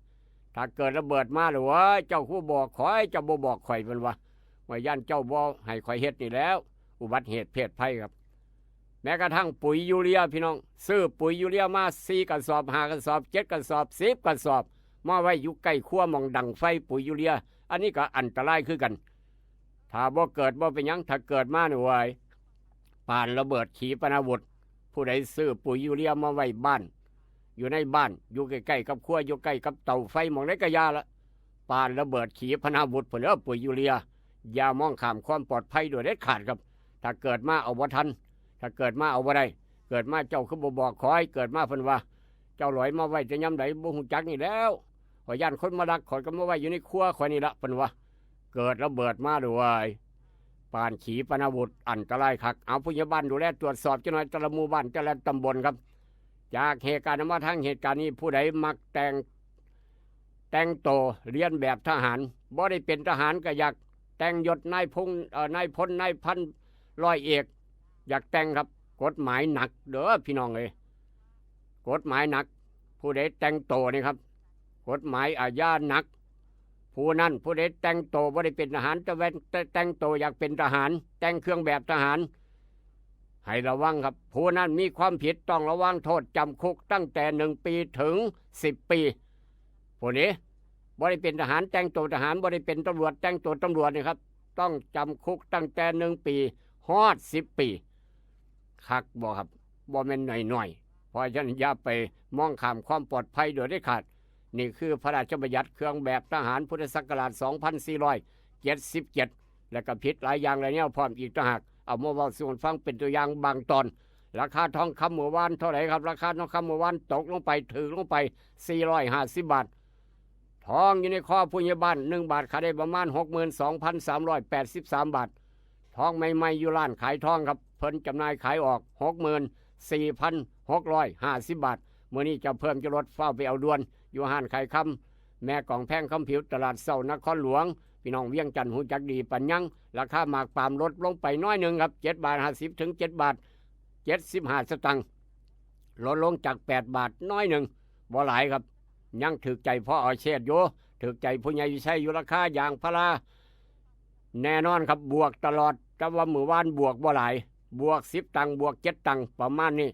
ถ้าเกิดระเบิดมาหรือว่าเจ้าคือบอกข่อย เจ้าบ่บอกข่อย เพิ่นว่า ว่าย่านเจ้าบ่ให้ข่อยเฮ็ดนี่แหล้ว อุบัติเหตุเพศภัยครับ แม้กระทั่งปุ๋ยยูเรียพี่น้อง ซื้อปุ๋ยยูเรียมาสี่กระสอบ ห้ากระสอบ เจ็ดกระสอบ สิบกระสอบ มาไว้อยู่ใกล้ครัวหม่องดังไฟปุ๋ยยูเรีย อันนี้ก็อันตรายคือกัน ถ้าบ่เกิดบ่เป็นหยัง ถ้าเกิดมานี่เว้ย ปานระเบิดขีปนาวุธ ผู้ใดซื้อปุ๋ยยูเรียมาไว้บ้าน อยู่ในบ้าน อยู่ใกล้ๆกับครัว อยู่ใกล้กับเตาไฟหม่องใดก็อย่าละ ปานระเบิดขีปนาวุธ เพิ่นเด้อ ปุ๋ยยูเรีย อย่ามองข้ามความปลอดภัยโดยเด็ดขาดครับ ถ้าเกิดมาเอาบ่ทัน ถ้าเกิดมาเอาบ่ได้ เกิดมาเจ้าคือบ่บอกข่อย เกิดมาเพิ่นว่า เจ้าหลอยมาไว้แต่ยามใดบ่ฮู้จักนี่แหล้ว ข่อยย่านคนมาลัก ข่อยก็มาไว้อยู่ในครัวข่อยนี่ละ เพิ่นว่า เกิดระเบิดมาด้วย ปานขีปนาวุธ อันตรายคัก เอาผู้ใหญ่บ้านดูแลตรวจสอบจักหน่อย แต่ละหมู่บ้านแต่ละตำบลครับ จากเหตุการณ์นั้นมา ทั้งเหตุการณ์นี้ ผู้ใดมักแต่ง แต่งโตเลียนแบบทหาร บ่ได้เป็นทหารก็อยากแต่งยศนายพง เอ่อ นายพล นายพัน ร้อยเอก อยากแต่งครับ กฎหมายหนักเด้อพี่น้องเอ้ย กฎหมายหนัก ผู้ใดแต่งโตนี่ครับ กฎหมายอาญาหนัก ผู้นั้น ผู้ใดแต่งโตบ่ได้เป็นทหาร แต่แว่น แต่แต่งโตอยากเป็นทหาร แต่งเครื่องแบบทหาร ให้ระวังครับ ผู้นั้นมีความผิดต้องระวังโทษจำคุกตั้งแต่หนึ่งปีถึงสิบปี ผู้นี้บ่ได้เป็นทหาร แต่งตัวทหาร บ่ได้เป็นตำรวจ แต่งตัวตำรวจนี่ครับ ต้องจำคุกตั้งแต่หนึ่งปีฮอดสิบปี คักบ่ครับ บ่แม่นน้อยๆ เพราะฉะนั้นอย่าไปมองข้ามความปลอดภัยโดยเด็ดขาด นี่คือพระราชบัญญัติเครื่องแบบทหารพุทธศักราชสองพันสี่ร้อยเจ็ดสิบเจ็ด และก็ผิดหลายอย่างหลายแนวพร้อมอีกต่างหาก เอามาเว้าสู่กันฟังเป็นตัวอย่างบางตอน ราคาทองคำเมื่อวานเท่าไหร่ครับ ราคาทองคำเมื่อวานตกลงไป ถืกลงไป สี่ร้อยห้าสิบบาท ทองอยู่ในคอผู้ใหญ่บ้าน หนึ่งบาทขายได้ประมาณ หกหมื่นสองพันสามร้อยแปดสิบสามบาท ทองใหม่ๆอยู่ร้านขายทองครับ เพิ่นจำหน่ายขายออก หกหมื่นสี่พันหกร้อยห้าสิบบาท มื้อนี้จะเพิ่มจะลด ฟ้าวไปเอาด่วน อยู่ห้านขายคำ แม่กองแพง คำผิว ตลาดเช้านครหลวง พี่น้องเวียงจันทน์ฮู้จักดีปานยัง ราคาหมากปาล์มลดลงไปน้อยหนึ่งครับ เจ็ดบาทห้าสิบถึงเจ็ดบาทเจ็ดสิบห้าสตางค์ ลดลงจากแปดบาทน้อยหนึ่ง บ่หลายครับ ยังถืกใจพ่ออาเชษอยู่ ถืกใจผู้ใหญ่วิชัยอยู่ ราคายางพารา แน่นอนครับ บวกตลอด แต่ว่ามื้อวานบวกบ่หลาย บวกสิบตังค์ บวกเจ็ดตังค์ ประมาณนี้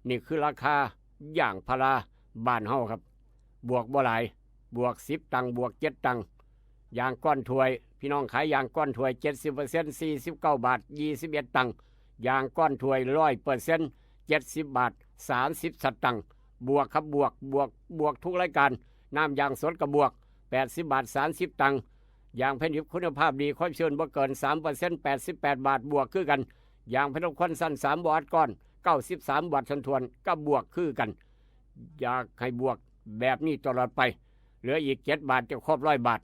นี่คือราคายางพาราบ้านเฮาครับ บวกบ่หลาย บวกสิบตังค์ บวกเจ็ดตังค์ ยางก้อนถ้วย พี่น้องขายยางก้อนถ้วย เจ็ดสิบเปอร์เซ็นต์ สี่สิบเก้าบาท ยี่สิบเอ็ดตังค์ ยางก้อนถ้วย ร้อยเปอร์เซ็นต์ เจ็ดสิบบาท สามสิบสตางค์ บวกครับ บวก บวก บวกทุกรายการ น้ำยางสดก็บวก แปดสิบบาท สามสิบตังค์ ยางแผ่นดิบคุณภาพดี ความชื้นบ่เกินสามเปอร์เซ็นต์ แปดสิบแปดบาท บวกคือกัน ยางแผ่นดิบควันสั้นสาม บ่อัดก้อน เก้าสิบสามบาททวนๆ ก็บวกคือกัน อยากให้บวกแบบนี้ตลอดไป เหลืออีกเจ็ดบาทจะครบร้อยบาท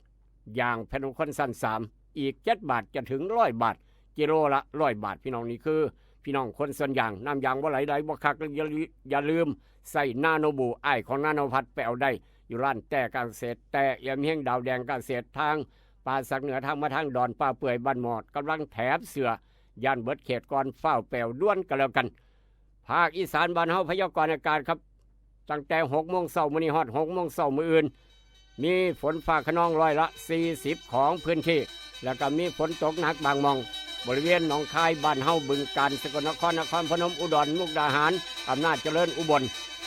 ยางแผ่นดิบควันสั้นสาม อีกเจ็ดบาทจะถึงร้อยบาท กิโลละร้อยบาท พี่น้อง นี่คือ พี่น้องคนสวนยาง น้ำยางบ่ไหล ไหลบ่คัก อย่าลืม อย่าลืมใส่นาโนบู อ้ายของนาโนพัด ไปเอาได้ อยู่ร้านแต้การเกษตร แต้เอี่ยมเฮง ดาวแดงการเกษตร ทางป่าสักเหนือ ทางมาทางดอนป่าเปื่อย บ้านหมอด กำลังแถมเสื้อ ย่านเบิดเขตก่อน ฟ้าวไปเอาด่วนก็แล้วกัน ภาคอีสานบ้านเฮา พยากรณ์อากาศครับ ตั้งแต่หกโมงเช้ามื้อนี้ฮอดหกโมงเช้ามื้ออื่น มีฝนฟ้าคะนองร้อยละสี่สิบของพื้นที่ แล้วก็มีฝนตกหนักบางหม่อง บริเวณหนองคาย บ้านเฮา บึงกาฬ สกลนคร นครพนม อุดร มุกดาหาร อำนาจเจริญ อุบล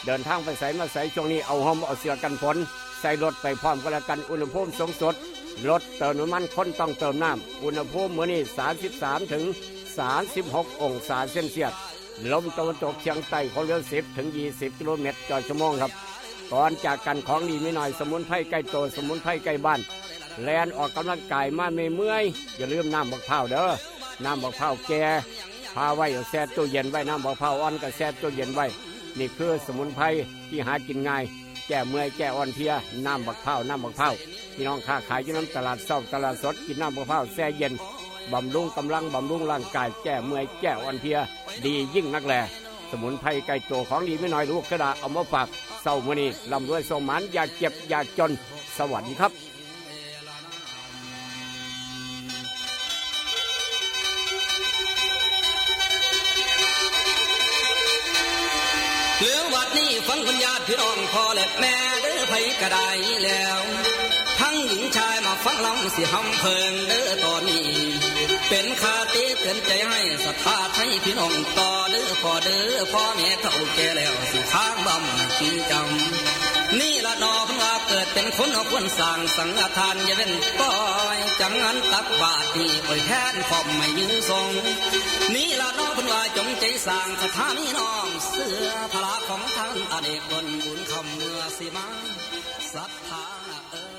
เดินทางไปไสมาไสช่วงนี้ เอาห่มเอาเสื้อกันฝน ใส่รถไปพร้อมกันแล้วกัน อุณหภูมิสูงสุด รถเติมน้ำมัน คนต้องเติมน้ำ อุณหภูมิมื้อนี้ สามสิบสามถึงสามสิบหกองศาเซลเซียส ลมตะวันตกเฉียงใต้ ความเร็วสิบถึงยี่สิบกิโลเมตรต่อชั่วโมงครับ ก่อนจากกัน ของดีมีหน่อย สมุนไพรใกล้ตัว สมุนไพรใกล้บ้าน แล่นออกกำลังกายมาเมื่อยๆ อย่าลืมน้ำบักพร้าวเด้อ น้ำบักพร้าวแก่ ผ่าไว้เอาแช่ตู้เย็นไว้ น้ำบักพร้าวอ่อนก็แช่ตู้เย็นไว้ นี่คือสมุนไพรที่หากินง่าย แก้เมื่อยแก้อ่อนเพลีย น้ำบักพร้าว น้ำบักพร้าว พี่น้องค้าขายอยู่น้ำตลาดเช้าตลาดสด กินน้ำบักพร้าวแช่เย็น บำรุงกำลัง บำรุงร่างกาย แก้เมื่อยแก้อ่อนเพลีย ดียิ่งนักแล สมุนไพรไกลตัวของดีไม่น้อยลูกกระดาเอามาฝากเช้ามื้อนี้ร่ำรวยโชคหมานอย่าเจ็บอย่าจน สวัสดีครับ เรื่องวัดนี้ฟังคุณญาติพี่น้องพ่อและแม่เด้อไผก็ได้แล้ว ทั้งหญิงชายมาฟังลำสิหำเพิงเด้อตอนนี้ เป็นคติเตือนใจให้ศรัทธาไทยพี่น้องต่อเด้อพ่อเด้อพ่อแม่เฒ่าแก่แล้วสิค้างบำกินจำ นี่ละนอเพิ่นว่าเกิดเป็นคนควรสร้างสังฆทานอย่าเว้นปล่อยจังงันตักบาตรนี่โอ้ยแทนขอบไม่ยืนทรง นี่ละนอเพิ่นว่าจงใจสร้างศรัทธามีน้องเสื้อพระของท่านอเนกบนบุญคำเมื่อสิมาศรัทธาเออ